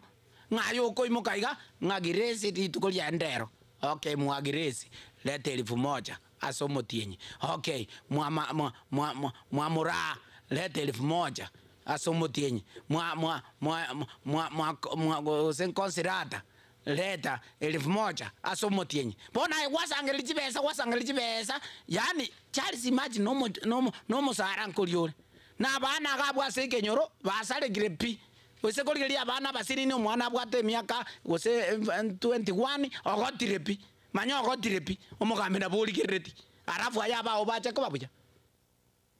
ng'a aye okoimoka iga, ng'a giresi rituko riaye ndero, okay mwagiresi, reta elfu moja. Ase omotienyi. Okay, mwa mwa mwa mwa mwamoraa, leta elfu moja ase omotienyi, mwa mwa mwa mwa mwa mwa gose nkonsilata, leta elfu moja ase omotienyi. Bono aye gwasangereria chibesa gwasangereria chibesa, yaani Charles imagine nomo nomo nomosara nkoria ore, na abana iga abwo ase ekenyoro basarekire pi, gose korigereria abana abasinini omwana abwate emiaka gose 21 ogotire pi. Manya ogotire pi, omogambi nabo origerereti, alafu aye abao bache koba buya.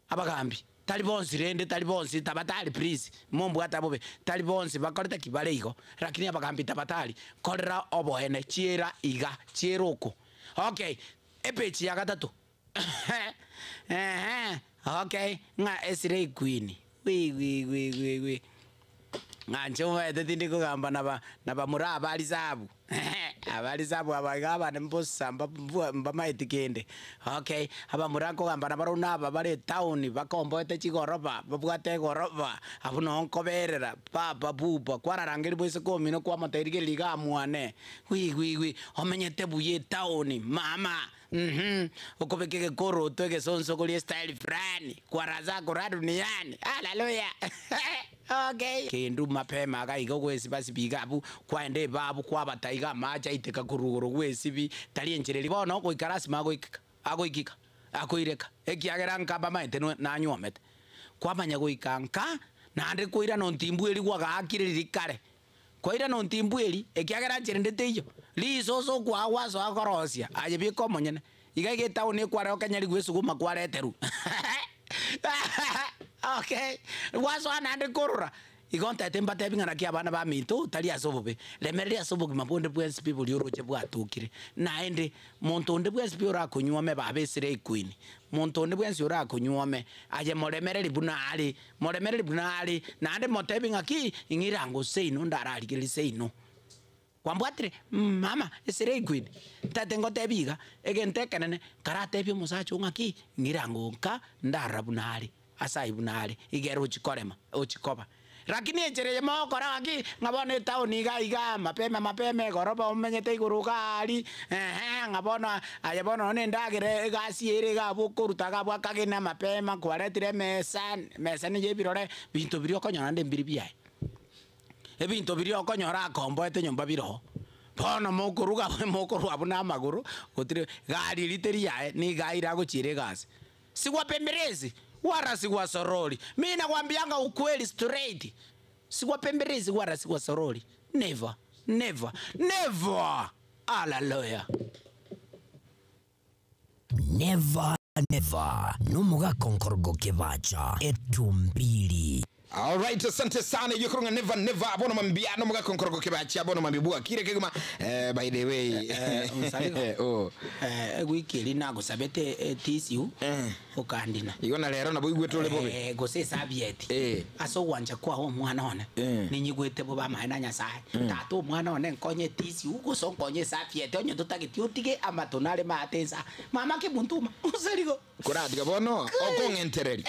Abagambi, tari bonsi rende, tari bonsi, tabatari please, mombwate bobe, tari bonsi bakorete ki bare igo, lakini abagambi tabatari, korera oboene, chiera iga, chiera oko. Okay, epeji ya gatato, ehe, okay, ng'a esirei queen, wi wi wi wi wi. Ng'a inche omanyete tindi kogamba na ba na bamura aba risabu, aba risabu aba iga abande mbosa mba mbamaeti kende, okay. Abamura nkogamba nabarobwo na aba bare etown bakomboete chigoroba, babwate egoroba, abwo noo nkoberera, papa buba, kwararangeria boiseke omino kwamotebia rigereria igaa mwane, wi wi wi, omenyete buya etown, mama. Uhum, okobeka egekoroto egesonso koria estyle fulani, kwa zako la duniani, haleluya okay. Kende mapema iga iga ogwesiba-sibi iga abwo, kwaenda ebabu kwabata iga amache aiteka korwa igoro gwesibi, tari enchera eria bono goika lasima agoikeka agoikika akoireka, ekiagera nka mbamaete nwe nanywomete. Kwamanya goika nka, naende koirana ontimbweri gwagaakire riria kare. Kwairana ontimbweri, ekiagera ncherende teiyo, risosa okwaa gwasoa korosia, aye beka omonyene. Iga iga etown ekwareo Kenya rigwe esuguma kwareterwa. Okay, gwasoa naende korora, igo ntaete mbatebi ng'a naki abana baminto tari ase obobe, remereria ase obogima bonde bwensi pi boria oroche bwatokire. Naende, monto onde bwensi pi orakonywome baba esere equeen, monto onde bwensi orakonywome, aye moremereri buna are, Moremererie buna are, naende motebi ng'aki, ing'ira ango seino ndararigererie seino. Kwambwatire? Mama, esere equeen, ntagete ngotebi iga, egento ekenene, nkaratebie omosacha oo ng'aki, ing'ira ango nka ndarora buna are, ase ayio buna are, iga ere ochia korema, ochia koba. Rakini enchera eye mogokora ng'aki, ng'a bono etown iga igaa, mapema mapema egoroba omenyete igoro iga aria, eeh, ng'a bono aye bono nonye na endagera egasi ere iga abwo okoruta iga abwo akagena mapema kwaretire emesa, emesa nigo ebirore, binto biria okonyora naende mbiri biaye. Ebinto biria okonyora akomboete nyomba bire oo. Bono mokoruga mokorwa abwo na amagoro, gotire gari eria teri yaye, nigo aire agochiera egasi. Siwapemberezi wala siwasorori, mi nakwambianga ukweli straight, siwapemberezi wala siwasorori, never, never, never! Hallelujah! Never never nomugakonkorogo kebacha etumbili. Alright, asante sana yokurunga never never abono mambiano mugakonkorogo kebacha abono mambibua kire keguma by the way Msaligo. oh Ewiki eri nagosabete etisiu okandina igo na rero nabo igwete ore bobe gose esabieti ase ogwancha kwao omwana one ninyigwete bobe amaene na nyasaye tata omwana one nkonye etisiu gose onkonye esabieti onye totageti otige amatona are maate nsa mama kemuntuma osarigo kuratiga bono okong'entereri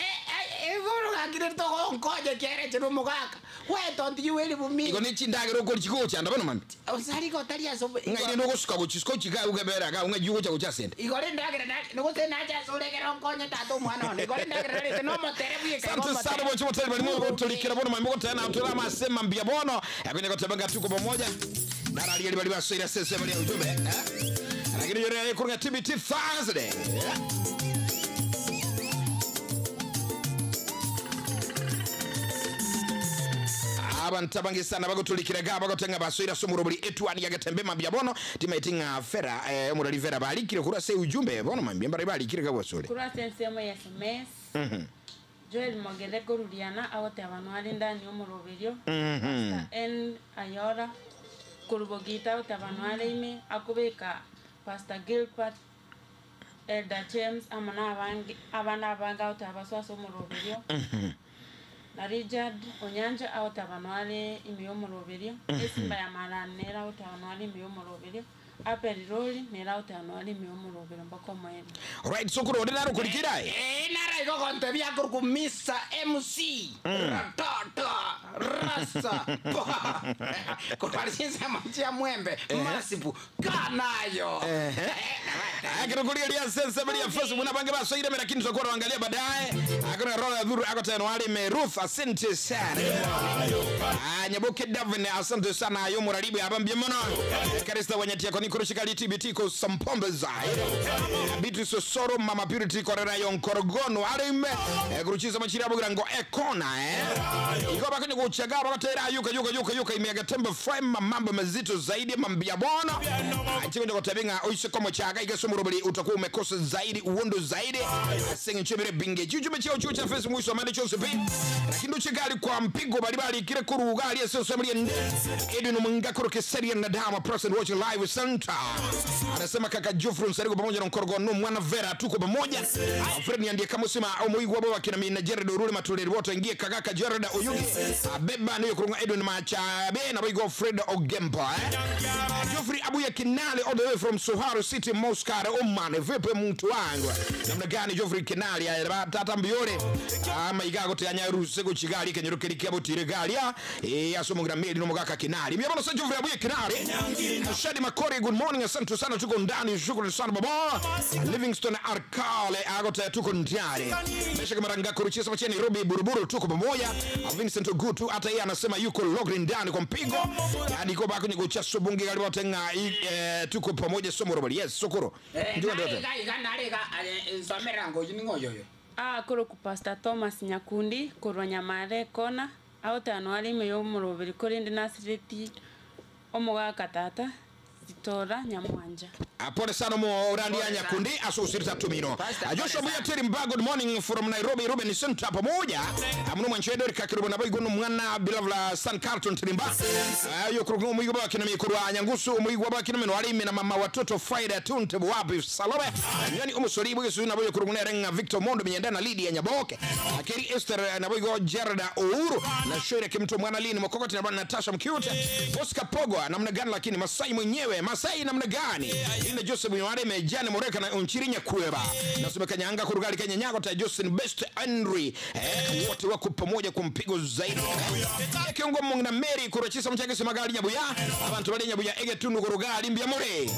igoro gakire togonkonye kiareche nomogaka wetontiyiweri bumi igo nechindagera okori chigochanda bono mambi osarigo otari ase ng'aire nogosuka gochisuka ochiga ugebera ga ng'ai gocha gocha sende igore ndagera nogose nacha ase oregera onkonye tata omwana one igore ndagera narete nomotere bweka Asante sana bocho motari bali mungu tulikira bono mambo tena tula masema mbia bono akwenda kutembanga tuko pamoja na rali bali basoira sese bali ujumbe eh lakini yore kurunga TBT Thursday eh? Abantu abangi sana bagutulikira ga bagotenga basoira somuro buli etwani yagetembe mambia bono timaitinga fera omurali vera balikire kura se ujumbe bono mambia mbari balikire gabosole Kurwa sensemo ya SMS Joel Mogere koruriana agoteba nwari ndani omoroberio N Ayora korubogita agoteba nware ime akobeka Pastor Gilbert Elder James amo na abange abana abange agoteba baso ase omoroberio na Richard Onyanja agoteba nware ime y'omoroberio Esimba ya Marani nere agoteba nware ime y'omoroberio Apel Roli nere agoteba nware ime y'omoroberio mpaka omoerio. Right, so kuro ndinaro kurikira nara igo kontebia koruku Mr. MC ratata rasa pa korwarisiense amachia mwembe masipu kanayo Akikurukulia sense bali ya Facebook na bange basoire mera lakini tutakuwa tunaangalia baadaye. Akuna rola dhuru ako tena wale me Ruth asante sana. Ah, Nyaboke Davin asante sana yo muraribu hapa mbia mono. Karista wanyatia kwa nikurushika TBT ko sampombe za. Beatrice Soro Mama Purity korera yo nkorogono arime kuruchiza machira bugira ngo ekona Iko bakanya kuchaga bakatera yuka yuka yuka yuka imiaga tembe frame mambo mazito zaidi mambia bono. Chiko ndiko tabinga oise komo chaga igeso murubili utakuwa umekosa zaidi uondo zaidi singi chebere binge chuchume chao chuo cha Facebook mwisho amande chose pi lakini uchigali kwa mpigo balibali kile kuruga aliye sio sema Edwin Mungakoro Keseria na Dama present watching live center anasema kaka Geoffrey Msarigo pamoja na Nkorogo no mwana Vera tuko pamoja Alfred niandie kama usema au muigwa baba kina mimi na Jared Orule Matuleli wote ingie kagaka Jared Oyugi Abeba niyo kurunga Edwin Machabe na Boygo Fred Ogempa Geoffrey Abuya Kinale all the way from Suharu City Moscow Oman vipi mtu wangu namna gani Geoffrey Kinale ya tata mbiore ama igago te anyaru sego chigali kenyero keri kiabo tire galia asomo ngira meli no mugaka Kinale mimi bwana Geoffrey Abuya Kinale Shadi Makori good morning asante sana tuko ndani shukrani sana baba Livingstone Arkale agote tuko ndani Mesha Kamaranga kuruchisa machi Nairobi Buruburu tuko pamoja Vincent Ogutu hata yeye anasema yuko locked ndani kwa mpigo hadi kwa bako nyugo cha subungi karibu tenga tuko pamoja somo robali yes sokoro ndio ndio narega iga narega nsomera ngoyi ningoyoyo Koroku Pastor Thomas Nyakundi korwa Nyamare kona agoteba nware ime y'omoroberi korende nasireti omogaka tata Sitora Nyamwanja. Pole sana mo urandi ya Nyakundi asusirita tumino. Joshua Mbuya Terry Mba good morning from Nairobi Ruben Center pamoja. Amuno mwanchwedo rikakirubo na boigo mwana beloved San Carlton Tirimba. Ayo kurugu muigo baki na mikuru Nyangusu muigo baki na meno alime na mama watoto Friday tunte wapi Salome. Yani umusori bwe na boyo kurugu na Victor Mondo minyenda na Lydia Nyaboke. Akeri Esther na boigo Gerard Uhuru na Shore kimto mwana Lini Mokokoti na bwana Natasha Mkiute. Oscar Pogwa namna gani lakini Masai mwenyewe Masai namna gani? Ine Joseph Nyaware Mejane Moreka na Unchirinya Kweba. Nasema Kanyanga Kurugali Kenya Nyago ta Justin Best Henry. Wote wako pamoja kwa mpigo zaidi. Kiongo Mungu na Mary kurachisa mchake semagali Nyabuya. Abantu bali Nyabuya ege tunu Kurugali mbia more.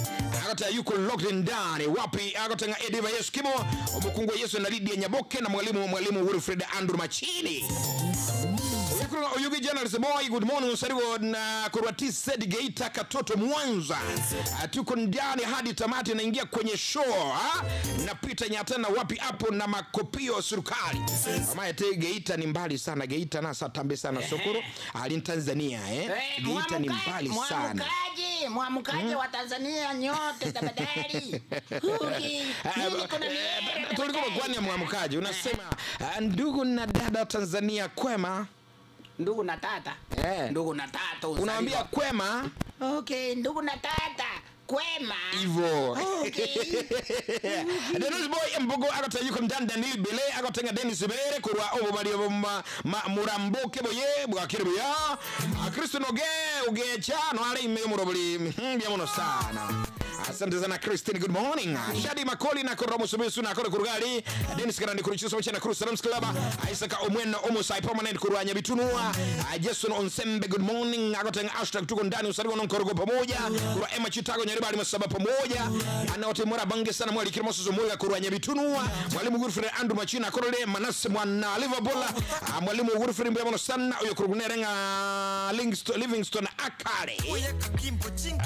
Akata yuko locked ndani. Wapi akata nga Ediva Yesu Kimo. Omukungu Yesu na Lydia Nyaboke na mwalimu Wilfred Andrew Machini. Oyugi Mwanduki General Boy, good morning usarigo na kurwa TZ Geita Katoto Mwanza. Tuko ndani hadi tamati, naingia kwenye show ha? Napita Nyatana wapi hapo na makopio serikali. Amaete Geita ni mbali sana, Geita na satambe sana Sokoro ali Tanzania eh? Geita ni mbali sana. Mwamukaje, mwamukaje wa Tanzania nyote tafadhali. Uki, mimi kuna miere Tulikuwa kwani ya mwamukaji unasema ndugu na dada wa Tanzania kwema. Ndugu na tata. Eh. Ndugu na tata. Unaambia kwema Okay, ndugu na tata. Kwema. hivyo. Okay. Dennis Boy Mbogo agota yuko mdani Daniel Bele agotenga Dennis Bere kurwa obo bali obo ma, ma, murambuke boye bwakire buya. Kristo noge ugecha no ale ime murobuli mbya muno sana. Asante sana Christine, good morning. Shadi Makoli na Koromo Subisu na Kore Kurugali, Dennis Karandi Kuruchiso Chana Cruz Salams Club, Isaac Omweno Omusai Permanent Kurwanya Bitunua, Jason Onsembe, good morning. Agotenga hashtag tuko ndani usariwa nonkorogo pamoja. Kurwa Emma Chitago Nyaribali Masaba pamoja. Anaote mora bange sana mwali kirimo sozo moya kurwanya Bitunua. Mwalimu Godfrey Andrew Machina Korole Manase mwana Liverpool. Mwalimu Godfrey Mbya sana uyo kurugunerenga Livingstone Akale.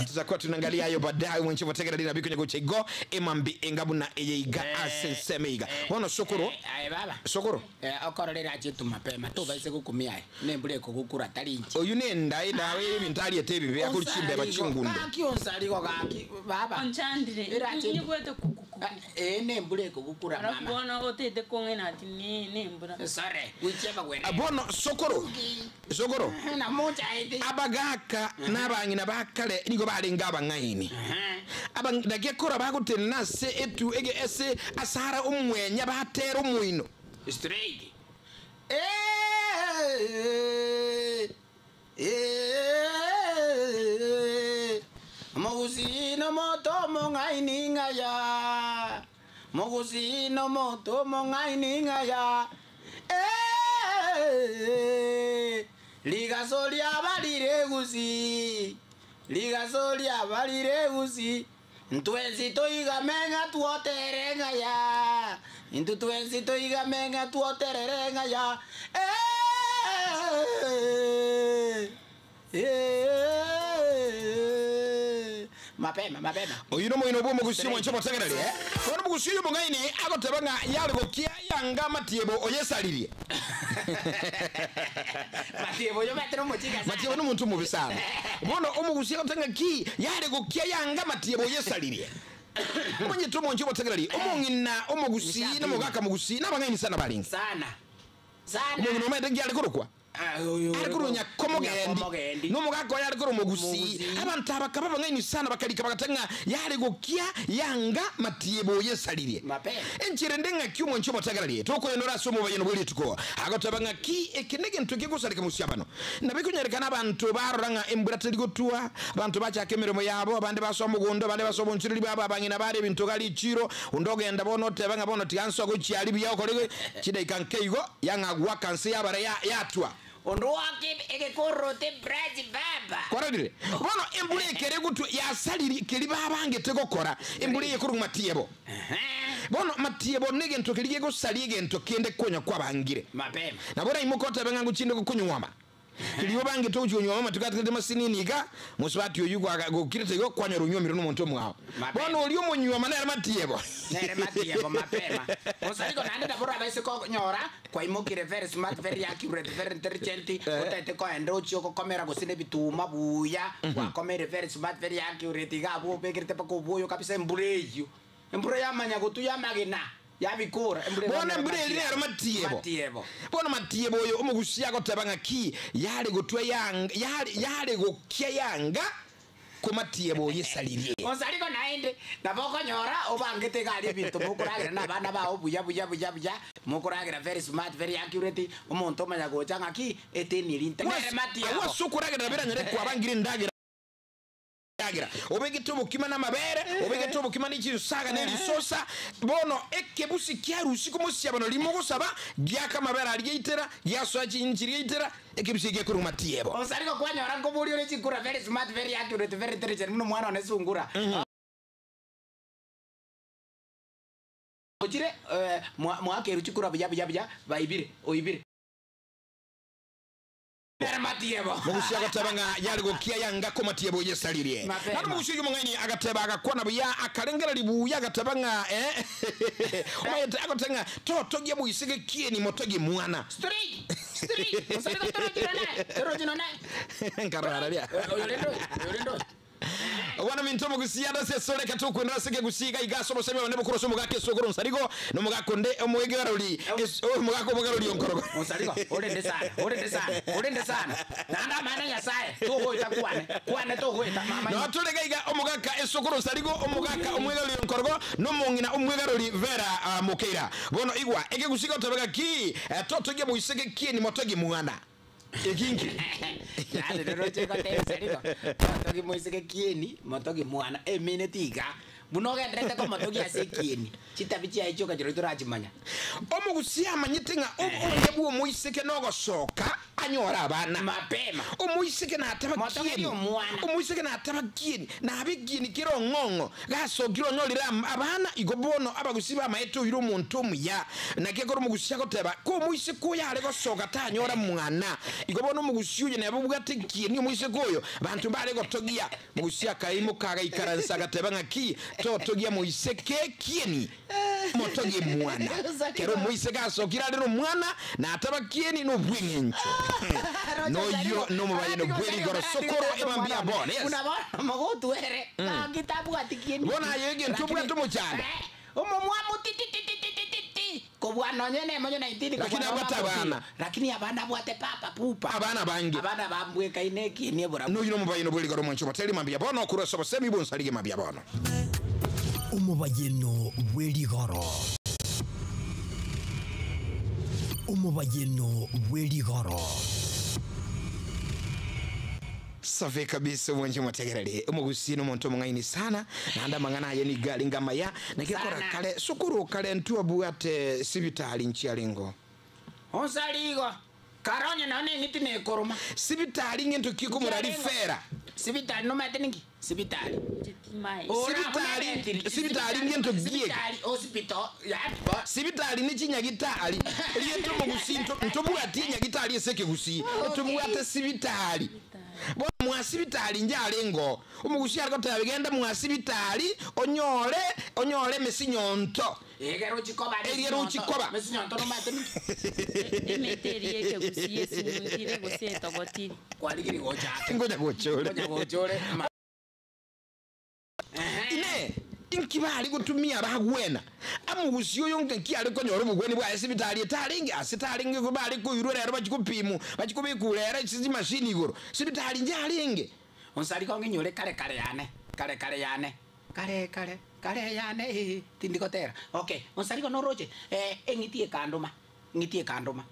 Tutakuwa tunaangalia hayo baadaye mwenye votegera dina biko nyako chego emambi engabu na eyeiga asensemiga bono sokoro Aye baba. Sokoro. Eh, okororera chetu mapema tubaise gukumia nembure kugukura tarinchi. Oyu nenda ida ebintu aliete ebibe akurichimbe abachungunde. Gaki onsarigo gaki baba. Onchandire. Nyikwete kukuku. Eh, nembure kugukura Alafu mama. bona otete kong'ena ati ni nembura. Sorry, wicheba gwene. Bono sokoro. Sokoro. Na moja ende. Abagaka n'abang'ina bakale nigo barenga abang'aini. Abang'ina bagotena ase etu ege ese asara omwenya batera omwino. Straight. Eh, eh, Mogusino moto mong'aini ng'aya. Mogusino moto mong'aini ng'aya. Eh, ligaso lyabalire gusi. Ligaso lyabalire gusi. Ntwensi toigamenga tuotere ng'aya. Intu twensi toigamenga tuoterere ng'aya. Eh, eh, mapema mapema. Oyu nomoino bwo omogusi mwancho motegereri eh? Bono omogusi oyo omong'aini agoteba ng'a yare gokia yanga matiebo oyesaririe. Matiebo yo batera omochiga sana. Matiebo n'omuntu omubi sana. Bono omogusi agoteba ng'a ki yare gokia yanga matiebo oyesaririe. Omonyete omonche omotegereri omong'ina omogusi nomogaka mogusi nabang'aini sana baringa. Sana. Sana. Omong'ina omanyete nki are korokwa? Ari korwa Nyakomogendi nomogaka oyo ari korwa Mogusi abantu aba bakaba bang'aini sana bakarika bagateba ng'a yare gokia yanga matiebo oyesaririe enchera ende ng'aki omonche omotegererie tokoyonora ase omobayeno bwa rituko agoteba ng'aki eke na egento kegosareka mosia bano nabikonyarekana abanto barora ng'a embura teri gotua abanto bachaka emeremo yabo abande basoa omogondo abande basoa obonchoreri babo abang'ina bare ebinto gari echiro onde ogenda bono oteba ng'a bono tiga nsoa gochiari buya okore chidaika nke igo yang'agwaka nse yabara yatwa Ondu wake egekorote brazi baba. kwarorire bono embura ekere gotwa yasariri keri babangete gokora embura eye korwa matiebo bono matiebo na egento keri gegosaria egento kende konya kwabangire Mapema. nabo oraimoka otebe ng'a ngochinde gokonyuama keri obangete gochikonywama amatuko atigete masinini iga mosubati oyu gokirete igo kwanyora onywomire na omonto omwao bono oria omonywama nere matiebo Nere matiebo mapema. Osariko naende nabo abaise konyora kwaimokire very smart very accurate very intelligent otete koenda ochio gokomera gose na ebituma buya gwakomere very smart very accurate iga abwo obekerete mpaka obwoyo kabisa embura eywo embura yamanya gotu yamagena yabikura bono embura eri nero matiebo matiebo bono matiebo oyo omogusi agoteba ng'aki yare gotwa yanga yare yare gokia yanga komatiebo oyesaririe osariko naende nabo okonyora obangete iga aria ebinto mokoragera na abana bao buya buya buya buya mokoragera very smart very accurate omonto omanya gocha ng'aki eteni eri nere matiebo awase okoragera biranyare kwabangire endagera ndagira obegete obokima n'amabere obegete obokima n'echinsaga n'erisosa bono ekebusi kiarusi komosiabano rimo gosaba giaka amabere aria giaitera giasoa chinchi giaitera ekebusi gekorwa matiebo osariko kwanyora nkobori ore chikura very smart very accurate very intelligent muno mwana one sungura ochire mwakeru chikura buya buya buya baibire oibire. Mogusi agateba ng'a yare gokia yanga komatiebo yesaririe. Mapema. Naende mogusi oyio omong'aini agateba agakwana buya akarengereria buya agateba ng'a eh omanyete agoteba ng'a totogia moiseke kieni motogie mwana. Straight. Straight. Osariko torochino naye. Torochino naye. Nkarora ria. Oyo rende oyo. Oyo rende oyo. Obwana minto omogusi ande ase esore reka tokwendera ase ekegusi iga iga ase obosemi obone bokoro ase omogaka esokoro onsarigo na omogaka onde omoegerori omogaka omogerori onkorogo. Onsarigo orende sana. Orende sana. Orende sana. Naende amana Nyasaye togoeta kwane. Kwane togoeta mama. No tore iga iga omogaka esokoro onsarigo omogaka omwegerori onkorogo na omong'ina omwegerori Vera ah, Mokeira. Bono igwa ekegusi goteba gaki eh, totogie moiseke kieni motogie mwana. Ekinki. Yaani rero chekotebia Nsarigo, motogi moiseke kieni, motogi mwana, emineti iga. Buna ogenderete komotogia ase ekieni, chitabi chiaye chioka chirochio torachimanya. Omogusia amanyete ng'a obuya bwa omoiseke nogosoka anyore abana. Mapema. Omoiseke nataba Motogerie kieni. omwana. Omoiseke nataba kieni, nabe ekieni kere ong'ong'o, gasokire onyorire abana, igo bono abagusia bamaete oire omonto omuya. Naki ekero omogusia agoteba, ko omoiseke oyo are gosoka tanyora mwana, igo bono omogusia oyo nebe obwate ekieni omoiseke oyo, banto mbare gotogia. Mogusia akaimoka agaikaransa agateba ng'aki, totogia moiseke kieni, motogie mwana. Kero omoiseke asokire are nomwana, nataba kieni nobweng'encho. Noyo nomobayeno bw'erigoro sokoro eba mbuya bono. Yes. Buna bono mogotwere, gaki tabwati kieni. Bono aye egento obwate omochando. Omomwamu ti ti ti ti ti ti ti ti. Kobua nonye na emonyo 19 Lakini kobua abwate noma abana. Lakini abana abwate papa pupa. Abana bange. Abana bambwekaine ekieni eburabu. Noyo nomobayeno bw'erigoro mwancho bateri mambia bono okorwa ase obosemi bonsarige mambia bono. Omobayeno bw'erigoro. Omobayeno bw'erigoro. Safi kabisa mwancho motegereri omogusi nomonto omong'aini sana naende amang'ana aye niga aringe amaya naki ekora Sana. kare sukuru kare ntwe obwate sibitari nchiarengo. Onsarigo. Karonye nonye eng'iti nekoroma. Sibitari ng'ento kikomorari fera. Sibitari nomanyete ninki? Sibitari. Sibitari sibitari ng'ento gieke. Sibitari hospital yani Sibitari ni chinyagitari riento omogusi ntobwati enyagitari ase ekegusi etobwate sibitari. Bono mwasibitari njarengo omogusi arigoteba genda mwasibitari onyore onyore emesinyonto. Egero chikoba Egero chikoba. Mesinyonto nomanyete ninki? Emete eria ekegusi esinyuntire gose etogotiri. Kwarigiri gochake. Ngoja gochore. Ngoja gochore. Ine inki bari gotumia bagwena amogusi oyo nki are konyora obogweni bwaye sibitari etaringe ase taringe ko bari koirwa rero bachikopimu bachikobekura ere chimashini igoro sibitari njarenge. Onsariko ng'inyore kare kare yane. Kare kare yane. Kare kare kare yane eh, tindikotera. Okay, onsariko noroche eh eng'iti ekandoma. Ng'iti ekandoma.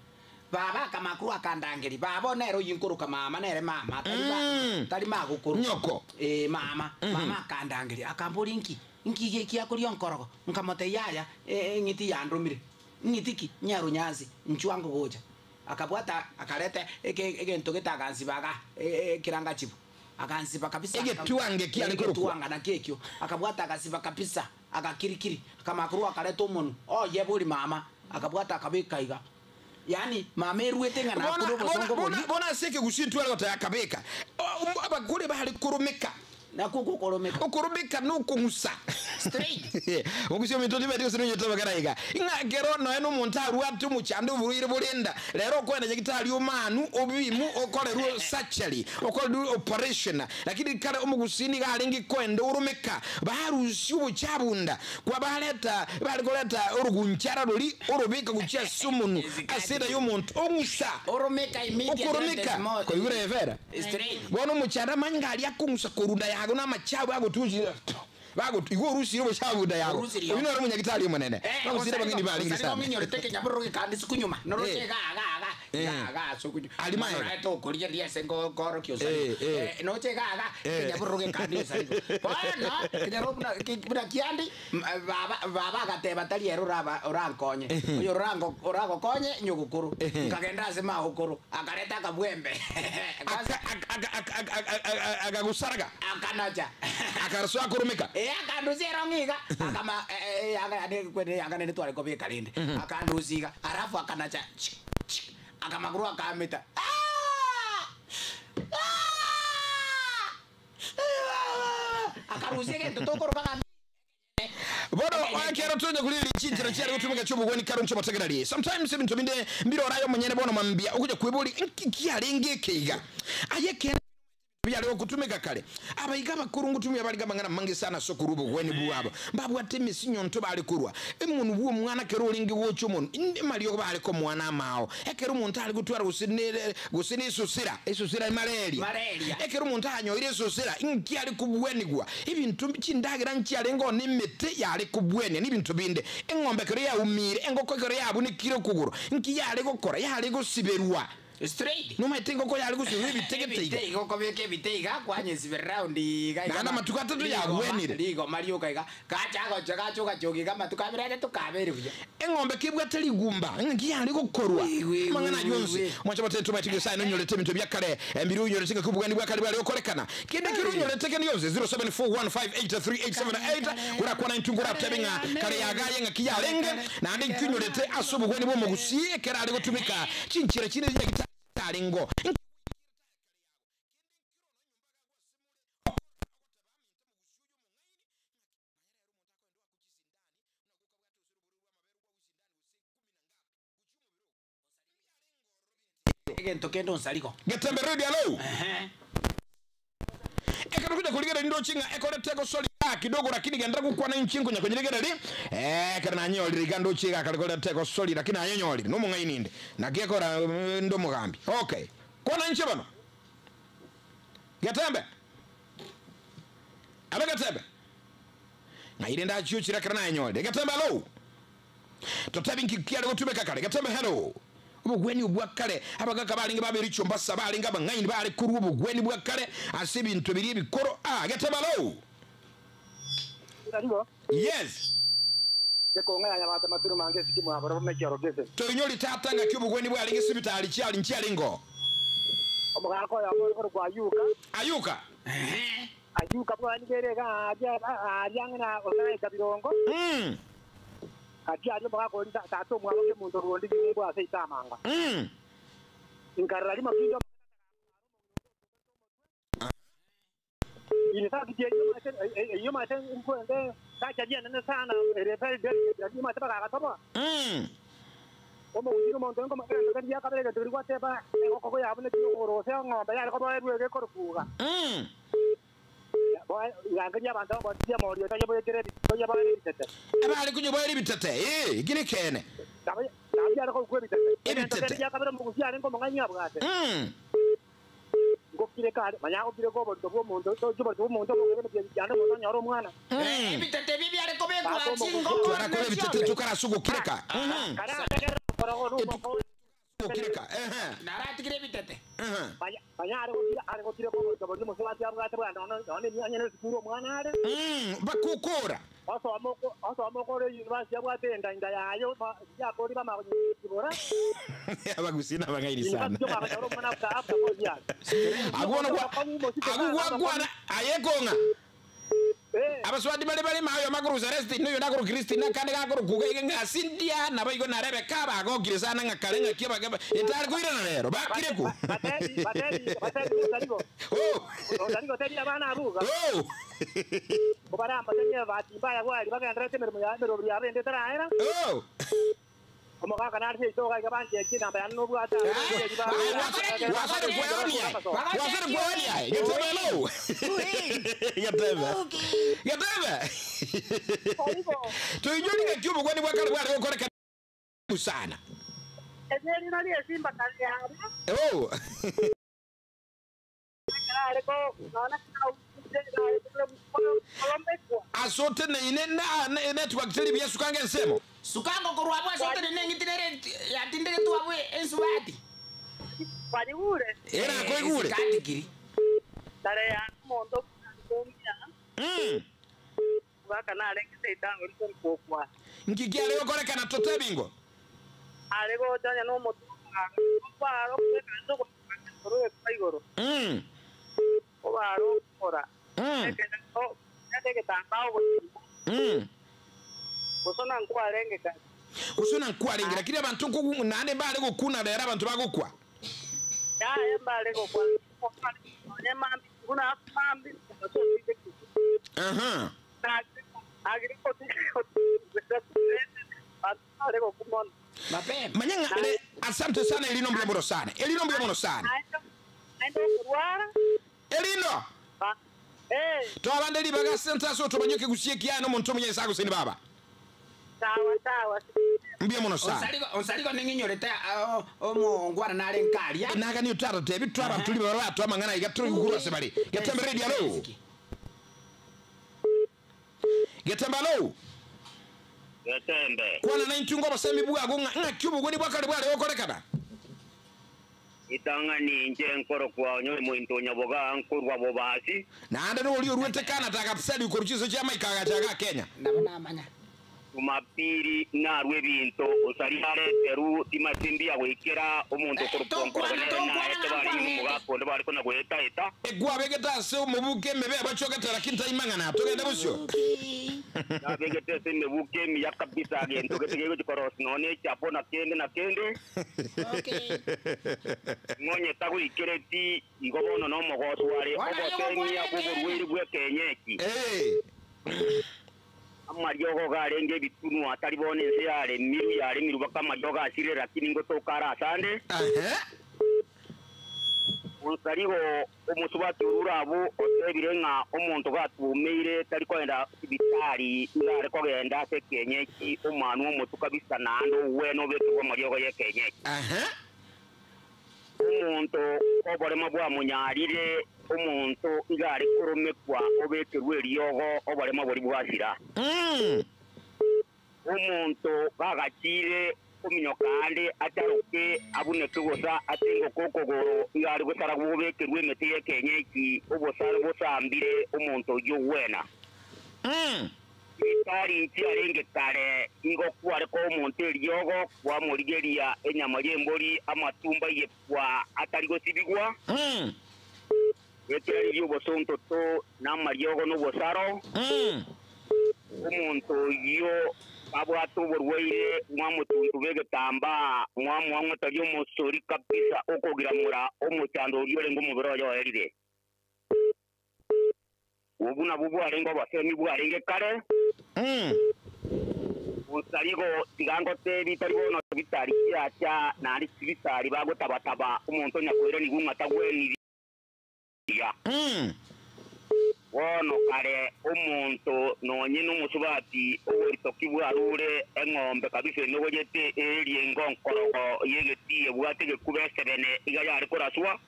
Baba akamakuru akandangeri. Baba nero yinkoroka mama nere mama tari ba tari magukuru. Nyoko. Eh mama, mama akandangeri akambori nki. Nki geki akoria nkorogo. Nkamote yaya eh ng'iti yandomire. Ng'iti ki nyaru nyansi nchwango gocha. Akabwata akaleta eke egento getagansibaga kiranga chibu. Akansiba kabisa. Egetwange kiare korokwa. Egetwanga na kekio. Akabwata akasiba kabisa. Akakirikiri. Akamakuru akaleta omonu. Oye bori mama. Akabwata akabeka iga. Yaani mama eruete ng'a nakuru obosongo bori. Bona ase ekegusi ntware goteba akabeka. Abakure bari koromeka. Nako koromeka. Okoromeka nokong'usa. Straight. Ogusi ominto tibeti gose nonyete bagara iga. Ing'a kero noe nomonto arwate omochando oborwaire borenda. Rero okoenda nyagitari omanu obimu okorerwe surgery, okorerwe operation. Lakini kare omogusi niga arenge koenda oromeka. Barusia obochabunda. Kwa bareta bari koreta orugunchara rori orobeka gochia ase omonu ase enda ya omonto ong'usa. Oromeka immediately. Okoromeka. Koigure efera. Straight. Bono omochando amanyinga aria akong'usa korunda yago na amachabu agotuchire. Bago igo orusire obochabu nda yago. Orusire. Oyu noro omunyagitari omonene. Bagusire bageni baringi sana. sana. Ng'inyorete kenyabururu gekandi sukunyuma. Noroche Eh. ga ga ga. Ga ga sukunyuma. Ari maega. Moraete okoria ria ase nkorokia osari. Eh, eh. Noche ga ga kenyabururu gekandi osari. Bono kenyaro buna buna kiandi baba baba agateba tari ero oraba orankonye. Oyo orango oragokonye nyogokuru. Nkagenda ase magokuru. Akareta akabwembe. Akagusaraga. Akanacha. Akarasoa akoromeka. Eh akandusia rongiga akama aka aka tware kobeka rinde akandusiga alafu akanacha chik, chik, akamakuru akamita. Ah! Tokorusia egento tokoroka ng'a Bono ekero tonya korigereria chinchera chiare gotumeka chi'obogwenia kare inche omotegereri. Sometimes ebinto binde mbire oraye omonyene bono mambia okonya kweboria nki kiarenge eke iga. Aye ekeene biare gotumeka kare. Abaiga abakoro ngotumia barenge amang'ana amange sana ase okorua obogwenia bwabo. Mbabwate emesinyonto bare korua. Emonwa bw'omwana ekero orenge gocha omonwa, amariogo bare komoa namao. Ekero omonto are gotwara gose ne gose nesusira, esusira emaleria. Malaria. Ekero omonto anyoire esusira, inki are kobwenigwa? Ebinto chindagera nchiarenge one emete yare kobwenia, na ebinto binde. Eng'ombe ekero yaumire, engoko ekero yabunekire okogoro, nki yare gokora? Yare gosiberwa. Straight. Nomaete engoko yare gosiberwa ebite gete iga. Ebite iga okobeka ebite iga, kwanyesibera round iga iga. Naende amatuko atato yagwenire. Rigoma rioka iga, gacha gocha gacha ogachoka iga amatuko abere atato kabere buya. Eng'ombe kebwate rigumba, ng'aki yare gokorwa? Amang'ana ayio onsi, mwanche batebe tomaete Nyasae nonyorete ebinto bia kare, mbiri onyorete ng'aki obogani bwa kare bware gokorekana. Kende kere onyorete kende gionsi, 0741583878, korakwana intwe nkoratebe ng'a kare yagaye ng'aki yarenge, naende inki onyorete ase obogwenia bw'omogusii ekero are gotumeka chinchera chinde chinyagitari chitarengo. Inki Egento kende onsarigo. Getembe Radio alo. Ekero tokonya korigereria ndoche ng'a ekorete egosori igaa kidogo lakini genderera gokwana inche nkonya konyerigereria eh, ekero nanyorire iga ndoche iga kare korete egosori lakini nayenyorire nomong'aini inde naki ekora inde omogambi okay kwana inche bono Getembe alo Getembe ng'ai rende achiochire ekero nayenyorire Getembe alo. Totebi nki kiare gotumeka kare? Getembe hello. Obogwenia obwa kare, abagaka barenge babere chiombasa barenge abang'aini bare korwa obogweni bwa kare ase ebinto biria ebikoro. Ah, Getembe hello. Yes. Toinyori tata ng'aki obogweni bwarenge sibitari chiari nchiarengo. Ayuka. Ayuka bwanigere iga aaria aaria ang'e na otaraika birongo. Gati aria omogaka oria tata omwabo kemonto ruondi birongo ase itamanga. Nkarora rimo kinde omogaka University eyio omanyete eyio omanyete nkwende surgery enene sana ere very delicate lakini omanyete bagagatoboa. Omogusii nomonto onge egento keria giakabere egento keria gwateba engoko yabunekire okogoro gose eng'ombe yare koboerwa iga ekorukuga. Yangeria abanto babotirie amori otayaboekere oyaboere ebitete. Abare konyoboera ebitete, ee, eki nekeene. Nabo yare korukwa ebitete. Egento Ebitete. keria giakabere omogusii arenge omong'aini abwate. Ngokireka are, manya agokireka oborito bw'omonto, tochi oborito bw'omonto obokebe nekieni kiane omonto anyore omwana. Ebitete ebi biare kobekwa Tata omogusu. chingoko Twarakora ne ebitete chiombe. tokarase ogokireka. Karategerere okorogo n'omoko. Gokireka, ehe. Naratigire ebitete. Manya, manya are gokira, are gokireka oborito boria omosubati abwate bwande nonya nonya emianya nesukuru omwana are. Bakokora. Osoma oko, osoma okore university abwate enda inda yaye ma yakori bamanya konyesibora. Abagusii nabang'aini sana. University omwakanyora omwana after after 4 years. Agwo bono gwa agwo gwakwana aye kong'a. Abasubati bare bare mayo makoro Celestine noyo nakoro Christine akande gakoro kuga iga ng'a Cynthia naboigo na Rebecca bagokire sana ng'a kare ng'aki abake etari koirana rero bakire ku. Batebi batebi batebi Rosario. Oh. Rosario tebi abana abuga. Oh. Kobarambatanie bahati mbaya gwari bagenderete emeremo ya emeroberi yabo ende etaraera. Oh. Omogaka nare seito iga iga banchetie enamba yane nobwate Wasere kweonia. Wasere kweonia. Getebe lo. Getebe. Getebe. Toinyori ng'aki obogwani bwa kare bware gokoreka sana. Erina riesimba kare yare. Oh. Ase oteneine na network teri buya sukanga ensemo. Sukanga korwa abwo ase oteneine eng'iti nere yatindegetwe abwo ensubati. Kwarigure? Era akoigure. Sikatikiri. Tare ya omonto omuya. Baka narenge seita ori kokwa. Nki kiare gokorekana totebingo? Are gochanya no omotu kwaro kanzo korwe kwa igoro. Obaro kora. Egetambao gosona nkwarenge ka. Gosona nkwarenge lakini abantu nkogu naende mbare gokuna rero abantu bagokwa. Yaye mbare gokwa. Onye mambi kuna mambi. Manyang'a le asante sana elino mbuya muno sana. Elino mbuya muno sana. Elino. Twabande libaga senta so tumanyoke gusie kiano omonto omunyesa agoseni baba. Sawa sawa. Mbuya muno sana. Osarigo ning'inyorete omongwana nare nkaria. Naga ni utaro tebi twaba tuli bara twamang'ana iga turi gukuru ase bari. Getembe radio alo. Getembe alo. Getembe. Kwana na intungo basemi bwago ng'a kyubugoni bwakare bware gokorekana. Itang'ani inche nkoro kwa nyore mointo nyaboga nkorwa bobasi. Naende nori orwete kana takapsali ukoruchiso chia maikaga chaga Kenya. Nabo namanya. Jumapili narwe ebinto osari areteru timasimbi agwikira omonto okorukonkoroganaetebarimugakonde barikona gwetaeta Egwabegete ase omobuke emebe abachogete lakini taimang'ana togende bosio. nabegete ase emebuko emiya kabisa gento gete gegochikorosi nonye echapo na kende na kende ng'onye tagwikereti igo bono na omogoso are ogosemia bwoborwaire bwa ekenyeki amariogo garenge ebitunwa atari bono ense yaremiru yaremiru baka amariogo asire lakini ngotoka ara asande osarigo omusubati orure abo otebire ng'a omonto gatumeire tari kogenda sibitari ngare kogenda ase ekenyeki omwana omotu kabisa naende owene obekirwe amariogo ya ekenyeki omonto oborema bwamonyarire omonto iga ari koromekwa obekerwe eriogo oborema bori bwasira omonto gagachire ominyoka ande acharoke abuneke gosa atengoka okogoro iga ari gosara bobekerwe emete ya ekenyeki obosare bosambire omonto oywo ogwena bitari nchi arenge kare igo kwareko omonto eriogo kwamorigeria enyama ya embori amatumba yekwa atari gosibigwa ekerari obosontoto na amariogo na obosaro omonto oyio abwate oborwaire mwamotuntu b'egetambaa mwamwang'otaria omosori kabisa okogiramura omochando oria orenge omobere oyo oerire obu nabwo bwarenge obosemi bwarenge kare osarigo tigangotebi tari bono bitari kiacha naende sibitari bagotabataba omonto onyakoire nigo ng'atagweniria bono kare omonto nonye na omusubati oboritoki bwarure eng'ombe kabisa enogonyete erie engonkorogo yegetie bwate gekuba esebene iga yare koraswa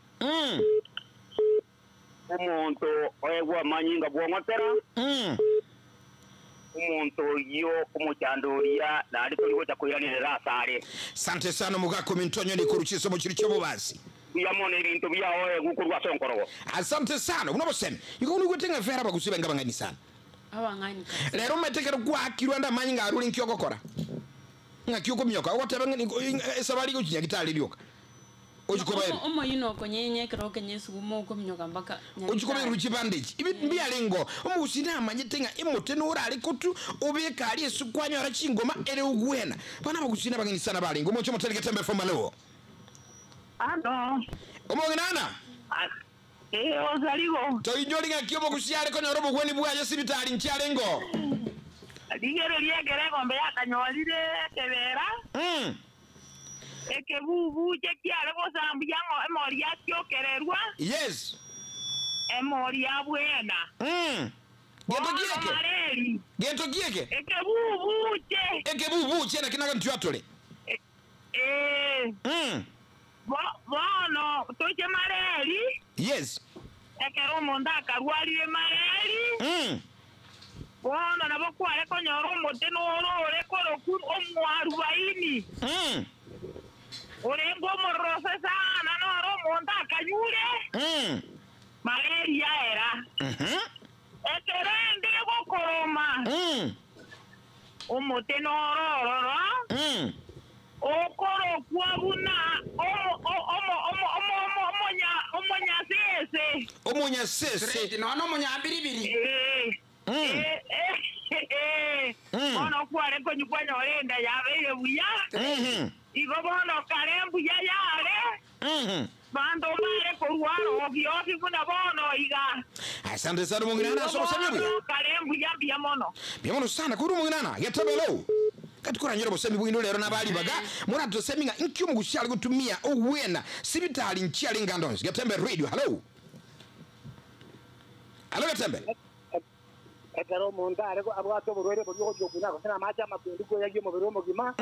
omonto oegwa amanyinga bwong'otera omonto oyio omochando oria naende tori gocha koiranerera asare. Sante sana mugako mintonyo ni kuruchiso muchiri chobo basi. Biyamona ebinto biaoe gukorwa ase onkorogo. Asante sana unoboseme. Iko unigwetenga fera bagusiba ngabangani sana. Abang'ani kabisa. Lero metekero gwakirwa nda manyinga aruri nkiogokora. Ng'aki okomioka ogoteba esabari gochinya gitari rioka. Ochikoba Omoyino okonyenye ekero okenye esuguma okominyoka mpaka ochikoba eruchi bandage. Ibi mbiarengo omugusii namanyete ng'a emote norare kotu obeka ari esukwanyora chingoma ere ogwena. Bana bagusii nabang'ani sana barenge omoche omotere getembe from alo. Alo. Omong'inana? Osarigo. Toinyori ng'aki omogusii are konyora obogweni bwaye sibitari nchiarengo. Rigereria ekero eng'ombe yakanyorire ekebera. Ekebubu che kiare gosambuya emori yakiokererwa. Yes. Emori yabwena. Gento kieke. Gento kieke. Ekebubu che. Ekebubu che na kinaga ntwatore. Bono toche mareri. Yes. Ekero omonto akarwarire mareri. Bono nabo kware konyora omote norore koroku omwarubaini. Orengo omorose sana noro omonto akanyure. Malaria era. Ekero ende gokoroma. Omote norororo. Okorokwa buna omonyasese. Omonyasese. Nono omonyambiribiri. Bono kware konywa nyore enda yabeire buya. Igo bono kare mbuya yare. Banto bare korwara ovyo ovyo buna bono iga. Asante sana mung'inana ase obosemi buya. Kare mbuya mbuya mono. Mbuya mono sana korwa omong'inana Getembe hello. Kati koranyore obosemi bwaino rero nabari baga moratosemi ng'a inki omogusi are gotumia ogwena sibitari nchi are ngando onsi. Getembe radio hello. Hello Getembe. Ekero omonto are abwate oborwaire boria ogochia okuna gose na amache amakendu kweyagia omobere omogima,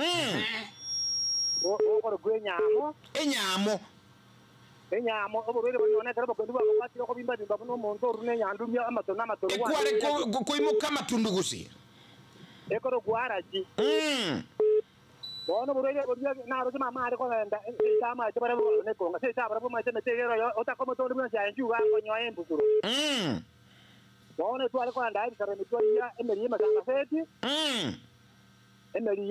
okorokwa enyamo. Enyamo. Enyamo, oborwaire boria nonye ekero obokendu bwakobwatire okobimbabimba buna omonto orure na enyandumia amatono amatono Ekware koimoka amatundu gose. Ekorokwa arachi. Bono oborwaire boria naroche mama are kogenda ase amache barabwo barore nekonga ase barabwo amache emete egere oyo otakomete onde bwensi aye nchiuga nkonyoa embusuro. Bono tware kogenda ebisaro emetwe ya emeri y'emasangaseti, emeri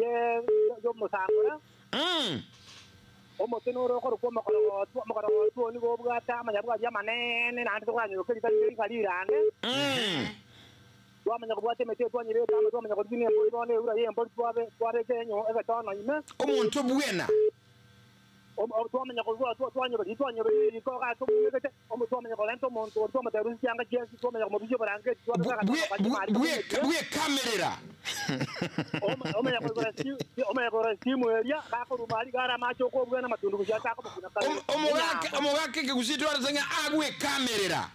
y'omosangora, omote nore okorokwa omokorogotwa, omokorogotwa oyo nigo obwate amanyabwari amanene naende tokoranyeroka erita rire rika rirande. Twamanya kobwata emete twanyerete amo twamanya korigia embori bono eura ya embori twabe twabeka enyo egetono ime. Omonto bwena. Twamanya korwa twanyoberia twanyoberia riko iga tomunegete, twamanya korenta omonto oria twamoteberia chianga chiaye twamanya komorusia oborangeti twabeka agatono karia amari tomunegete. Bwekamerera. Omanya koigora omanya koigora simu eria, gakoruma aria gare amache okobwena amatundu gochia ase akomokuna kare. Omogaka omogaka ekegusii twarete ng'a agwekamerera.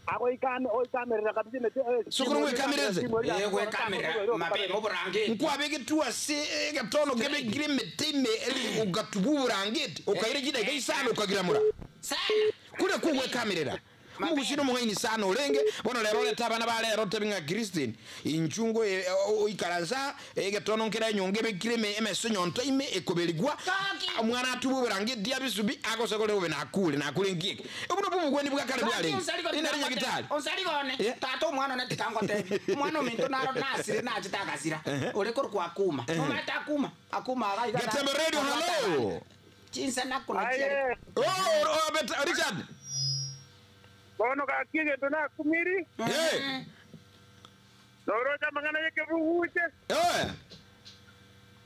Agoikamerera kabisa emete Sokoro gwekamererete? Eh, gwekamerera, mapema oborangeti. Nkwabegetwe ase egetono kebekire emete ime eri ogatubwa oborangeti, okaira chidaeka isano okagiramora. Kuria kogwekamerera. Omogusii nomong'aini sana orenge, bono rero orete abana ba rero otebi ng'a Christine, inchuo ngoe oikaranse aa, egetono nkere enyongo ebekire ime emesa enyonto ime ekoberigwa, omwana atubwe oborangeti abisubi, agose kore bobe nakure, nakure nki eke. Obwo nobwo obogwenia bwa kare bwarenge. Inare nyagitari. Onsari gone, tata omwana one tikangotebi, omwana ominto naro nasire nachete agasira, ore korokwa akuma. Nomanyete akuma, akuma iga iga Getembe radio, hello. Chinsa nakuna chiare. Oh, oh, bet- Richard. Bono gaki egento nakumiri. Noroche amang'ana y'ekebuguche.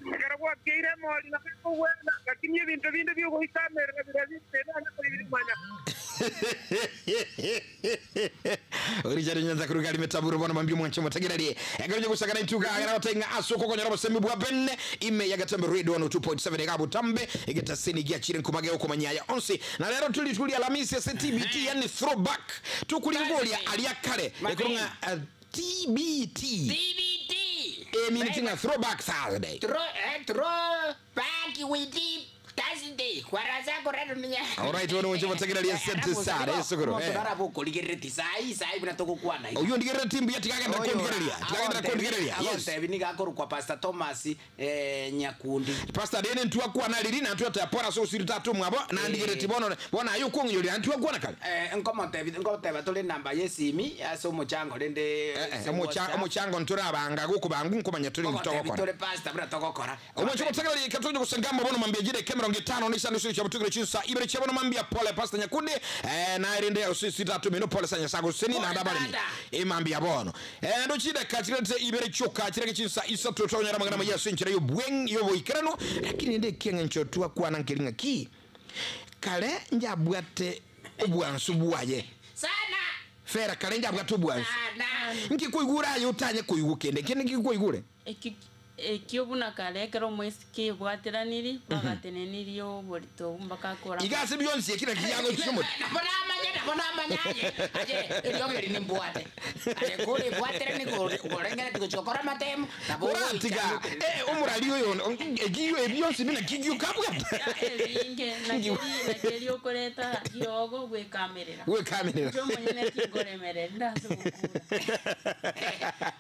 Ekero gwakeire emori nabo ekogwena, lakini ebinto binde bi'ogoikamerera biria bintebe ande kobirimanya. Richard Nyanza kuruga rimetaburo bono mambia omwanche omotegereri ekero onye gosakana intuga agera gote ng'a ase okokonyora obosemi bwa bene ime ya Getembe Radio 102.7 iga botambe egetaseni giachire nkomage okomanya aya onsi na rero turi turi Alhamisi ase TBT yani throwback tokoringoria aria kare ekero ng'a TBT TBT eminiti ng'a throwback Thursday. Throw back with the Thursday. Kwaraza koraruminya. Alright, bono mwanche omotegereri asante sana esukuru. Omonto narabe okorigerereti sai sai buna togokwana iga. Oyio ondigerereti mbuya tigagenda kondigereria. Tigagenda kondigereria. Yes. Agontebi niga akorokwa Pastor Thomas Nyakundi. Pastor Dene ntwakwana riri na ntwataya pora ase osiri tata omwabo nandigereti bono bono aye okong'inyoria naende twakwana kare. Nkomotebi nkoteba tore enamba y'esimi ase omochango rende ase WhatsApp. Omochango ntorabanga gokobangwa nkomanya tore inki Nkomotebi togokora. tore pastor buna togokora. Omwancho omotegereri eka tonya gosanga bono mambia chidakika emerongo etano na isano ase chiabotokire chinsa ibere chia bono mambia pole pastor Nyakundi naye rende ase esiri tata omino pole sana Nyasaye agosesenie naende abaremie emambia bono. Endo chidakika chirente ibere chioka chirage chinsa isato tonyore amang'ana amaya ase enchera y'obweng' y'oboikeranu, lakini rende ekieng'encho twakwana nkeri ng'aki, kare njabwate obwansu bwaye. Fera kare njabwate obwansu. Nki koigure aye otanye koigwa kende? Kende nki koigure? Eki ekio buna kare ekero omoiseke ebwateraniri, bagatenenirie oborito obwo mpaka akore Iga ase bionsi eki naki giagochia omote. Nabo namanye, nabo namanye aye, aye, eriogi eri nimbwate. Aye korebwaterani korengeretie gochia gokora amatemo, nabo ogoika Oratiga noterere. omorari oyo ekio ebi bionsi buna ki giokabwate. Ebinge, nakeri nakeri okoreta riogo gwekamerera. Gwekamerera. Inche omonyene tinkoremereri ndase gokura.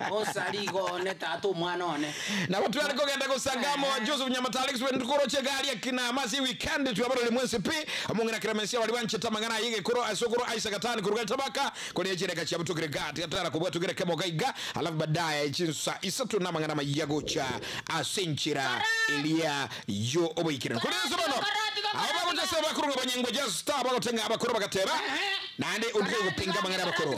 Bosa rigo one tata omwana one. Nabo tware kogenda gosanga amo Joseph Nyamata Alex we ndikoroche egari akina amasi weekend twabarore mwensi pi omong'ina Clemensia bari banchete amang'ana aye egekoro ase okoro Isaac Atani koruga Tabaka koria chireka chiabo tokire ga tigatara kobua tokire kemo gaiga alafu baadaye chinsa isato na amang'ana amaya gocha ase enchera eria yo oboikeranu koria ase bono abo bagocha ase abakoro ng'a banyengwa just star bagotenga abakoro bagateba naende onde gopinga amang'ana abakoro.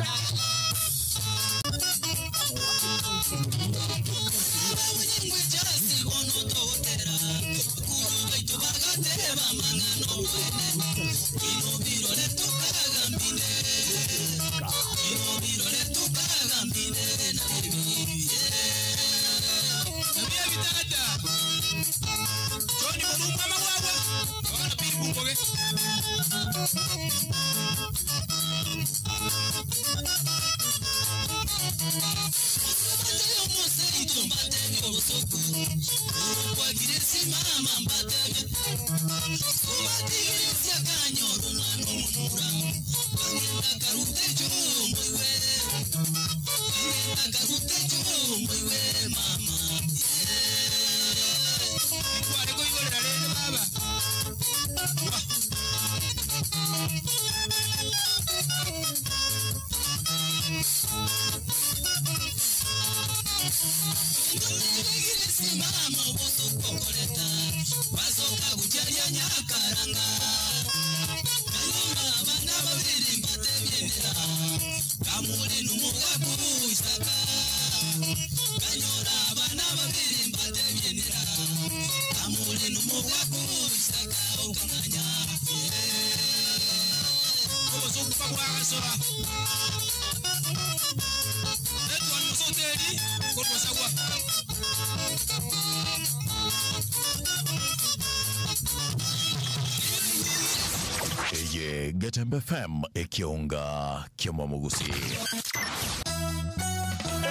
Eye Getembe FM ekionga kiomwamugusi.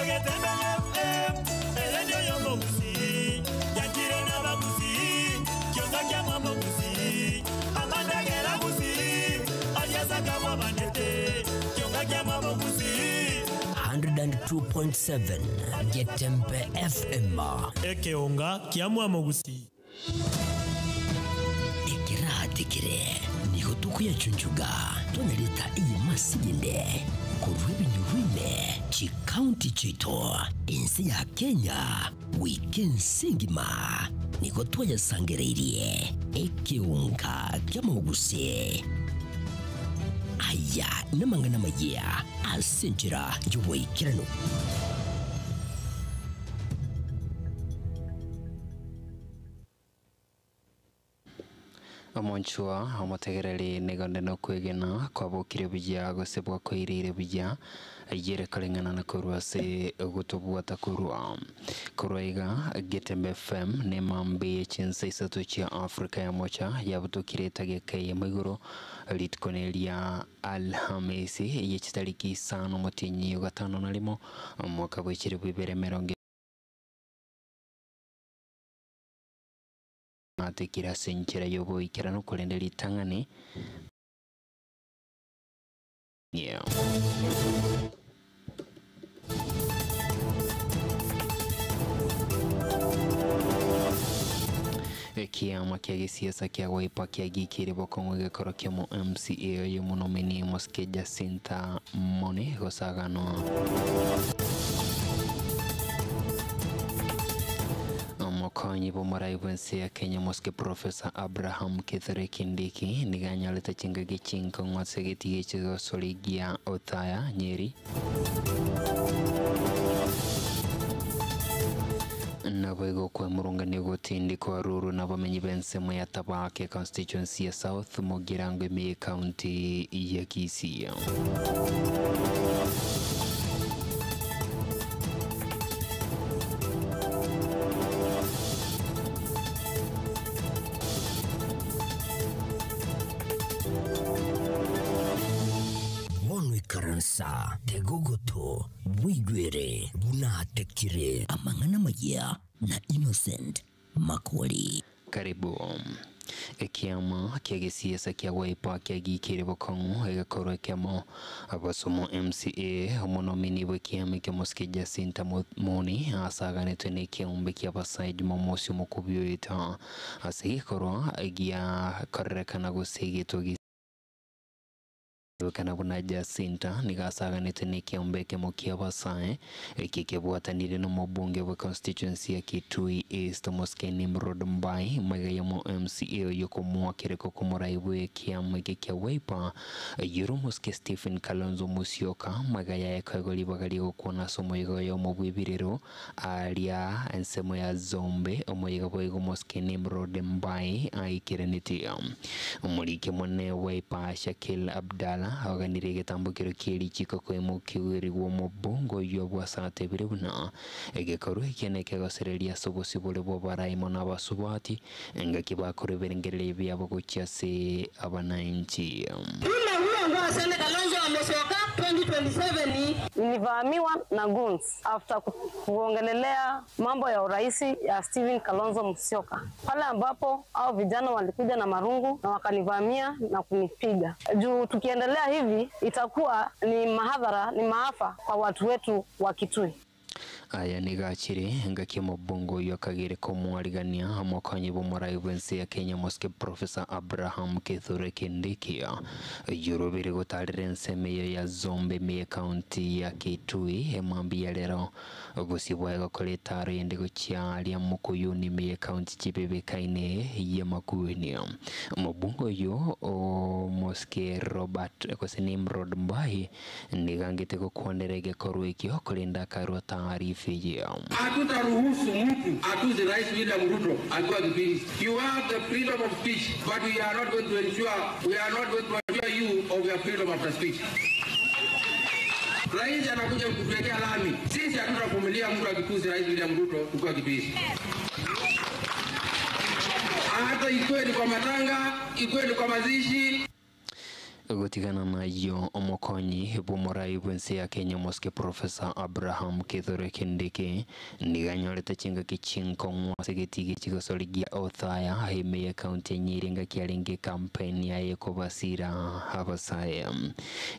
Egetembe FM, eredio y'omogusi, yakire n'abagusi, kyoka ky'amwamugusi, amandagera gusi, aliasaka mwabanete, kyoka ky'amwamugusi. 102.7 Getembe FM. Ekeonga kiamwamugusi. Ekerahatikire niho tukuyachunchuga tonaleta iyi masiginde kurwa ebinyurwime chikaunti chito ensi ya Kenya wiki nsingima niko twayasangereirie ekiunga kyamuguse aya namangana maya asenjera y'oboikerano. Omonchwa omotegereri nigonde nokwegena kwabokire buya gose bwakoireire buya yere kareng'ana na korwa ase gotobwata korwa korwa iga Getembe FM ne mambi chinsa isato chia Afrika ya mocha yabutokire etageka eyemo igoro rituko ria Alhamisi yechitariki isano motinyi gatano na rimo omwaka bwa echiribu ibere emerongo atekire ase enchera y'oboikeranu korende ritang'ani yeah. Ekiama kia gisiasa kia Wiper kiagikire bokong'u gĩkoro kia mu MCA oyo mũnomini Mosike Jacinta Mone gosaganwa omokonyi b'omorai bw'ensi ya Kenya Mosike Professor Abraham Kithure Kindiki niganyarete chingaki chinkong'u ase getiga ekigosori gia Othaya Nyeri nabo igokwa gutindikwa ruru n'abamenyi b'ensemo ya Tabake constituency ya South Mugirango ime county ya Kisii. Bonwikaransa tegogoto bwigwere bunatekire amang'ana maya na Innocent Makori. Karibu. Ekiama kia gisiasa kia Wiper kiagikire bokong'u egakorwa ekiamo abasomo MCA omonomini bw'ekiama ekio Mosike Jacinta Moni asaganetwe na ekiaumbe kia Abasai Jumamosi omokubi oito ase egikorwa giakorerekana gose egetwa Egotebekana buna Jacinta nigo asaganete nekeombe ekemo ki'abasae eki kebwatanire nomobunge bwe constituency ya Kitui East Omosike Nimrod Mbai maiga yomo MCA oyio komoa kereko komorai bw'ekiama eke kia Wiper oyio Omosike Stephen Kalonzo Musyoka maiga yaye koegwa ribaga ri'ogokwana ase omoyega oyomo bw'ebirero Aaria ensemo ya Zombe omoyega boigo Omosike Nimrod Mbai aikeraneti. Omoriki omonene Wiper Shakil Abdalla oganirie egetambokero kie richiko koimokiwerigwa omobunge oyio bwasatebire buna egekorwa ekia nekegosereria ase obosibore bw'abarai mono abasubati engaki bakorwa ebirengererio biabo gochia ase abanainchi. Tume huo ngwasene Kalonzo wa Musyoka 2027. Nilivamiwa na goons after kuongelelea mambo ya uraisi ya Stephen Kalonzo Musyoka, pale ambapo hao vijana walikuja na marungu na wakanivamia na kunipiga. Juu tukiendelea hivi itakuwa ni mahadhara, ni maafa kwa watu wetu wa Kitui. Aya nigo achire engaki omobunge oyio akagere komwarigania omokonyi bw'omorai bw'ense ya Kenya Omosike Professor Abraham Kithure Kindiki oyio orobire gotarera ensemo eyio ya Zombe ime y'ecounty ya Kitui emambia ya rero obosio bwaye gokora etaro eyende gochia aria Mukuyuni ime y'ecounty chibebekaine ya Makueni. Omobunge oyio Omosike Robert gose Nimrod Mbai Nigo angete gokwanera egekorwa ekio, korende akarua taarifa eye. Hatutaruhusu mtu atusi Rais William Ruto akiwa kipindi. You have the freedom of speech, but we are not going to ensure, we are not going to assure you of your freedom of speech. Rais anakuja kutuwekea lami. Sisi hatutavumilia mtu akitusi Rais William Ruto tukiwa kipindi. Hata ikuwe ni kwa matanga, ikuwe ni kwa mazishi. Gotigana nayio omokonyi bw'omorai bw'ense ya Kenya Omosike Professor Abraham Kithure Kindiki nigo anyorete chingaki chinkong'u ase egetii gi'chigosori gia Othaya ime y'ecounty ya Nyeri engaki arenge ecampaign yaye kobasira abasae.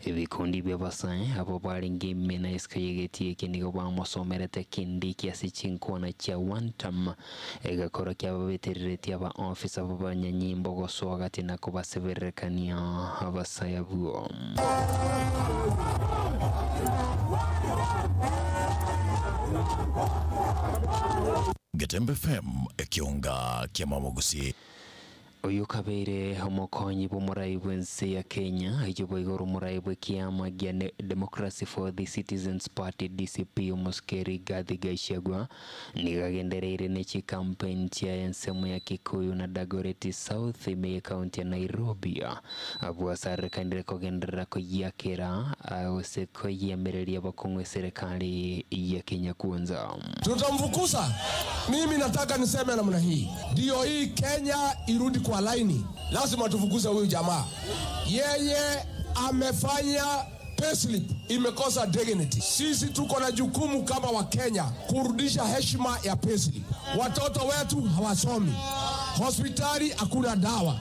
Ebikundi bi'abasae abwo barenge ime na isiko y'egetii eke nigo bamosomerete Kindiki ase chinkwana chia one term Egekoro kiababetereretie abaofisa b'abanyanyimbo gosoa gati na kobasebererekania abasae abwo. Getembe FM, ekionga ki'amamogusi. Oyio kabeire omokonyi bw'omorai bw'ense ya Kenya, oyio boigo ore omorai bw'ekiama gia Democracy for the Citizens Party, DCP, Omosike Rigathi Gachagua, nigo agendereire ne chicampaign chiaye ensemo ya Kikuyu na Dagoretti South ime y'ecounty ya Nairobi. Abwo asarerekanire kogenderera koyiakera gose koyiamereria bokong'u eserekari ya Kenya Kwanza. Tutamfukuza. Mimi nataka niseme namna hii, ndio hii Kenya irudi kwa laini, lazima tufukuze huyu jamaa. Yeye amefanya payslip imekosa dignity. Sisi tuko na jukumu kama Wakenya kurudisha heshima ya payslip. Watoto wetu hawasomi, hospitali hakuna dawa.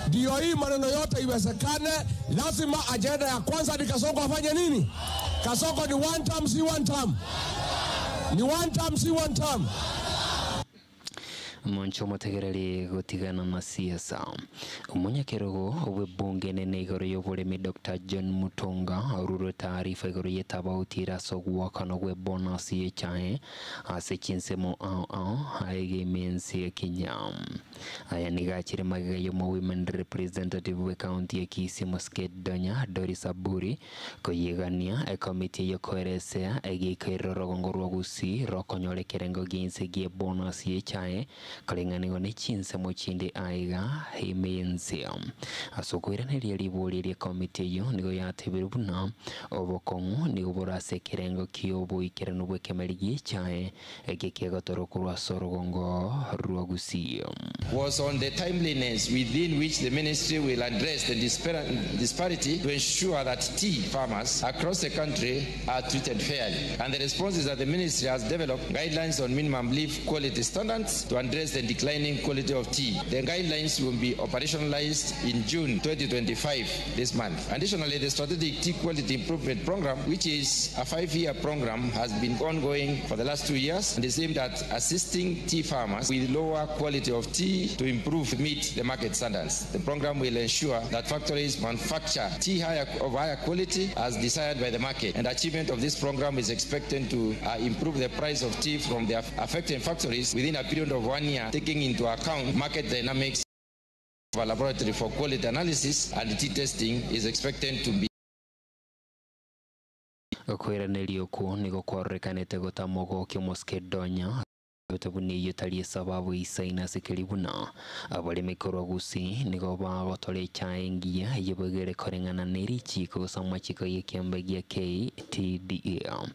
Ndio hii maneno yote iwezekane, lazima ajenda ya kwanza ni Kasongo afanye nini? Kasongo ni one term, si one term? Ni one term, si one term? Omonche omotegereri gotigana na siasa. Omonyakerogo bw'ebunge enene igoro y'oboremi Doctor John Mutunga orurwe taarifa igoro y'etabauti ere ase ogoakanwa gwe bonus y'echae ase chinsemo ao ao aiga ime ense ya Kenya. Aya nigo achire magega y'omo women representative bw'ecounty ya Kisii Mosike Donya Doris Aburi koyegania ekomiti y'okoeresea egeikaire orogongo rwa Gusii rokonyora ekerengo gi'ense gi'ebonus y'echae koreng'anigwa ne chinsemo chinde aiga ime y'ense. Ase okoiraneria riboria ri'ekomiti eyio nigo yatebire buna obokong'u nigo bore ase ekerengo ki'oboikeranu bw'ekemeri gi'echae eke kegotorwa korwa ase orogongo rwa Gusii. Was on the timeliness within which the ministry will address the disparity to ensure that tea farmers across the country are treated fairly. And the response is that the ministry has developed guidelines on minimum leaf quality standards to address address the declining quality of tea. The guidelines will be operationalized in June 2025 this month. Additionally, the Strategic Tea Quality Improvement Program, which is a 5-year program, has been ongoing for the last 2 years and is aimed at assisting tea farmers with lower quality of tea to improve meet the market standards. The program will ensure that factories manufacture tea of higher quality as desired by the market, and achievement of this program is expected to improve the price of tea from the affected factories within a period of 1 year, taking into account market dynamics. A laboratory for quality analysis and tea testing is expected to be Okoiraneria okwo nigo kwarorekanete gotamogokia omosike Donya buna tari esababu isaina ase keri buna abaremi korwa Gusii nigo bagotora echae engiya eyebogere koreng'ana na erichiko gose amachiko y'ekiambe gia KTDA.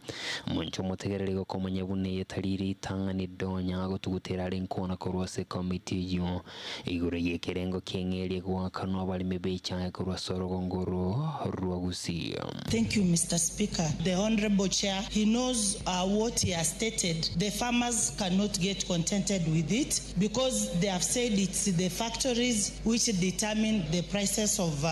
Omonche omotegereri gokomanya buna eye tari ritang'ani Donya agotugutera are nkwana korwa ase ekomiti eyio igoro y'ekerengo kieng'eria gwakanwa abaremi b'echae korwa ase orogongo rwa Gusii. Thank you, Mr. Speaker. The Honorable Chair, he knows what he has stated. The farmers cannot get contented with it because they have said it's the factories which determine the prices of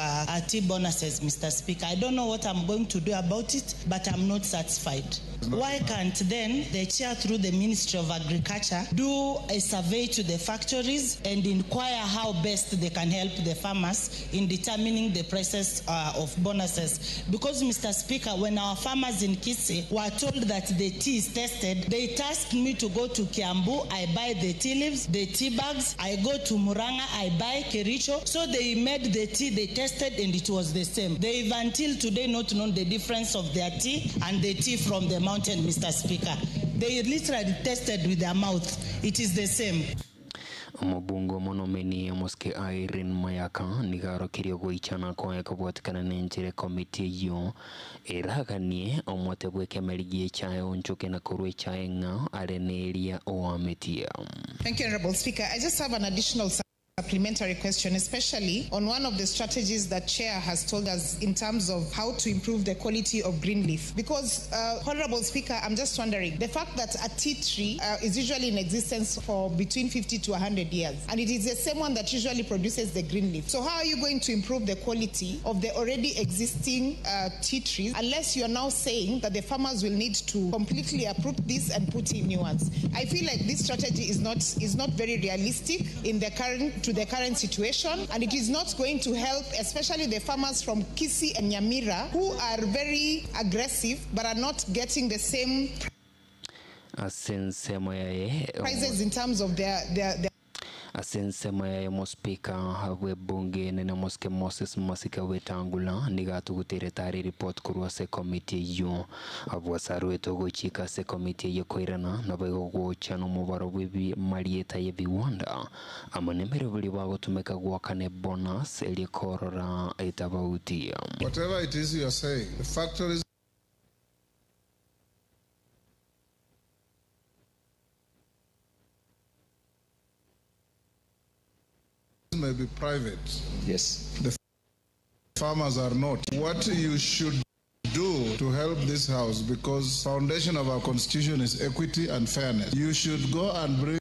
tea bonuses, Mr. Speaker. I don't know what I'm going to do about it, but I'm not satisfied. Why can't then the chair through the Ministry of Agriculture do a survey to the factories and inquire how best they can help the farmers in determining the prices of bonuses? Because, Mr. Speaker, when our farmers in Kisii were told that the tea is tested, they tasked me to go to Kiambu, I buy the tea leaves, the tea bags, I go to Murang'a, I buy Kericho. So they made the tea, they tested, and it was the same. They've until today not known the difference of their tea and the tea from the mountain, Mr. Speaker. They literally tested with their mouth. It is the same. Omobungo monomeni omosike Irene Mayaka nigarokirie goichana kwaye kobwatikana n'enchera ekomiti eyio eraganie omote bw'ekemeri gi'echae onchoke na korwa echae ng'a are neria oametie. Thank you, Honorable Speaker. I just have an additional supplementary question, especially on one of the strategies that Chair has told us in terms of how to improve the quality of green leaf. Because, Honorable Speaker, I'm just wondering, the fact that a tea tree is usually in existence for between 50 to 100 years, and it is the same one that usually produces the green leaf. So how are you going to improve the quality of the already existing tea trees unless you are now saying that the farmers will need to completely uproot this and put in new ones? I feel like this strategy is not very realistic in the current to the current situation, and it is not going to help, especially the farmers from Kisii and Nyamira, who are very aggressive but are not getting the same prices in terms of their Asensema yaye mospika bw'ebunge nene mosike Moses Masika Wetangula nigatugutere tari report korwa ase komiti eyio abwasarwete ogochika ase komiti eyio koirana nabo igogocha n'omobaro bw'emarieta y'ebiwanda amo n'emeroberi bagotumeka gwakana bonus erikorora etabauti. Whatever it is you are saying, the factories may be private. Yes. The farmers are not. What you should do to help this house, because foundation of our constitution is equity and fairness, you should go and bring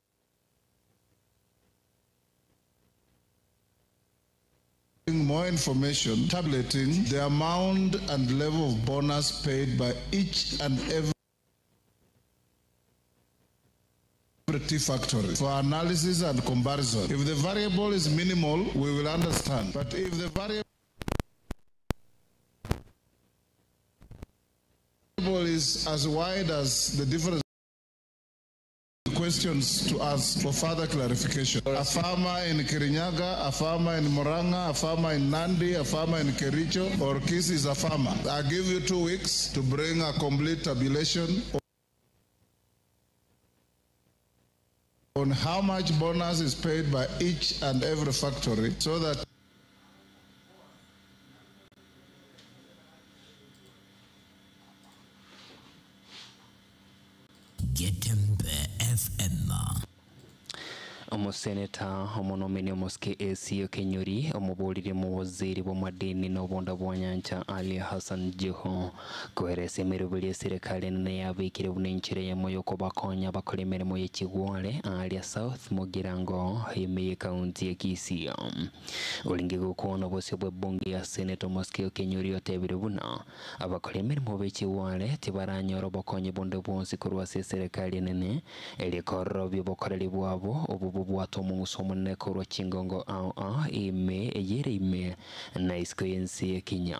more information tabulating the amount and level of bonus paid by each and every tea factory for analysis and comparison. If the variable is minimal, we will understand. But if the variable is as wide as the different questions to us for further clarification. A farmer in Kirinyaga, a farmer in Murang'a, a farmer in Nandi, a farmer in Kericho, or Kisii is a farmer. I give you 2 weeks to bring a complete tabulation on how much bonus is paid by each and every factory so that Getembe FM. Omoseneta omonomini omosike AC Okenyuri omoborire omowaziri bw'amadini na obonda bwa nyancha Ali Hassan Joho koeresa emeroberi eserikali enene yabekire buna enchera eyemo yokobakonya abakora emeremo ye chigware aaria South Mugirango ime ye county ya Kisii. Orenge gokwana obosio bwe bunge ya Senate omosike Okenyuri otebire buna abakora emeremo be chigware tibaranyora obokonyi bonde bwonsi korwa ase eserikali enene Erio kororobia obokoreri bwabo obwo bobwate omong'uso omonene korwa chingongo ao ao ime eyere ime na isiko y'ense y'ekinya.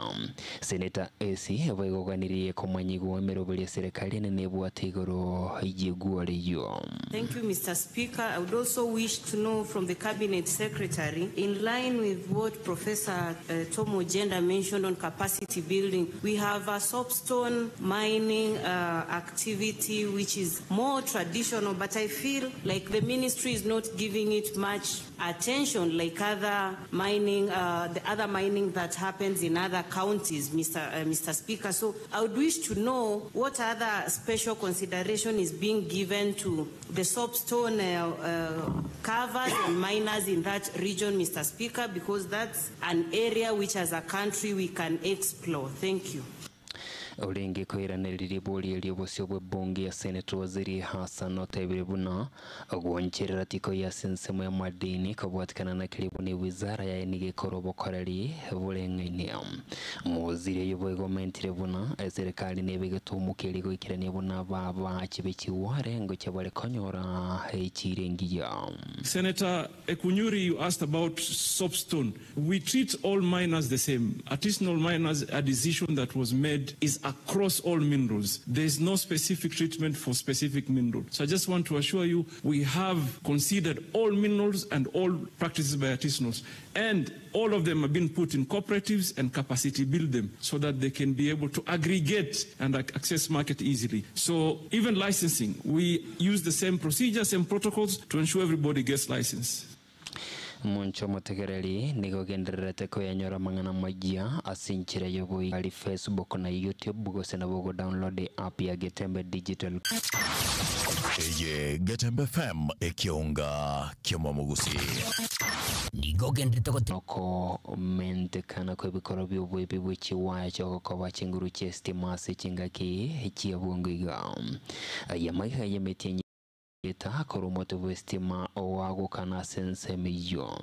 Seneta Esi boigoganirie komanyigwa emeroberi y'eserekari enene ebwate igoro y'egware eyio. Thank you, Mister Speaker. I would also wish to know from the Cabinet Secretary, in line with what Professor Tom Ojienda mentioned on capacity building, we have a soapstone mining activity which is more traditional, but I feel like the ministry is not giving it much attention like other mining, the other mining that happens in other counties, Mr. Speaker. So I would wish to know what other special consideration is being given to the soapstone covers and miners in that region, Mr. Speaker, because that's an area which as a country we can explore. Thank you. Orenge koiraneria riborio erio obosio bw'ebunge ya Senate Waziri Hassan otebire buna ogwancherera tikoiyo ase ensemo y'amadini kobwatikana na keria buna ewizara yaye nigo ekora obokoreri boreng'aine. Omowaziri oyio boigo omentire buna eserekari nebegete omokia goikerania buna abaabachi be chigware ngochia bare konyora echiira engiya. Senator Ekunyuri, you asked about soapstone. We treat all miners the same. Artisanal miners, a decision that was made is across all minerals. There is no specific treatment for specific mineral. So I just want to assure you, we have considered all minerals and all practices by artisanals. And all of them have been put in cooperatives and capacity build them so that they can be able to aggregate and access market easily. So even licensing, we use the same procedures and protocols to ensure everybody gets licensed. Omonche omotegereri nigo ogendererete koyanyora amang'ana amayia ase enchera y'oboigari Facebook na YouTube gose nabo ogodownload app ya Getembe Digital. Eye Getembe FM ekeonga ki'omomogusi. Nigo ogendererete gote. Okomentekana kw'ebikorwa bi'oboibi bwe chiwaya chi'ogokoba chinguru chi'esitima ase chingaki chi'obongo iga. Aya maiga y'emetienyi Eta korwa omote bw'esitima ogoagokana ase ensemo eyio.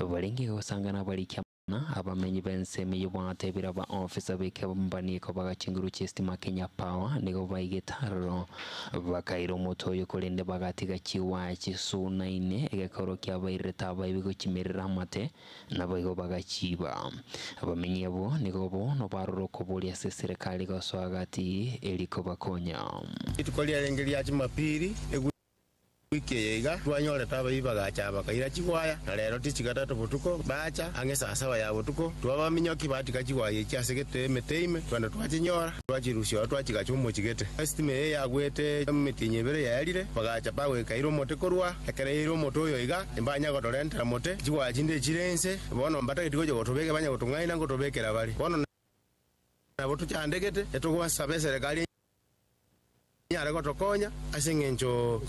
Barenge gosangana abariki amang'ana, abamenyi b'ensemo eyio batebire abaofisa b'ekebambani kobaga chinguru chi'esitima Kenya Power nigo baigete aroro bakaira omote oyo korende bagatiga chiwaya chisunaine egekoro kiabairerete abaibi gochimerera amate naboigo bagachiiba. Abamenyi abwo nigo bono barora okoboria ase eserekari gosoa gati eri kobakonya. Rituko riarenge ria Jumapili, ewiki eye iga, twanyorete abaibi bagacha bakaira chigwaya, na rero tichigatato botuko, bacha ang'e saa saba ya botuko, twabaminyokia batiga chigwaya echi ase gete emete ime, twende twachinyora, twachirusia oo twachigacha omochie gete. Esitima eye yagwete emetienyi ebere yaerire, bagacha bagoikaira omote korwa, ekero yaire omote oyo iga, mbanya gotorentera mote, chigwaya chinde chire inse, bono mbatageti gocha gotobeka banya gotong'aina ngotobekera bare. Bono nabo tochandegete, etogosaba eserekari enyare gotokonya ase engencho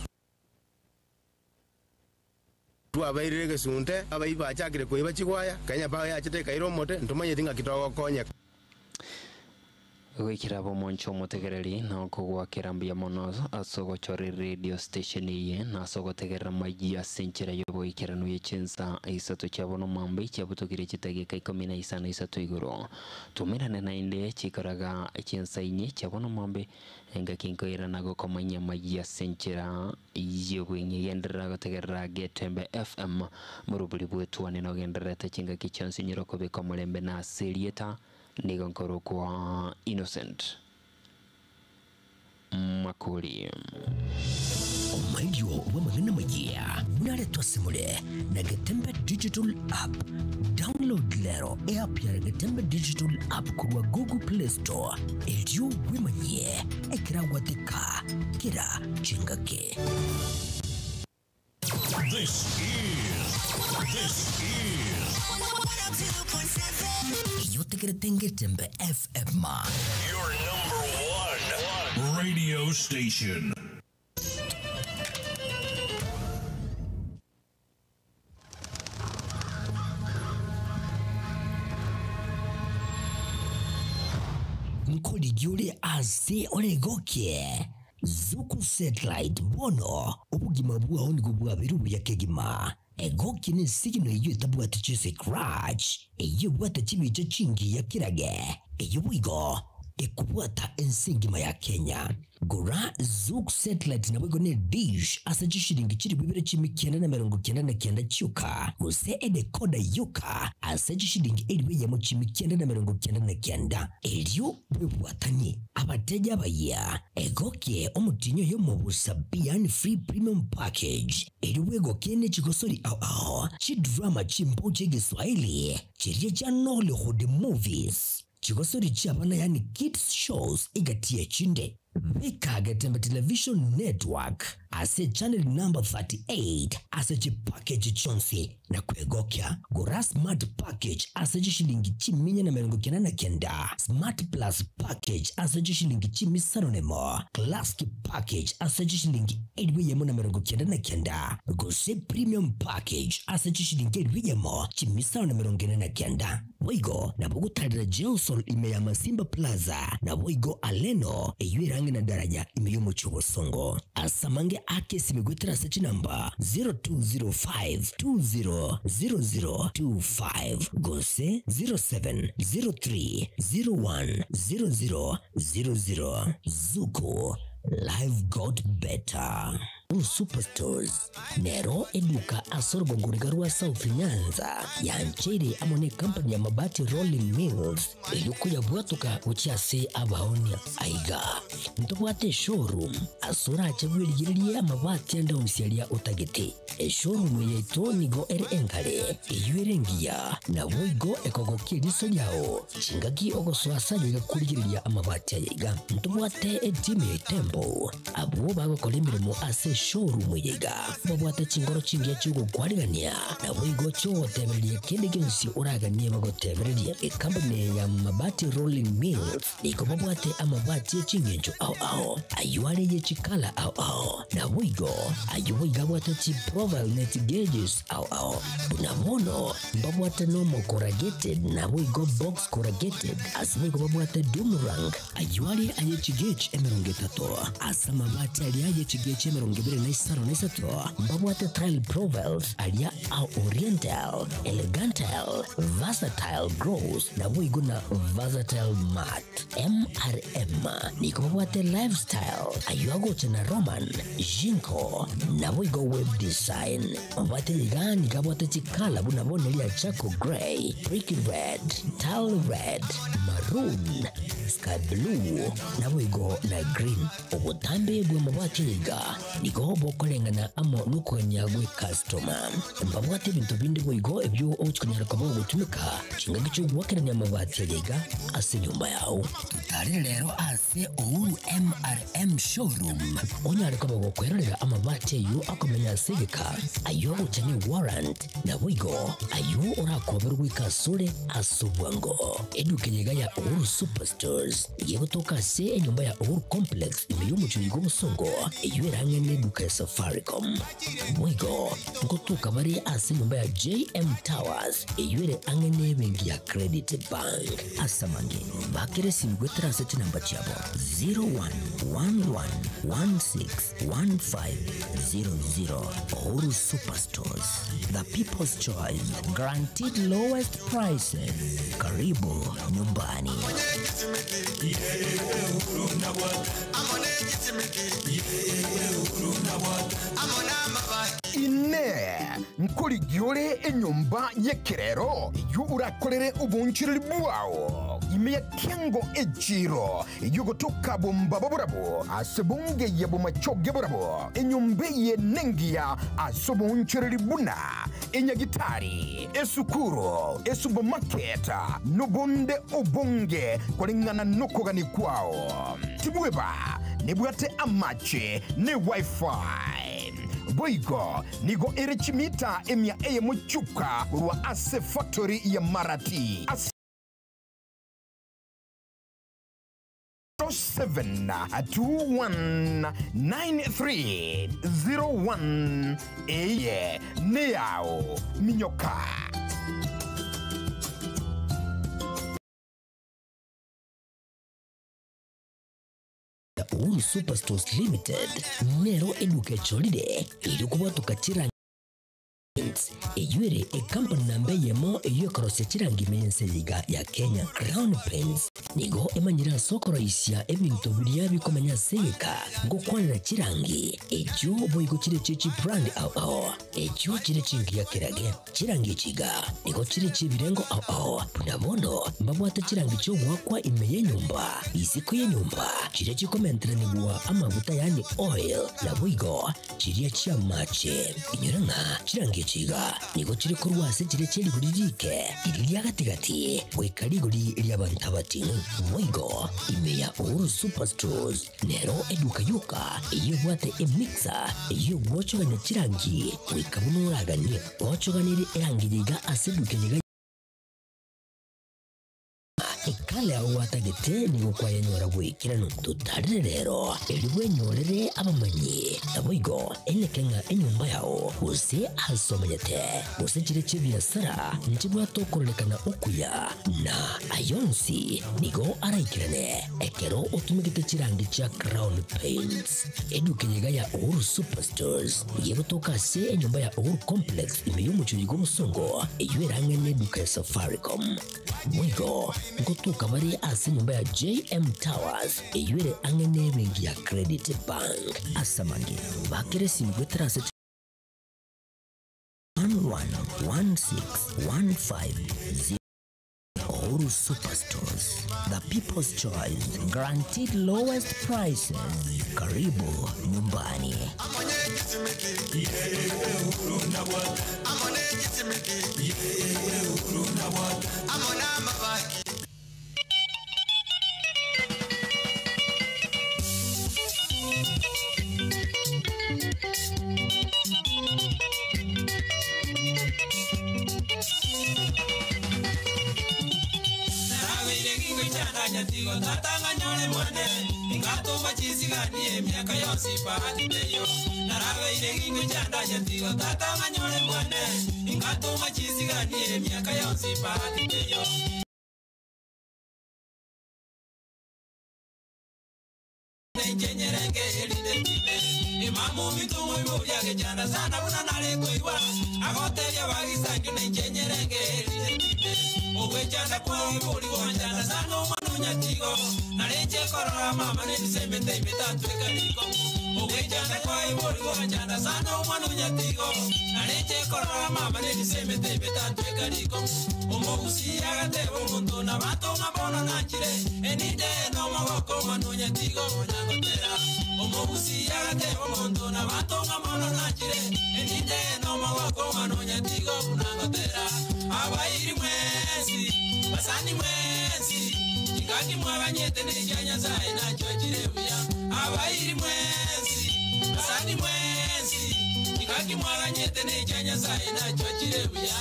twabairire egesunte, abaibi bachakire koiba chigwaya, Kenya Power yachete ekaira omote, ntomanyeti ng'aki togokonyeka. Goikera abe omonche omotegereri na okogoakera mbuya mono ase ogochora eradio station eye na ase ogotegerera amayia ase enchera y'oboikeranu ye chinsa isato chia bono mambia chiabutokire chidageka ikomi na isano isato igoro. Tumerane naende chikoraga chinsa inye chia bono mambia engaki nkoirana gokomanyia amayia ase enchera y'obweng'e. Genderera gotegerera Getembe FM morobori bw'etuane nogendererete chingaki chionsi nyora okobeka omorembe na ase erieta Nigo nkorokwa Innocent Makori. Omoerio bw'amang'ana amayia naretwe ase more na Getembe Digital App. Download rero eapp ya Getembe Digital App korwa Google Play Store erio bwemanyie ekeragwateka kera chingaki. This is this is Eyotegerete Ngetembe FM. your number one radio station. Nkorigi ore ase oregokie Zuku Satellite bono obogima bwao nigo bwabeire obuya kegima. Egokie ne esignal eyio etabwati chiscratch, eyio ebwate chibicha chingiya kirage, eyio boigo ekobwata ense engima ya Kenya. Gora Zuku Satellite naboigo ne dish ase chishilingi chilifu ibere chimi kianda na emerongo kianda na kianda chioka, gose edecoder yoka ase chishilingi elifu eyemo chimi kianda na emerongo kianda na kianda. Erio bwebwatanie abateja abayia, egokie omotinyi oyomo bosabi yaani free premium package, erio bwegokie ne chigosori ao ao, chidrama chimbao chi'egeswahili, chiria chia Nollywood movies, chigosori chi'abana yaani kids shows egati y'echinde. Beka Getembe Television Network ase channel number 38 ase chipackage chionsi na kwegokia. Gora smart package ase chishilingi chiminya na emerongo kianda na kianda, smart plus package ase chishilingi chimisano nemo, classic package ase chishilingi elifu eyemo na emerongo kianda na kianda, gose premium package ase chishilingi elifu eyemo chimisano na emerongo ene na kianda. Boigo nabo ogotarera Jelson ime ya Masimba Plaza, naboigo Aleno eyio ere ang'e na daraja ime y'omochie o Bosongo. Ase amange ake esimi goetera ase chinamba 0205200025 gose 0703010000. Zuku, life got better. Uhuru Superstores nero eduka ase orogongo riga rwa South Nyanza yancheire amo ne company ya Mabati Rolling Mills erio koyabwatoka gochia ase abaonia. Aiga ntobwate eshowroom ase orache bwerigererie amabati ande onsi aria otagete. Eshowroom yaito nigo ere engare, eyio ere engiya, naboigo ekogokia eriso riao chingaki ogosoa ase aye iga korigereria amabati aya iga. Ntobwate etimu ya Itembo Abwo bagokora emeremo ase eshowroom eye iga babwate chinkoro chingiya chi'ogokwarigania, naboigo chi'ogotebereria kende gionsi oraganie bagotebererie. Ekampuni eye ya Mabati Rolling Mills nigo babwate amabati e chingencho ao ao, ayio are ye chikala ao ao, naboigo ayio boigo abwate chiprofile ne chigeges ao ao. Buna bono mbabwate normal corrugated naboigo box corrugated, ase boigo babwate doom rank. Ayio are aye chigechi emerongo etato, ase amabati aria aye chigechi emerongo ebere na isano na isato, mbabwate tile profiles aria a Oriental, Elegantal, Versatile Gloss, naboigo na Versatile Matte. MRM nigo babwate Lifestyle, ayio agocha na Roman, Jinko, naboigo Web Design. Mabati iga nigo abwate chikala buna bono eria charcoal grey, brick red, tile red, maroon, sky blue, naboigo na green. Obotambe bw'amabati iga nigo bokoreng'ana amo nokogania gw'ecustoma. Mbabwate ebinto binde boigo ebio ogochi konyara koba ogotumeka chingaki chi'ogoakerania amabati aya iga ase enyomba yao. Totarere rero ase Uhuru MRM Showroom onyare koba gokwerorera amabati ayio akomenya ase egeka, ayio agocha ne warrant, naboigo ayio orakoberwe goika asore ase obwango. Eduka eye iga ya Uhuru Superstores nigo egotoka ase enyomba ya Uhuru Complex ime y'omochie oiga obosongo, eyio ere ang'e neduka ya Safaricom. Boigo ngotoka bare ase enyomba ya JM Towers eyio ere ang'e nebenki ya Credit Bank. Ase amange, bakera esimi goetera ase chinamba chiabo 0111161500. Uhuru Superstores, the people's choice, guaranteed lowest prices. Karibu nyumbani. Inee! Nkorigia ore enyomba y'ekerero eyio orakorere oboonchoreri bwao ime ya kiango echiiro eyio gotoka bombaba borabwo ase bongeyia bomachoge borabwo? Enyomba eye nengiya ase oboonchoreri buna enyagitari, esukuru, esupermarket, nobonde obonge koreng'ana nokogania kwao. Tibweba nebwate amache ne wifi. Boigo nigo ere chimita emia eyemo chioka korwa ase factory ya Marati. Ase 07219301 eye neyao. Minyoka. Uhuru Superstores Limited nero eduka echorire erio kobwatoka chirangi Paints, eyio ere ekampani namba eyemo eyio ekorosia chirangi ime y'ense eye iga ya Kenya. Crown Paints nigo emanyire ase okoroisia ebinto biria bikomenya ase egeka gokwanera chirangi echio boigo chire chie chibrand ao ao echio chire chingiya kerage. Chirangi echi iga nigo chire chi'ebirengo ao ao buna bono mbabwate chirangi chi'ogoakwa ime y'enyomba, isiko y'enyomba, chiria chikomenteranigwa amaguta yaani oil, naboigo Chiria chi'amache. Inyora ng'a chirangi echi iga nigo chire korwa ase chiria chie rigori riike, riria ria gati-gati, goika rigori ri'abanto abating'u. Boigo, ime ya Uhuru Superstores nero eduka yoka eyio ebwate emixer eyio egwochogania chirangi goika buna oraganie. Gwochoganirie erangi eye iga ase eduka eye iga. Ekale ao gwatagete nigo kwayenyora goikeranu. Totarire rero, erio bwenyorere abamanyi. Naboigo eneke ng'a enyomba yao, gose aase omenyete, gose chiria chi'ebiasara, nchibwate okororekana okuya, na ayio onsi nigo araikerane ekero otumegete chirangi chia Crown Paints. Eduka eye iga ya Uhuru Superstores nigo egotoka ase enyomba ya Uhuru Complex ime y'omochie oyo bw'obosongo, eyio erang'e neduka ya Safaricom. Boigo ngotoka bare ase enyomba ya JM Towers eyio ere ang'e nebenki ya Credit Bank. Ase amange, bakera esimi goetera ase 111615 Uhuru Superstores, the people's choice, guaranteed lowest prices. Karibu nyumbani. Narabeire gingoichanda nyatigo tata ng'anyore mwane ingatuma chisiganie emiaka yonsi bahati teiyo narabeire gingoichanda nyatigo tata ng'anyore mwane ingatuma chisiganie emiaka yonsi bahati teiyo. Nenchenyerenge erinde time imamu mitumo iburia gechanda sana buna nare koigwa agoteria bagisangio nenchenyerenge erinde time ogwechanda kwa iburi gwanchanda sana omwana onyatigo nareche korora mama nebisemete imetatweka riko ogwechanda kwa iburi gwanchanda sana omwana onyatigo nareche korora mama nebisemete imetatweka riko omogusi agateba omonto na batonga bono nanchire eninde nomogoko omwana onyatigo onyagotera omogusi agateba omonto na batonga bono nanchire eninde nomogoko omwana onyatigo bunagotera abairi mwensi basani mwensi ingaki mwaganyete nekia Nyasaye nacho chire buya abairi mwensi basani mwensi ingaki mwaganyete nekia Nyasaye nacho chire buya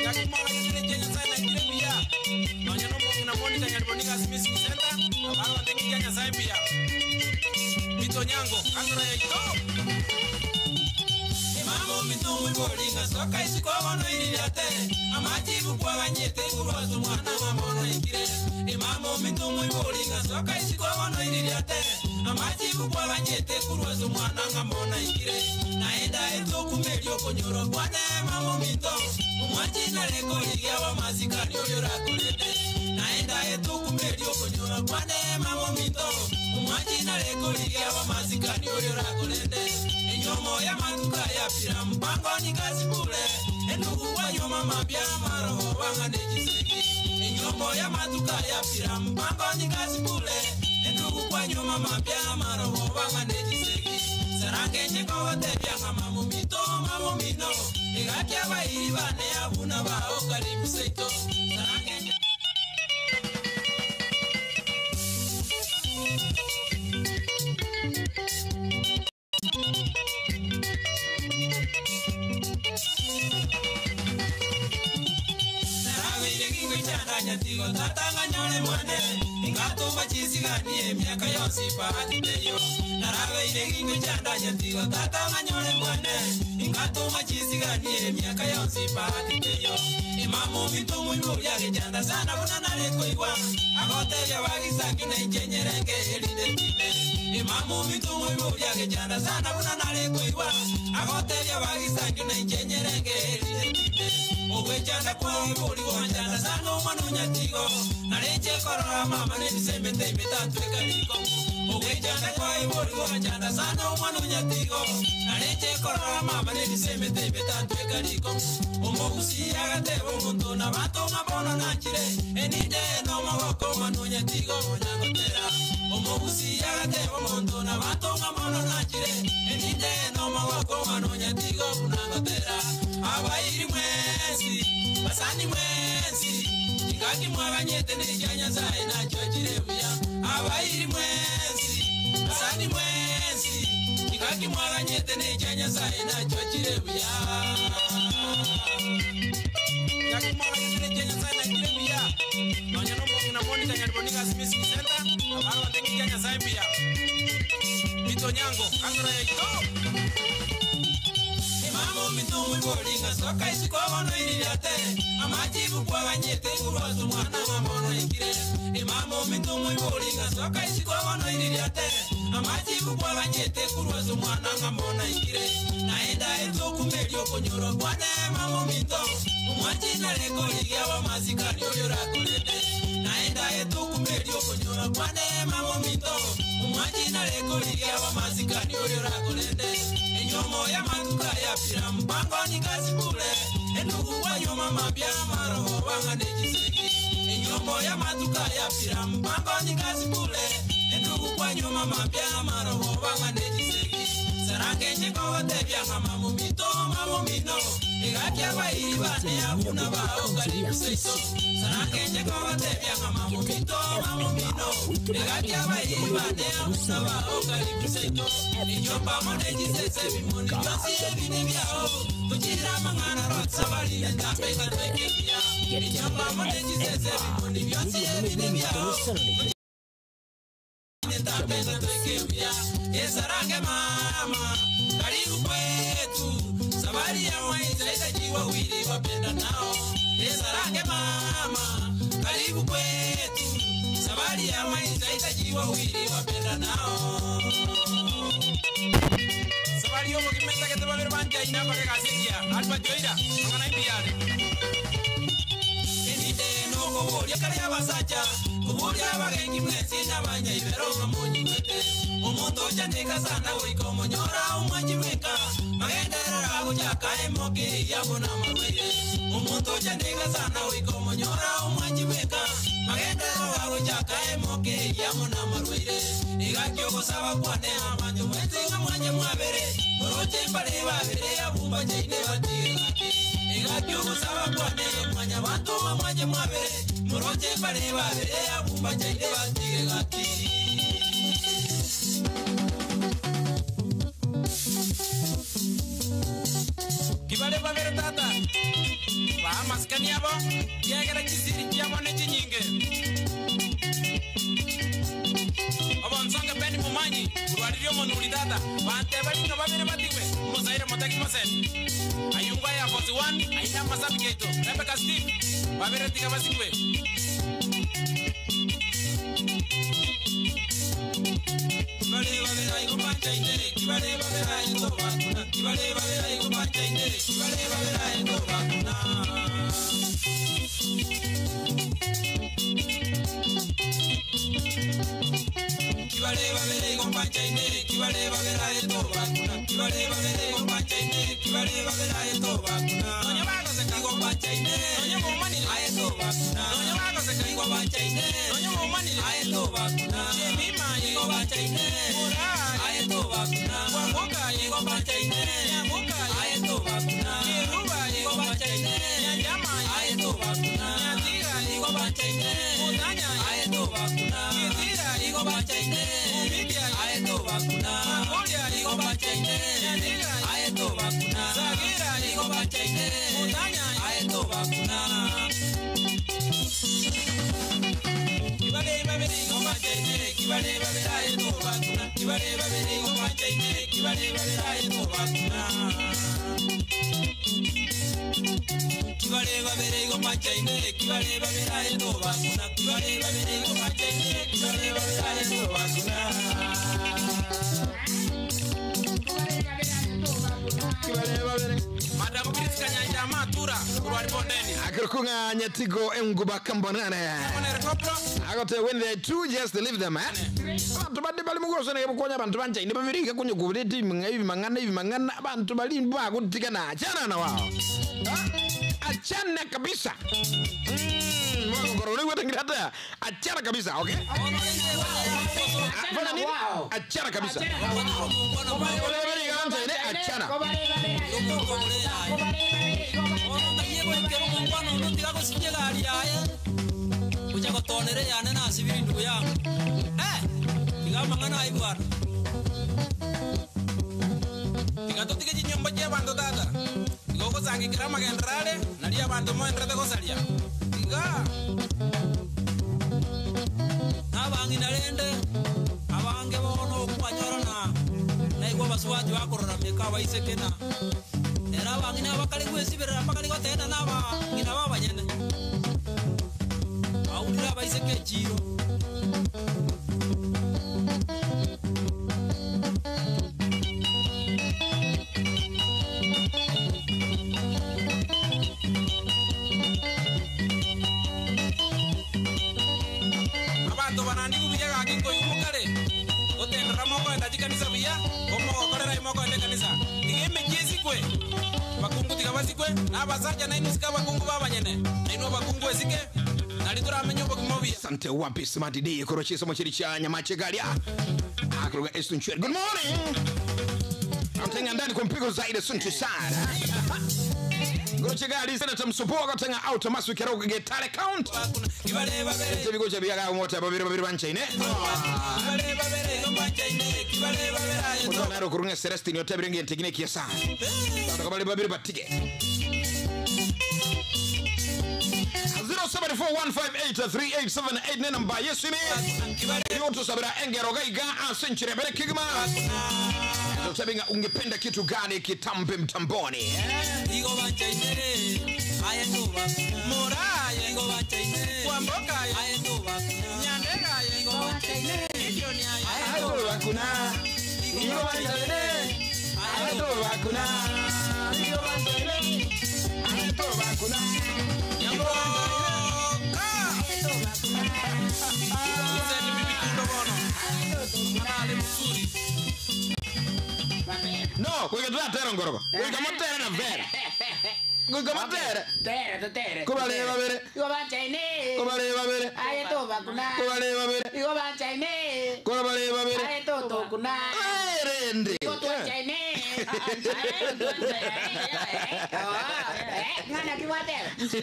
ingaki mwaganyete nekia Nyasaye nacho chire buya nonya nomong'ina Monica Nyariboniga Smith Center abagote ngikia Nyasaye buya Mitonyango kasoro yaito Mamo mitumu bolinga soka isiko bono iririate amajibu kwaganyete kurwazo mwana mamono ikire Imamo mitumu bolinga soka isiko bono iririate amajibu kwaganyete kurwazo mwana ngamona ikire naenda etukumerio kunyoro kwane mamo mito omwachi nareko ligia wa mazikani oyorakorete naenda etukumerio kunyoro kwane mamo mito omwachi nareko ligia wa mazikani oyorakorete enyomo ya matuka ya pira mpango ni kazi bure endugu kwa nyoma mapya maroho wanga nechiseki enyomo ya matuka ya pira mpango ni kazi bure endugu kwa nyoma mapya maroho wanga nechiseki sarangenye kogote byanga mamumito mamumino igakia bairi bane abuna bao karibu seito sarangenye Narabeire gingoichanda nyatigo tata ng'anyore mwane ingatuma chisiganie emiaka yonsi paatiteyo narabeire gingo chandanyatigo tata ng'anyore mwane ingatuma chisiganie emiaka yonsi paatiteyo emamo minto moiboria gechanda sana buna narekoigwa agotebia bagisaki na inchenyerenke erinde time emamo minto moiboria gechanda sana buna narekoigwa agotebia bagisaki na inchenyerenke erinde time ogwechanda kwaibori gwanchanda sana omwana onyatigo nareche korora mama nebisemete imetatwe kariko ogwechanda kwaibori gwanchanda sana omwana onyatigo nareche korora mama nebisemete imetatwe kariko omogusi agateba omonto nabato ng'abono nanchire eninde nomogoko omwana onyatigo onyagotera omogusi agateba omonto nabato ng'abono nanchire eninde nomogoko omwana onyatigo bunangotera abairi mwesi basani mwesi ingaki mwaganyete nekya nyasaye nakyo kirebuya abairi mwesi basani mwesi ingaki mwaganyete nekya nyasaye nakyo kirebuya ingaki mwaganyete nekya nyasaye nakyo kirebuya nonya nomongi na monica nyariboniga smith center abaronde ngikya nyasaye mbuya mitonyango kasoro yaito mamo mitumu bolinga soka isikobono iriate amajibu kwaganyete urwazo mwana mamono ikire imamo mitumu bolinga soka isikobono iriate amajibu kwaganyete kurwazo mwana ngamona ikire naenda etukumelio kunyoro kwane mamo mito umwachi nareko ligiawa mazikani oyorakulete naenda etukumelio kunyoro kwane mamo mito umwachi nareko ligiawa mazikani oyorakulete enyomo ya matuka ya pira mpango ni kazi bure enugu wayo mama bya maroho wanga nejiseki enyomo ya matuka ya pira mpango ni kazi bure enugu wayo mama bya maroho wanga nejiseki sarange nyekote bya mama mumito mama mino igakia bairi bane abuna bao karibu seito sarange nyekote bya mama mumito mama mino igakia bairi bane abuna bao karibu seito inyomba monejisese bimoni byose ebine byao tuchira mangana rotsabali ndapeka twekebia inyomba monejisese bimoni byose ebine byao ndapeka twekebia esarange mama karibu kwetu safari ya maisha itajiwa wili wapenda nao esarange mama karibu kwetu safari ya maisha itajiwa wili wapenda nao safari yomo kimeta kete babere banja ina pake kasikia alba joira ngana imbiare enite noko boria kare abasacha kuburia abagengi mwesi n'abanya ibero ngamunyi gwete omuntu ochandika sana goika omonyora omwanyi bweka magenderera gochaka emoke yabona amarwaire omuntu ochandika sana goika omonyora omwanyi bweka magenderera gochaka emoke yabona amarwaire igaki ogosaba kwane abanyo mwete nga mwanye mwabere moroche mbare babere abumba chaine batige gati igaki ogosaba kwane mwanya bantu mwanye mwabere moroche mbare babere abumba chaine batige gati kibale babere tata bamasikani abo kiagera chisiri chiabo ne chinyinge obonsonge beni mumanyi urwaririe omonuri tata bante baringa babere batigwe musaire motaki maseni ayungwa ya 41 aina masabi keito Rebecca Steve babere tiga basigwe kibale babere aigo pancha inere kibale babere aigo bakuna kibale babere aigo pancha inere kibale babere aigo bakuna kibale babere aigo pancha inere kibale babere aigo bakuna kibale babere aigo pancha inere kibale babere aigo bakuna nonya bagoseka igo pancha inere nonya mumanire aigo bakuna nonya bagoseka igo pancha inere nonya mumanire aigo bakuna chemima igo pancha inere mura aigo bakuna kwamuka igo pancha inere nyamuka aigo bakuna kiruba igo pancha inere nyanyama aigo bakuna nyatiga igo pancha inere mutanya aigo bakuna kitira igo pancha inere mumitia aigo bakuna makolia igo pancha inere nyatiga aigo bakuna sagira igo pancha inere mutanya aigo bakuna kibale Akirikunga nyatigo enguba kambonane. Agote when they two just leave them eh. Abantu bade bali mugoso ne bukonya abantu banje ne babirike kunye kubireti ibi mangana ibi mangana abantu bali bakutikana achana na wao. Achana kabisa. Mwako wewe achana kabisa, okay? Fanya nini? Achana kabisa. Achana. Uchagotonere yane nasibiri ndugu yangu tiga mang'ana ai bwana tiga totige chinyomba chia abanto tata tiga ogosangikera amagenderare naria abanto moenderete gosaria tiga nabang'ina rende abange bono okwanyorana naigwa abasubati bakorora meka abaisekena era abang'ina bakari gwesiberera bakari gotena na abang'ina babanyene aurira abaiseke echiro. Abanto banandi buya gaki nkoigumukare gotendera mokoenda chikanisa buya omogokorera imokoenda ekanisa tiga emeki esikwe bakungu tiga basikwe na abasacha nainwe sike abakungu babanyene nainwe abakungu esike. Asante wapi Smart D kurochisa mochiri cha nyamache galia. Akroga Esun Good morning. Amtenga ndani kwa mpigo zaidi suntu sana. Goroche gali Senator Msupoga tenga out masu kero Getale Count. Bigo biaga umota babiri babiri banchaine. Utona kurunga Celestine otabiringe ntegine kiasa. Bakabali babiri batike. 0741583878 ne namba yesimi yotusabira engero gaiga asenchire bere kigma tutabinga ungependa kitu gani kitambe mtamboni igo banchainere aya ndoba moraye igo banchainere kwamboka aya ndoba nyandega igo banchainere gideon aya ndoba kuna igo banchainere aya ndoba kuna igo banchainere aya ndoba kuna. No, kuika tera ngorogo. Kuika motere na vera. Kuika motere. Tere, tere. Kubale babere. Igo banchaine. Kubale babere. Aye to bakuna. Kubale babere. Igo banchaine. Kubale babere. Aye to to kuna. Erende. Igo twanchaine. Ngana kiwatera. Tiga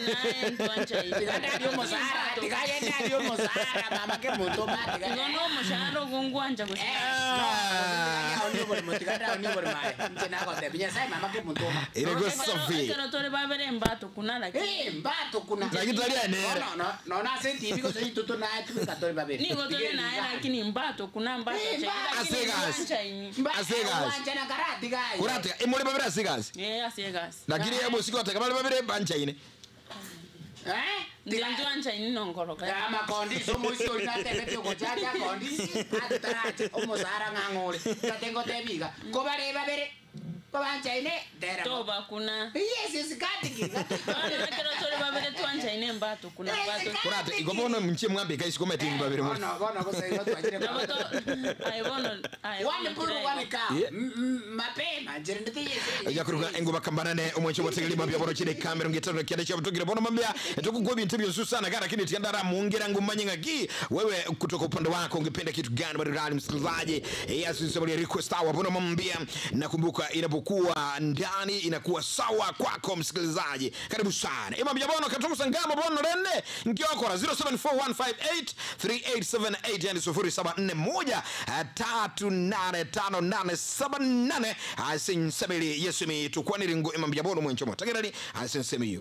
omusara, tiga yenda omusara, mama ke muntu ma tiga. Ngono omushahara ogungwanja gusa. Irego safi. Ekero tore babere mbato kuna lakini. Mbato kuna. Lakini tali anere. No no no na senti biko sisi tuto na tubika tore babere. Nigo tore naye lakini mbato kuna mbato. Asegas. Asegas. Wanja na karati gai. Kurati imuri babere asegas. Eh asegas. Lakini yebo siko atakabale babere banchaine. Ndianjwanchaine nongoroka. Amakondisi omoisi olinatebete ogochacha kondisi atutaracha omusara ng'ang'ore tatengo tebiga kobare babere kobanchaine tera toba kuna yes yes katiki ekero tore babere twanchaine mbato kuna mbato kurate igobono mche mwambe kaisi koma tingi babere mo no bono gose twachire ai bono ai one puru one ka mapema jirinditi yes yakuruka engo bakambanane omwencho botegeli mabya boro chide kamera ngetano kiada cha butugire bono mabya tukugwa bintu byo sana gara kini tiandara muongera ngumanye ngaki wewe kutoka upande wako ungependa kitu gani bado rali msikilizaji yes sio request hapo bono mambia nakumbuka inapokuwa ndani inakuwa sawa kwako msikilizaji karibu sana ima mjabono katukusa ngamo bono rende nkiokora 0741583878 yani 0741 385878 asinsebeli yesumi tukwanire ngo ima mjabono mwencho motagerali asinsemiyo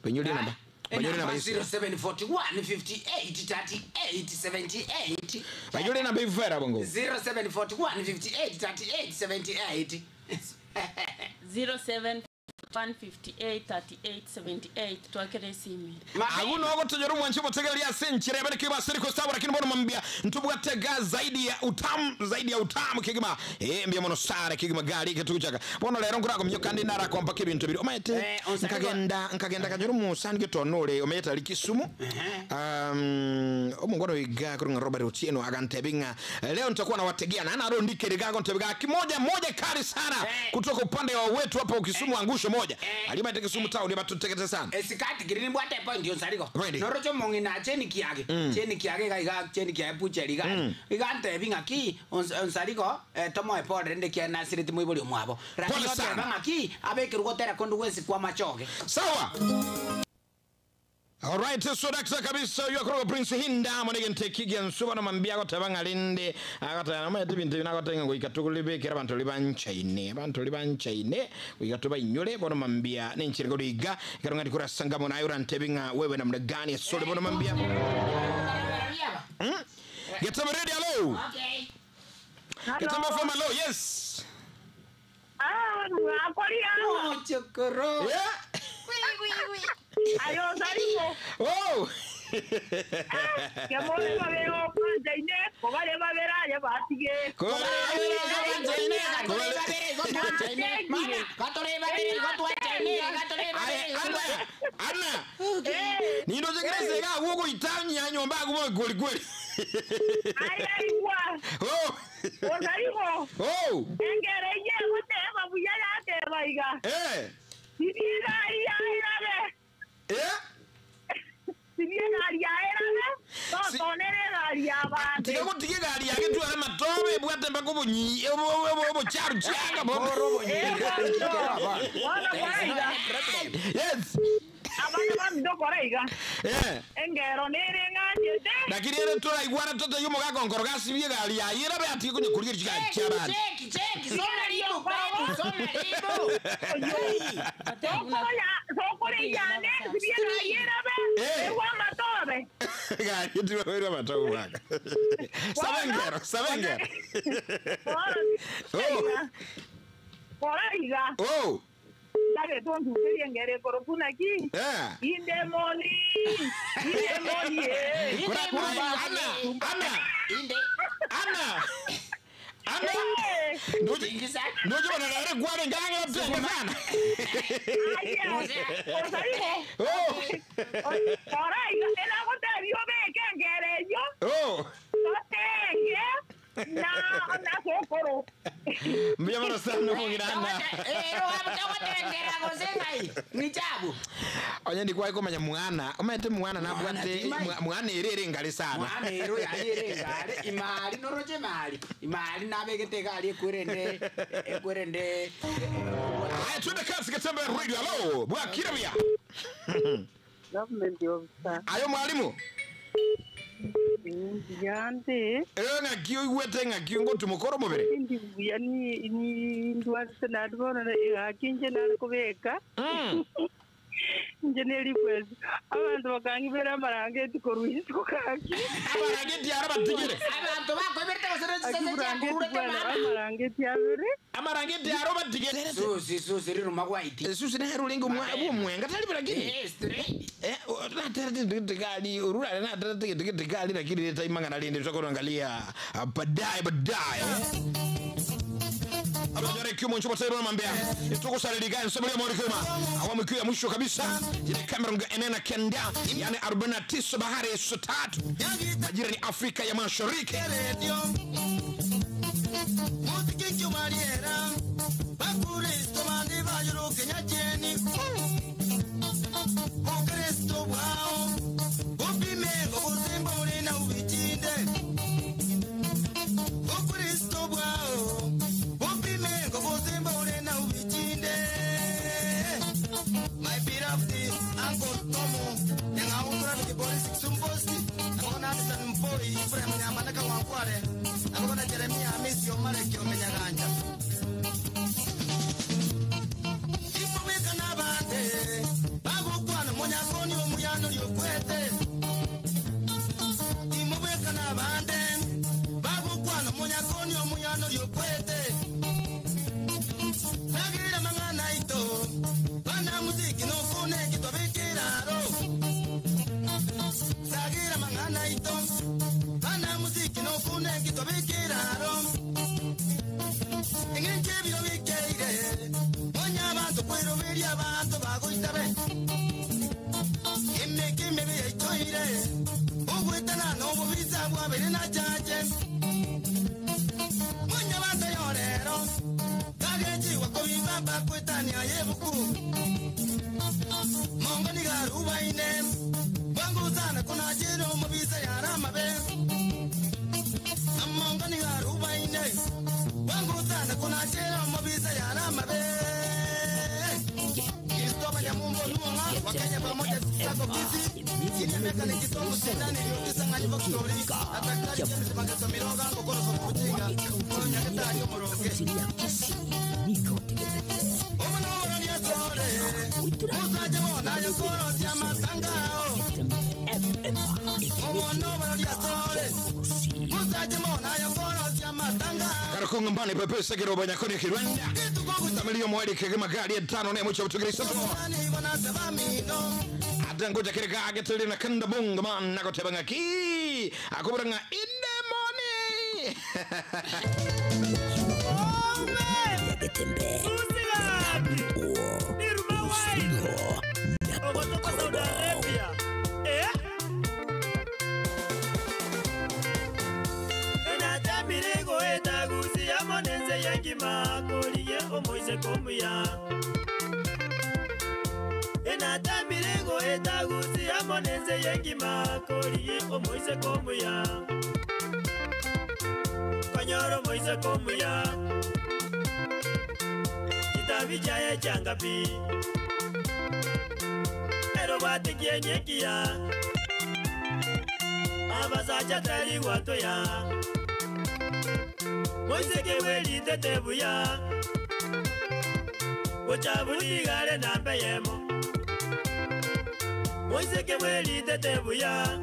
penyuli namba Banyore Enamba namba isi. 0741 58 38 78. Banyore namba ifera bongo. 0741 58 38 78. 07 158 38 78 twakere esimi. Aguno ogotojora omwanchi omotegereri ase enchera ebere kiba ase rikosabu lakini bono mambia ntubwatega zaidi ya utamu, zaidi ya utamu kigima. Mbia mono sare kigima gari ketuchaka bono lero nkurakomyo kandi narakompa kebintu biri omaete. Nkagenda nkagenda kanyora omusani getonore omaete ali Kisumu. Omongwana oiga kurunga Robert Otieno agantebi ng'a leo nitakuwa nawategea na narondikere gago ntebi ga kimoja moja kali sana kutoka upande wa wetu hapo Kisumu angusho moja alimaete Kisumu town batutekete sana. Esikati kiri nimbwate point yonsariko. Ready. Norocho mong'ina cheni kiage. Cheni kiage iga iga cheni kiage bucheri iga. Igantebi ng'aki onsariko tomoe pore rende kia nasireti moibori omwabo. Lakini Pole sana. oteba ng'aki abekerwa gotera kondu gwensi kwa machoge. Sawa. Alright, so dakta kabisa uyo akorogo Prince Hinda monege ntekigia nsuba no mambia goteba ng'alinde agoteba no maete bintu binagotenga goika tugulibekera abantu libanchaine abantu libanchaine goika tubainyore bono mambia nenchire goriga ikaronga ndikurasanga mona ayura ntebi ng'a wewe namna gani sole bono mambia. Getembe Radio, hello. Okay. Getembe FM, hello. Yes. Ah, mwakoria. Oh, chokoro. Yeah. Ayo, Sariko. Oh. Kemore babere kwanjaine, kobare babere aye batige. Ana. Nindo chekerese ga gugo itanya nyomba gubo kweli kweli. Aya igwa. Oh. Osariko. Oh. Engere ye goteba buya yateba iga. Sibie gari ya erabe. Sibie gari ya erabe. Totonere gari ya bande. Tiga gutiga gari yake tware matobe bwate mpaka obonyi obocharu changa bo. Bono koraiga. Yes. Abana bamindo koraiga. Engero nere ng'anchete. Lakini ere turaigwana tote yumo gakonkoro gasibie gari yaye erabe atige kunya kurigira chigari chia bande. Cheki, cheki, soma ribu kwetu, soma ribu. Sokore yane, sibie gari erabe. Ewa matobe. Gari tiwawerwa matobe bwaka. Sabengero, sabengero. Oh. Koraiga. Oh. Ndagetwo ndugerie ngere koroku naki. Indemoni. Indemoni. Kura kura Ana, Ana. Inde. Ana. Ana. Ndoje ndoje bana rare gware nganga tenge sana. Oh. Koraiga enagotebia obeke ngere eyo. Oh. Totenge na na sokoro. Mbuya mono sana omong'ina. Togotengera gose ng'ai ng'ichabu. Onye ndikwai komanya mwana omanyete mwana nabwate mwana ere ere ngare sana. Mwana ero yaani ere ngare imali noroche imali imali nabegete egari ekwerende ekwerende. Haya, twende kasi Getembe Radio. Hello, bwakira bia. Government officer. Ayo mwalimu. Yande. Ng'aki oigwete ng'aki ngotumokora omobere. Ndi ni ni ndwatse nadibona akinje narikubeka. Nje neri kwezi abantu bakangibera amarangeti korwisi kokaki. Amarangeti ara batigire. Abantu bakoiberete gose chisese chiakururete mama. Amarangeti abere. Amarangeti aro batigire. Susi susi riruma gwaiti. Susi naherulinga omwenga tali lakini. Straight. Nateretikali ururale nateretikali lakini letaimangana lindi tutakuangalia baadaye baadaye. Abajore kiumo nchupo tayari mambea. Tukusaliliga nsomo ya mori kuma. Awamu ya mwisho kabisa. Ile kamera enena kenda yani 49 bahari saa tatu. Majira ni Afrika ya Mashariki. Tebi abantu bagoitabe. Emeke emebe yaitoire. Ogwetana n'obubisa bwabere na chache. Munyabanda yorero. Kagechiwa kobimba bakwetania yebuku. Mongo nigarubaine. Bwangu sana kuna jero mubisa yaramabe. Amongo nigarubaine. Bwangu sana kuna jero mubisa yaramabe. Kristofa Nyamumbo Nuonga, Wakenya pamoja sako kisi. Kinemeka ni kisomo sindani iliyokisanga nyumba kutori. Atakari James Magaso Miroga, Kokoro Sokuchinga. Konya Ketari Omoroge. Karakunga mbani pepesa kiroba nyakoni kirwenda. Tamilio mwali kegema gari ya tano ne mucho mtugiri sato. Atangoja kirika agetuli na kanda bunga man nakotebanga ki. Akuburanga indemoni. Getembe Konyoro moise komuya Kitabi chaye changapi Ero bate kienyekia Abasacha tari watoya Moise keweli tetebuya Ochabuni gare nambe yemo Moise keweli tetebuya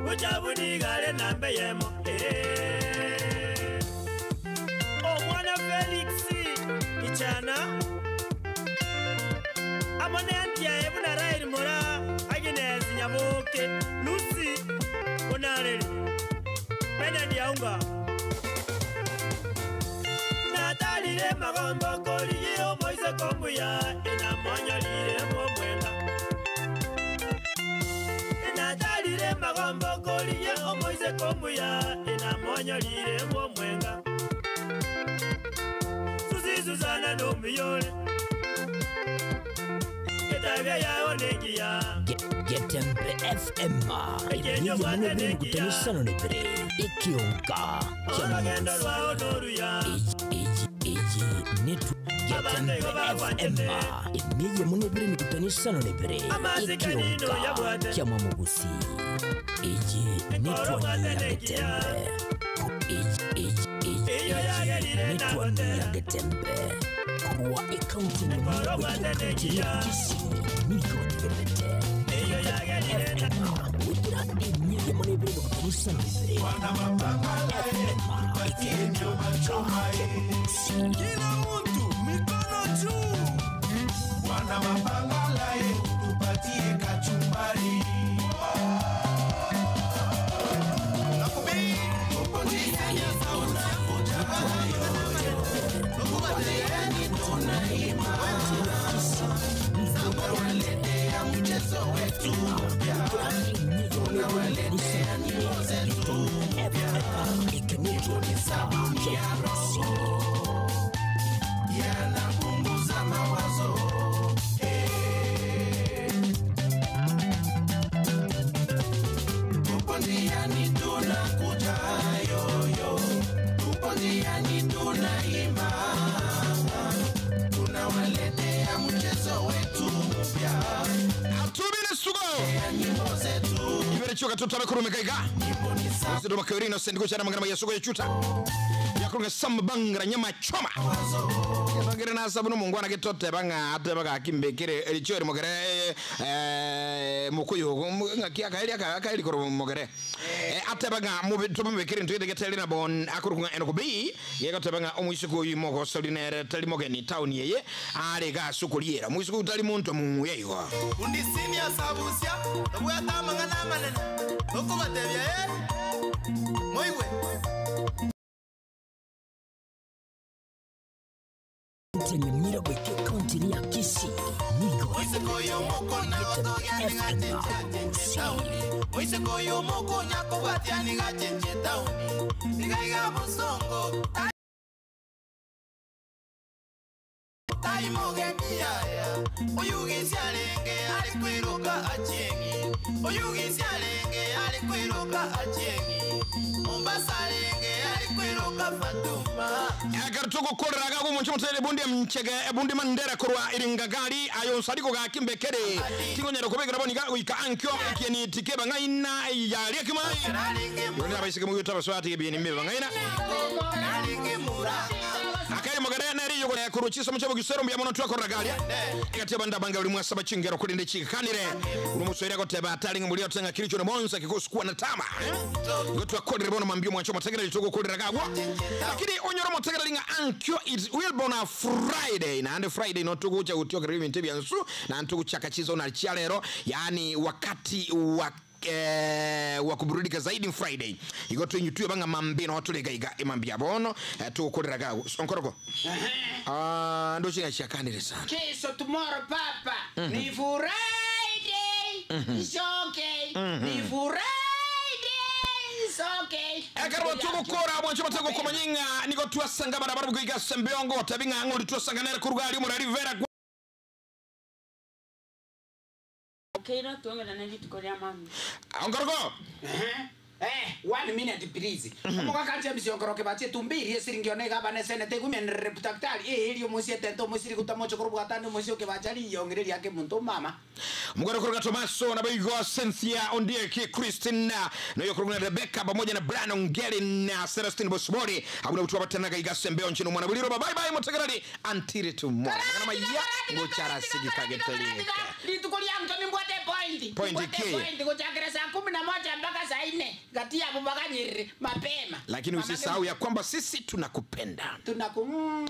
Ochabuni gare nambe yemo Eh Omwana Felix Ichana Amone antia ebuna Rael Mora Agnes Nyaboke Lucy Onareli Benedi Aunga Natalire magombo koriye omoise komuya Inamonyolire momwenga Natalire magombo koriye omoise komuya Inamonyolire momwenga Susi Susana no miyore Etabia yao nengiya Getembe FM Ekenyo bwate nengiya Sano nibere Ikionka Orogendo rwao noruya Iji netu Getembe FM Imiye munebere nikutanishano nibere Ikionka Kyama mugusi Iji netwani ya Getembe Iji Iji netwani ya Getembe Kurwa ekaunti ni Ekaunti ya Kisii Niko Getembe FM Witra imiye munebere nikutanishano nibere Kila mtu mikono juu, Bwana mapangala ye tupatie kachumbari. Mchezo wetu mpya tunawaletea nyimbo zetu mpya, ni sabuni ya roho yanapunguza mawazo. Tupo njiani tunakuja yoyo, tupo njiani tunaimba, tunawaletea mchezo wetu mpya. Atubire sugo. Ibere chuka tutame kurume kaiga. Usido makorino sendiko chana mangana ya sugo ya chuta. Yakurunga sambangra nyama choma. Bagere na sabu mungu ana getote banga ate baga kimbekere ericho eri mogere mukuyu ngaki akaeri akaeri koro mogere. Ate baga mu tubambekere ntwede geteli na bon akurunga eno kubi yegote banga omwisuku uyu mogo solinere tali mogeni town yeye are ga sukuliera mwisuku tali muntu mu yeigo. Undisimia sabusia nobwata amang'ana amanene nokobatebia moigwe. Kaunti ya Nyamira goika ekaunti ya Kisii nigo Ekero togokorera iga omonche omosacha ebundi emchege ebundi mandera korwa eringagari aye onsari kogaki mbekere tingonyara kobekera bono iga goika ankio ekieni tikeba ng'aina yaria kimai Yonde abaiseke moigwete abasubati ebieni mbebe bang'aina Akari mogere nere yogo korwa chisomo chia bogisero mbuya mono twakorera garia egati abande abange bari mwasaba chingero korende chikanire uri omosoeri agoteba atari ng'a moria otenga kericho na monsa kegosukwa na tama igo twakorire bono mambia omwancho omotegereri togokorera gagwo lakini onyore omotegereri ng'a ankio it will be on a Friday naende Friday no togocha gotiokerera ebinto ebiansu naende togochaka chisona chia rero yaani wakati wa eh, wa kuburudika zaidi Friday igo toinyutwe bang'a mambi no tore iga iga emambia bono eh, togokorera gago onkoroko ah ndoche ng'a sana Kesho tomorrow papa. Ni Friday. It's okay. Ni Friday. It's okay. Ekero togokora mwancho batego komanyinga nigo twasanga barabara bwiga sembiongo tabinga ng'ori twasanga nere kurugari omorari vera Keira tuongelane rituko ria mami. Onkoroko. Eh, one minute please. Omogaka James Onkoroke bache tumbirie siringi one gabane senete gumenere daktari eh eri omosie tento omosiri gutamocho korobwatani omosie okebacha riyongere riake muntu mama. Mugoro kuruga Tomaso na Baigo Cynthia Ondieki Christina na yo kuruga Rebecca pamoja na Brian Ongeri na Celestine Bosibori abuna butu abatanaga igasembeo nchino mwana buliro bye bye mutegerari until tomorrow kana maya ngochara sigika getelika Rituko riangu nimbwate point. Point Nimbwate ki? point kuchakira saa 11 mpaka saa 4 kati ya bubakanyirire mapema. lakini usisahau ya kwamba sisi tunakupenda. Tunakumwa.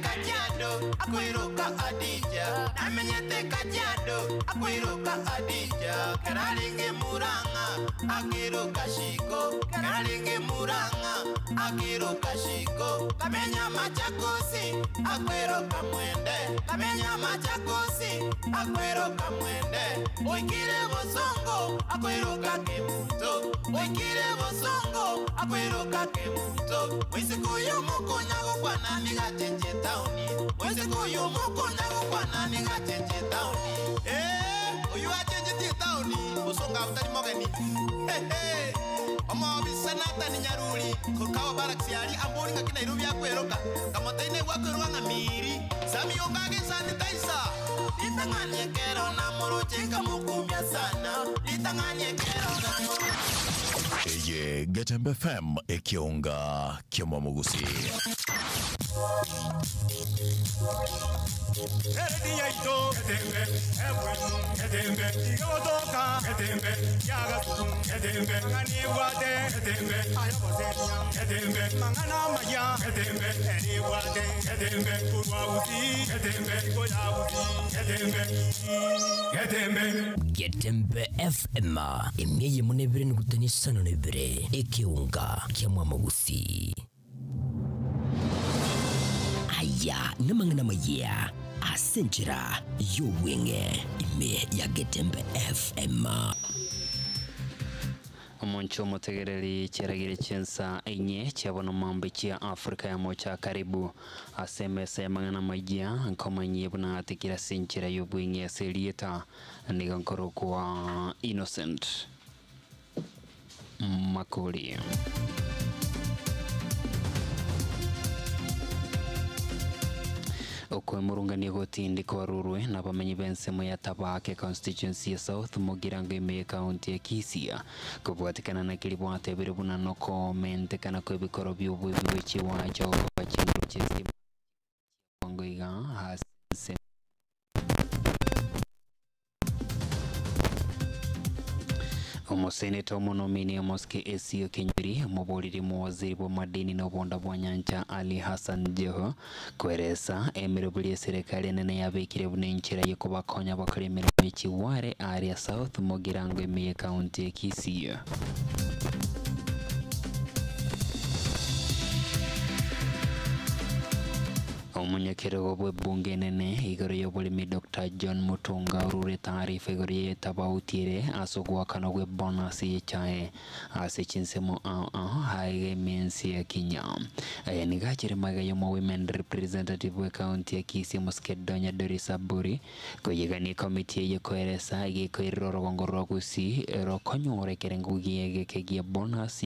Kajiado akwiruka Adija namenyete Kajiado akwiruka Adija keraringe Murang'a akiruka Shiko keraringe Murang'a akiruka Shiko kamenya Machakosi akwiruka Mwende kamenya Machakosi akwiruka Mwende oikire Bosongo akwiruka Kemunto oikire Bosongo akwiruka Kemunto mwisikuyu mukunya gukwana nigachenje tauni mwisikuyu mukunya gukwana nigachenje tauni eh uyu achenjetie tauni usonga utari mogeni hehe omobisa Nathan Nyaruri kurukawa barracks yari ambori ng'aki Nairobi akweroka kamoteine gwakwerwa ng'a miri sami ongage sanitizer litang'anie kero na muruche nkamukumia sana litang'anie kero na muruche Eye Getembe FM ekionga kiomwamugusi. Getembe FM emyeye munebire nikutanisa nebire ekiunga kia mwamagusi aya namang'ana maya asenjera yobwenge ime ya Getembe FM. Omoncho omotegereri chiaragire chiensa enye chiabona mambe chia Afrika ya mocha karibu ase emesa ya mang'ana maigia nkomanyie buna atikira ase enchera ya obweng'e ase erieta nigo nkorokwa Innocent Makori. Okwemurungania gotindikwa rurwe na bamenyi b'ensemo ya Tabake constituency ya South Mugirango ime county ya Kisii kobwatikana na kiri bwatebire buna nokomentekana kwa ebikoro by'obwebi bw'echiwacha okoba chinguru chi'estima wango iga ase omoseneta omonomini Omoske Esio Kinyuri omoboriri muwaziri bwa madini na obonda bwa nyancha Ali Hassan Joho kweresa emirobori eserikali enene yabekire buna enchera yokobakonya bakora emirimo echiware area South Mugirango ime county ya Kisii. Omonyakerogo bw'ebunge enene igoro y'oboremi Dr John Mutunga orure taarifa igoro y'etabauti ere ase ogoakanwa gw'ebonus y'echae ase chinsemo ao ao aiga emensi ya Kinya. Aya nigo achere magega y'omo women representative bw'ecounty ya Kisii Muskedonya Doris Aburi koyegania ekomiti eye koeresa iga ekoirera orogongo rwa Gusii rokonyora ekerengo gi'egeke gia bonus.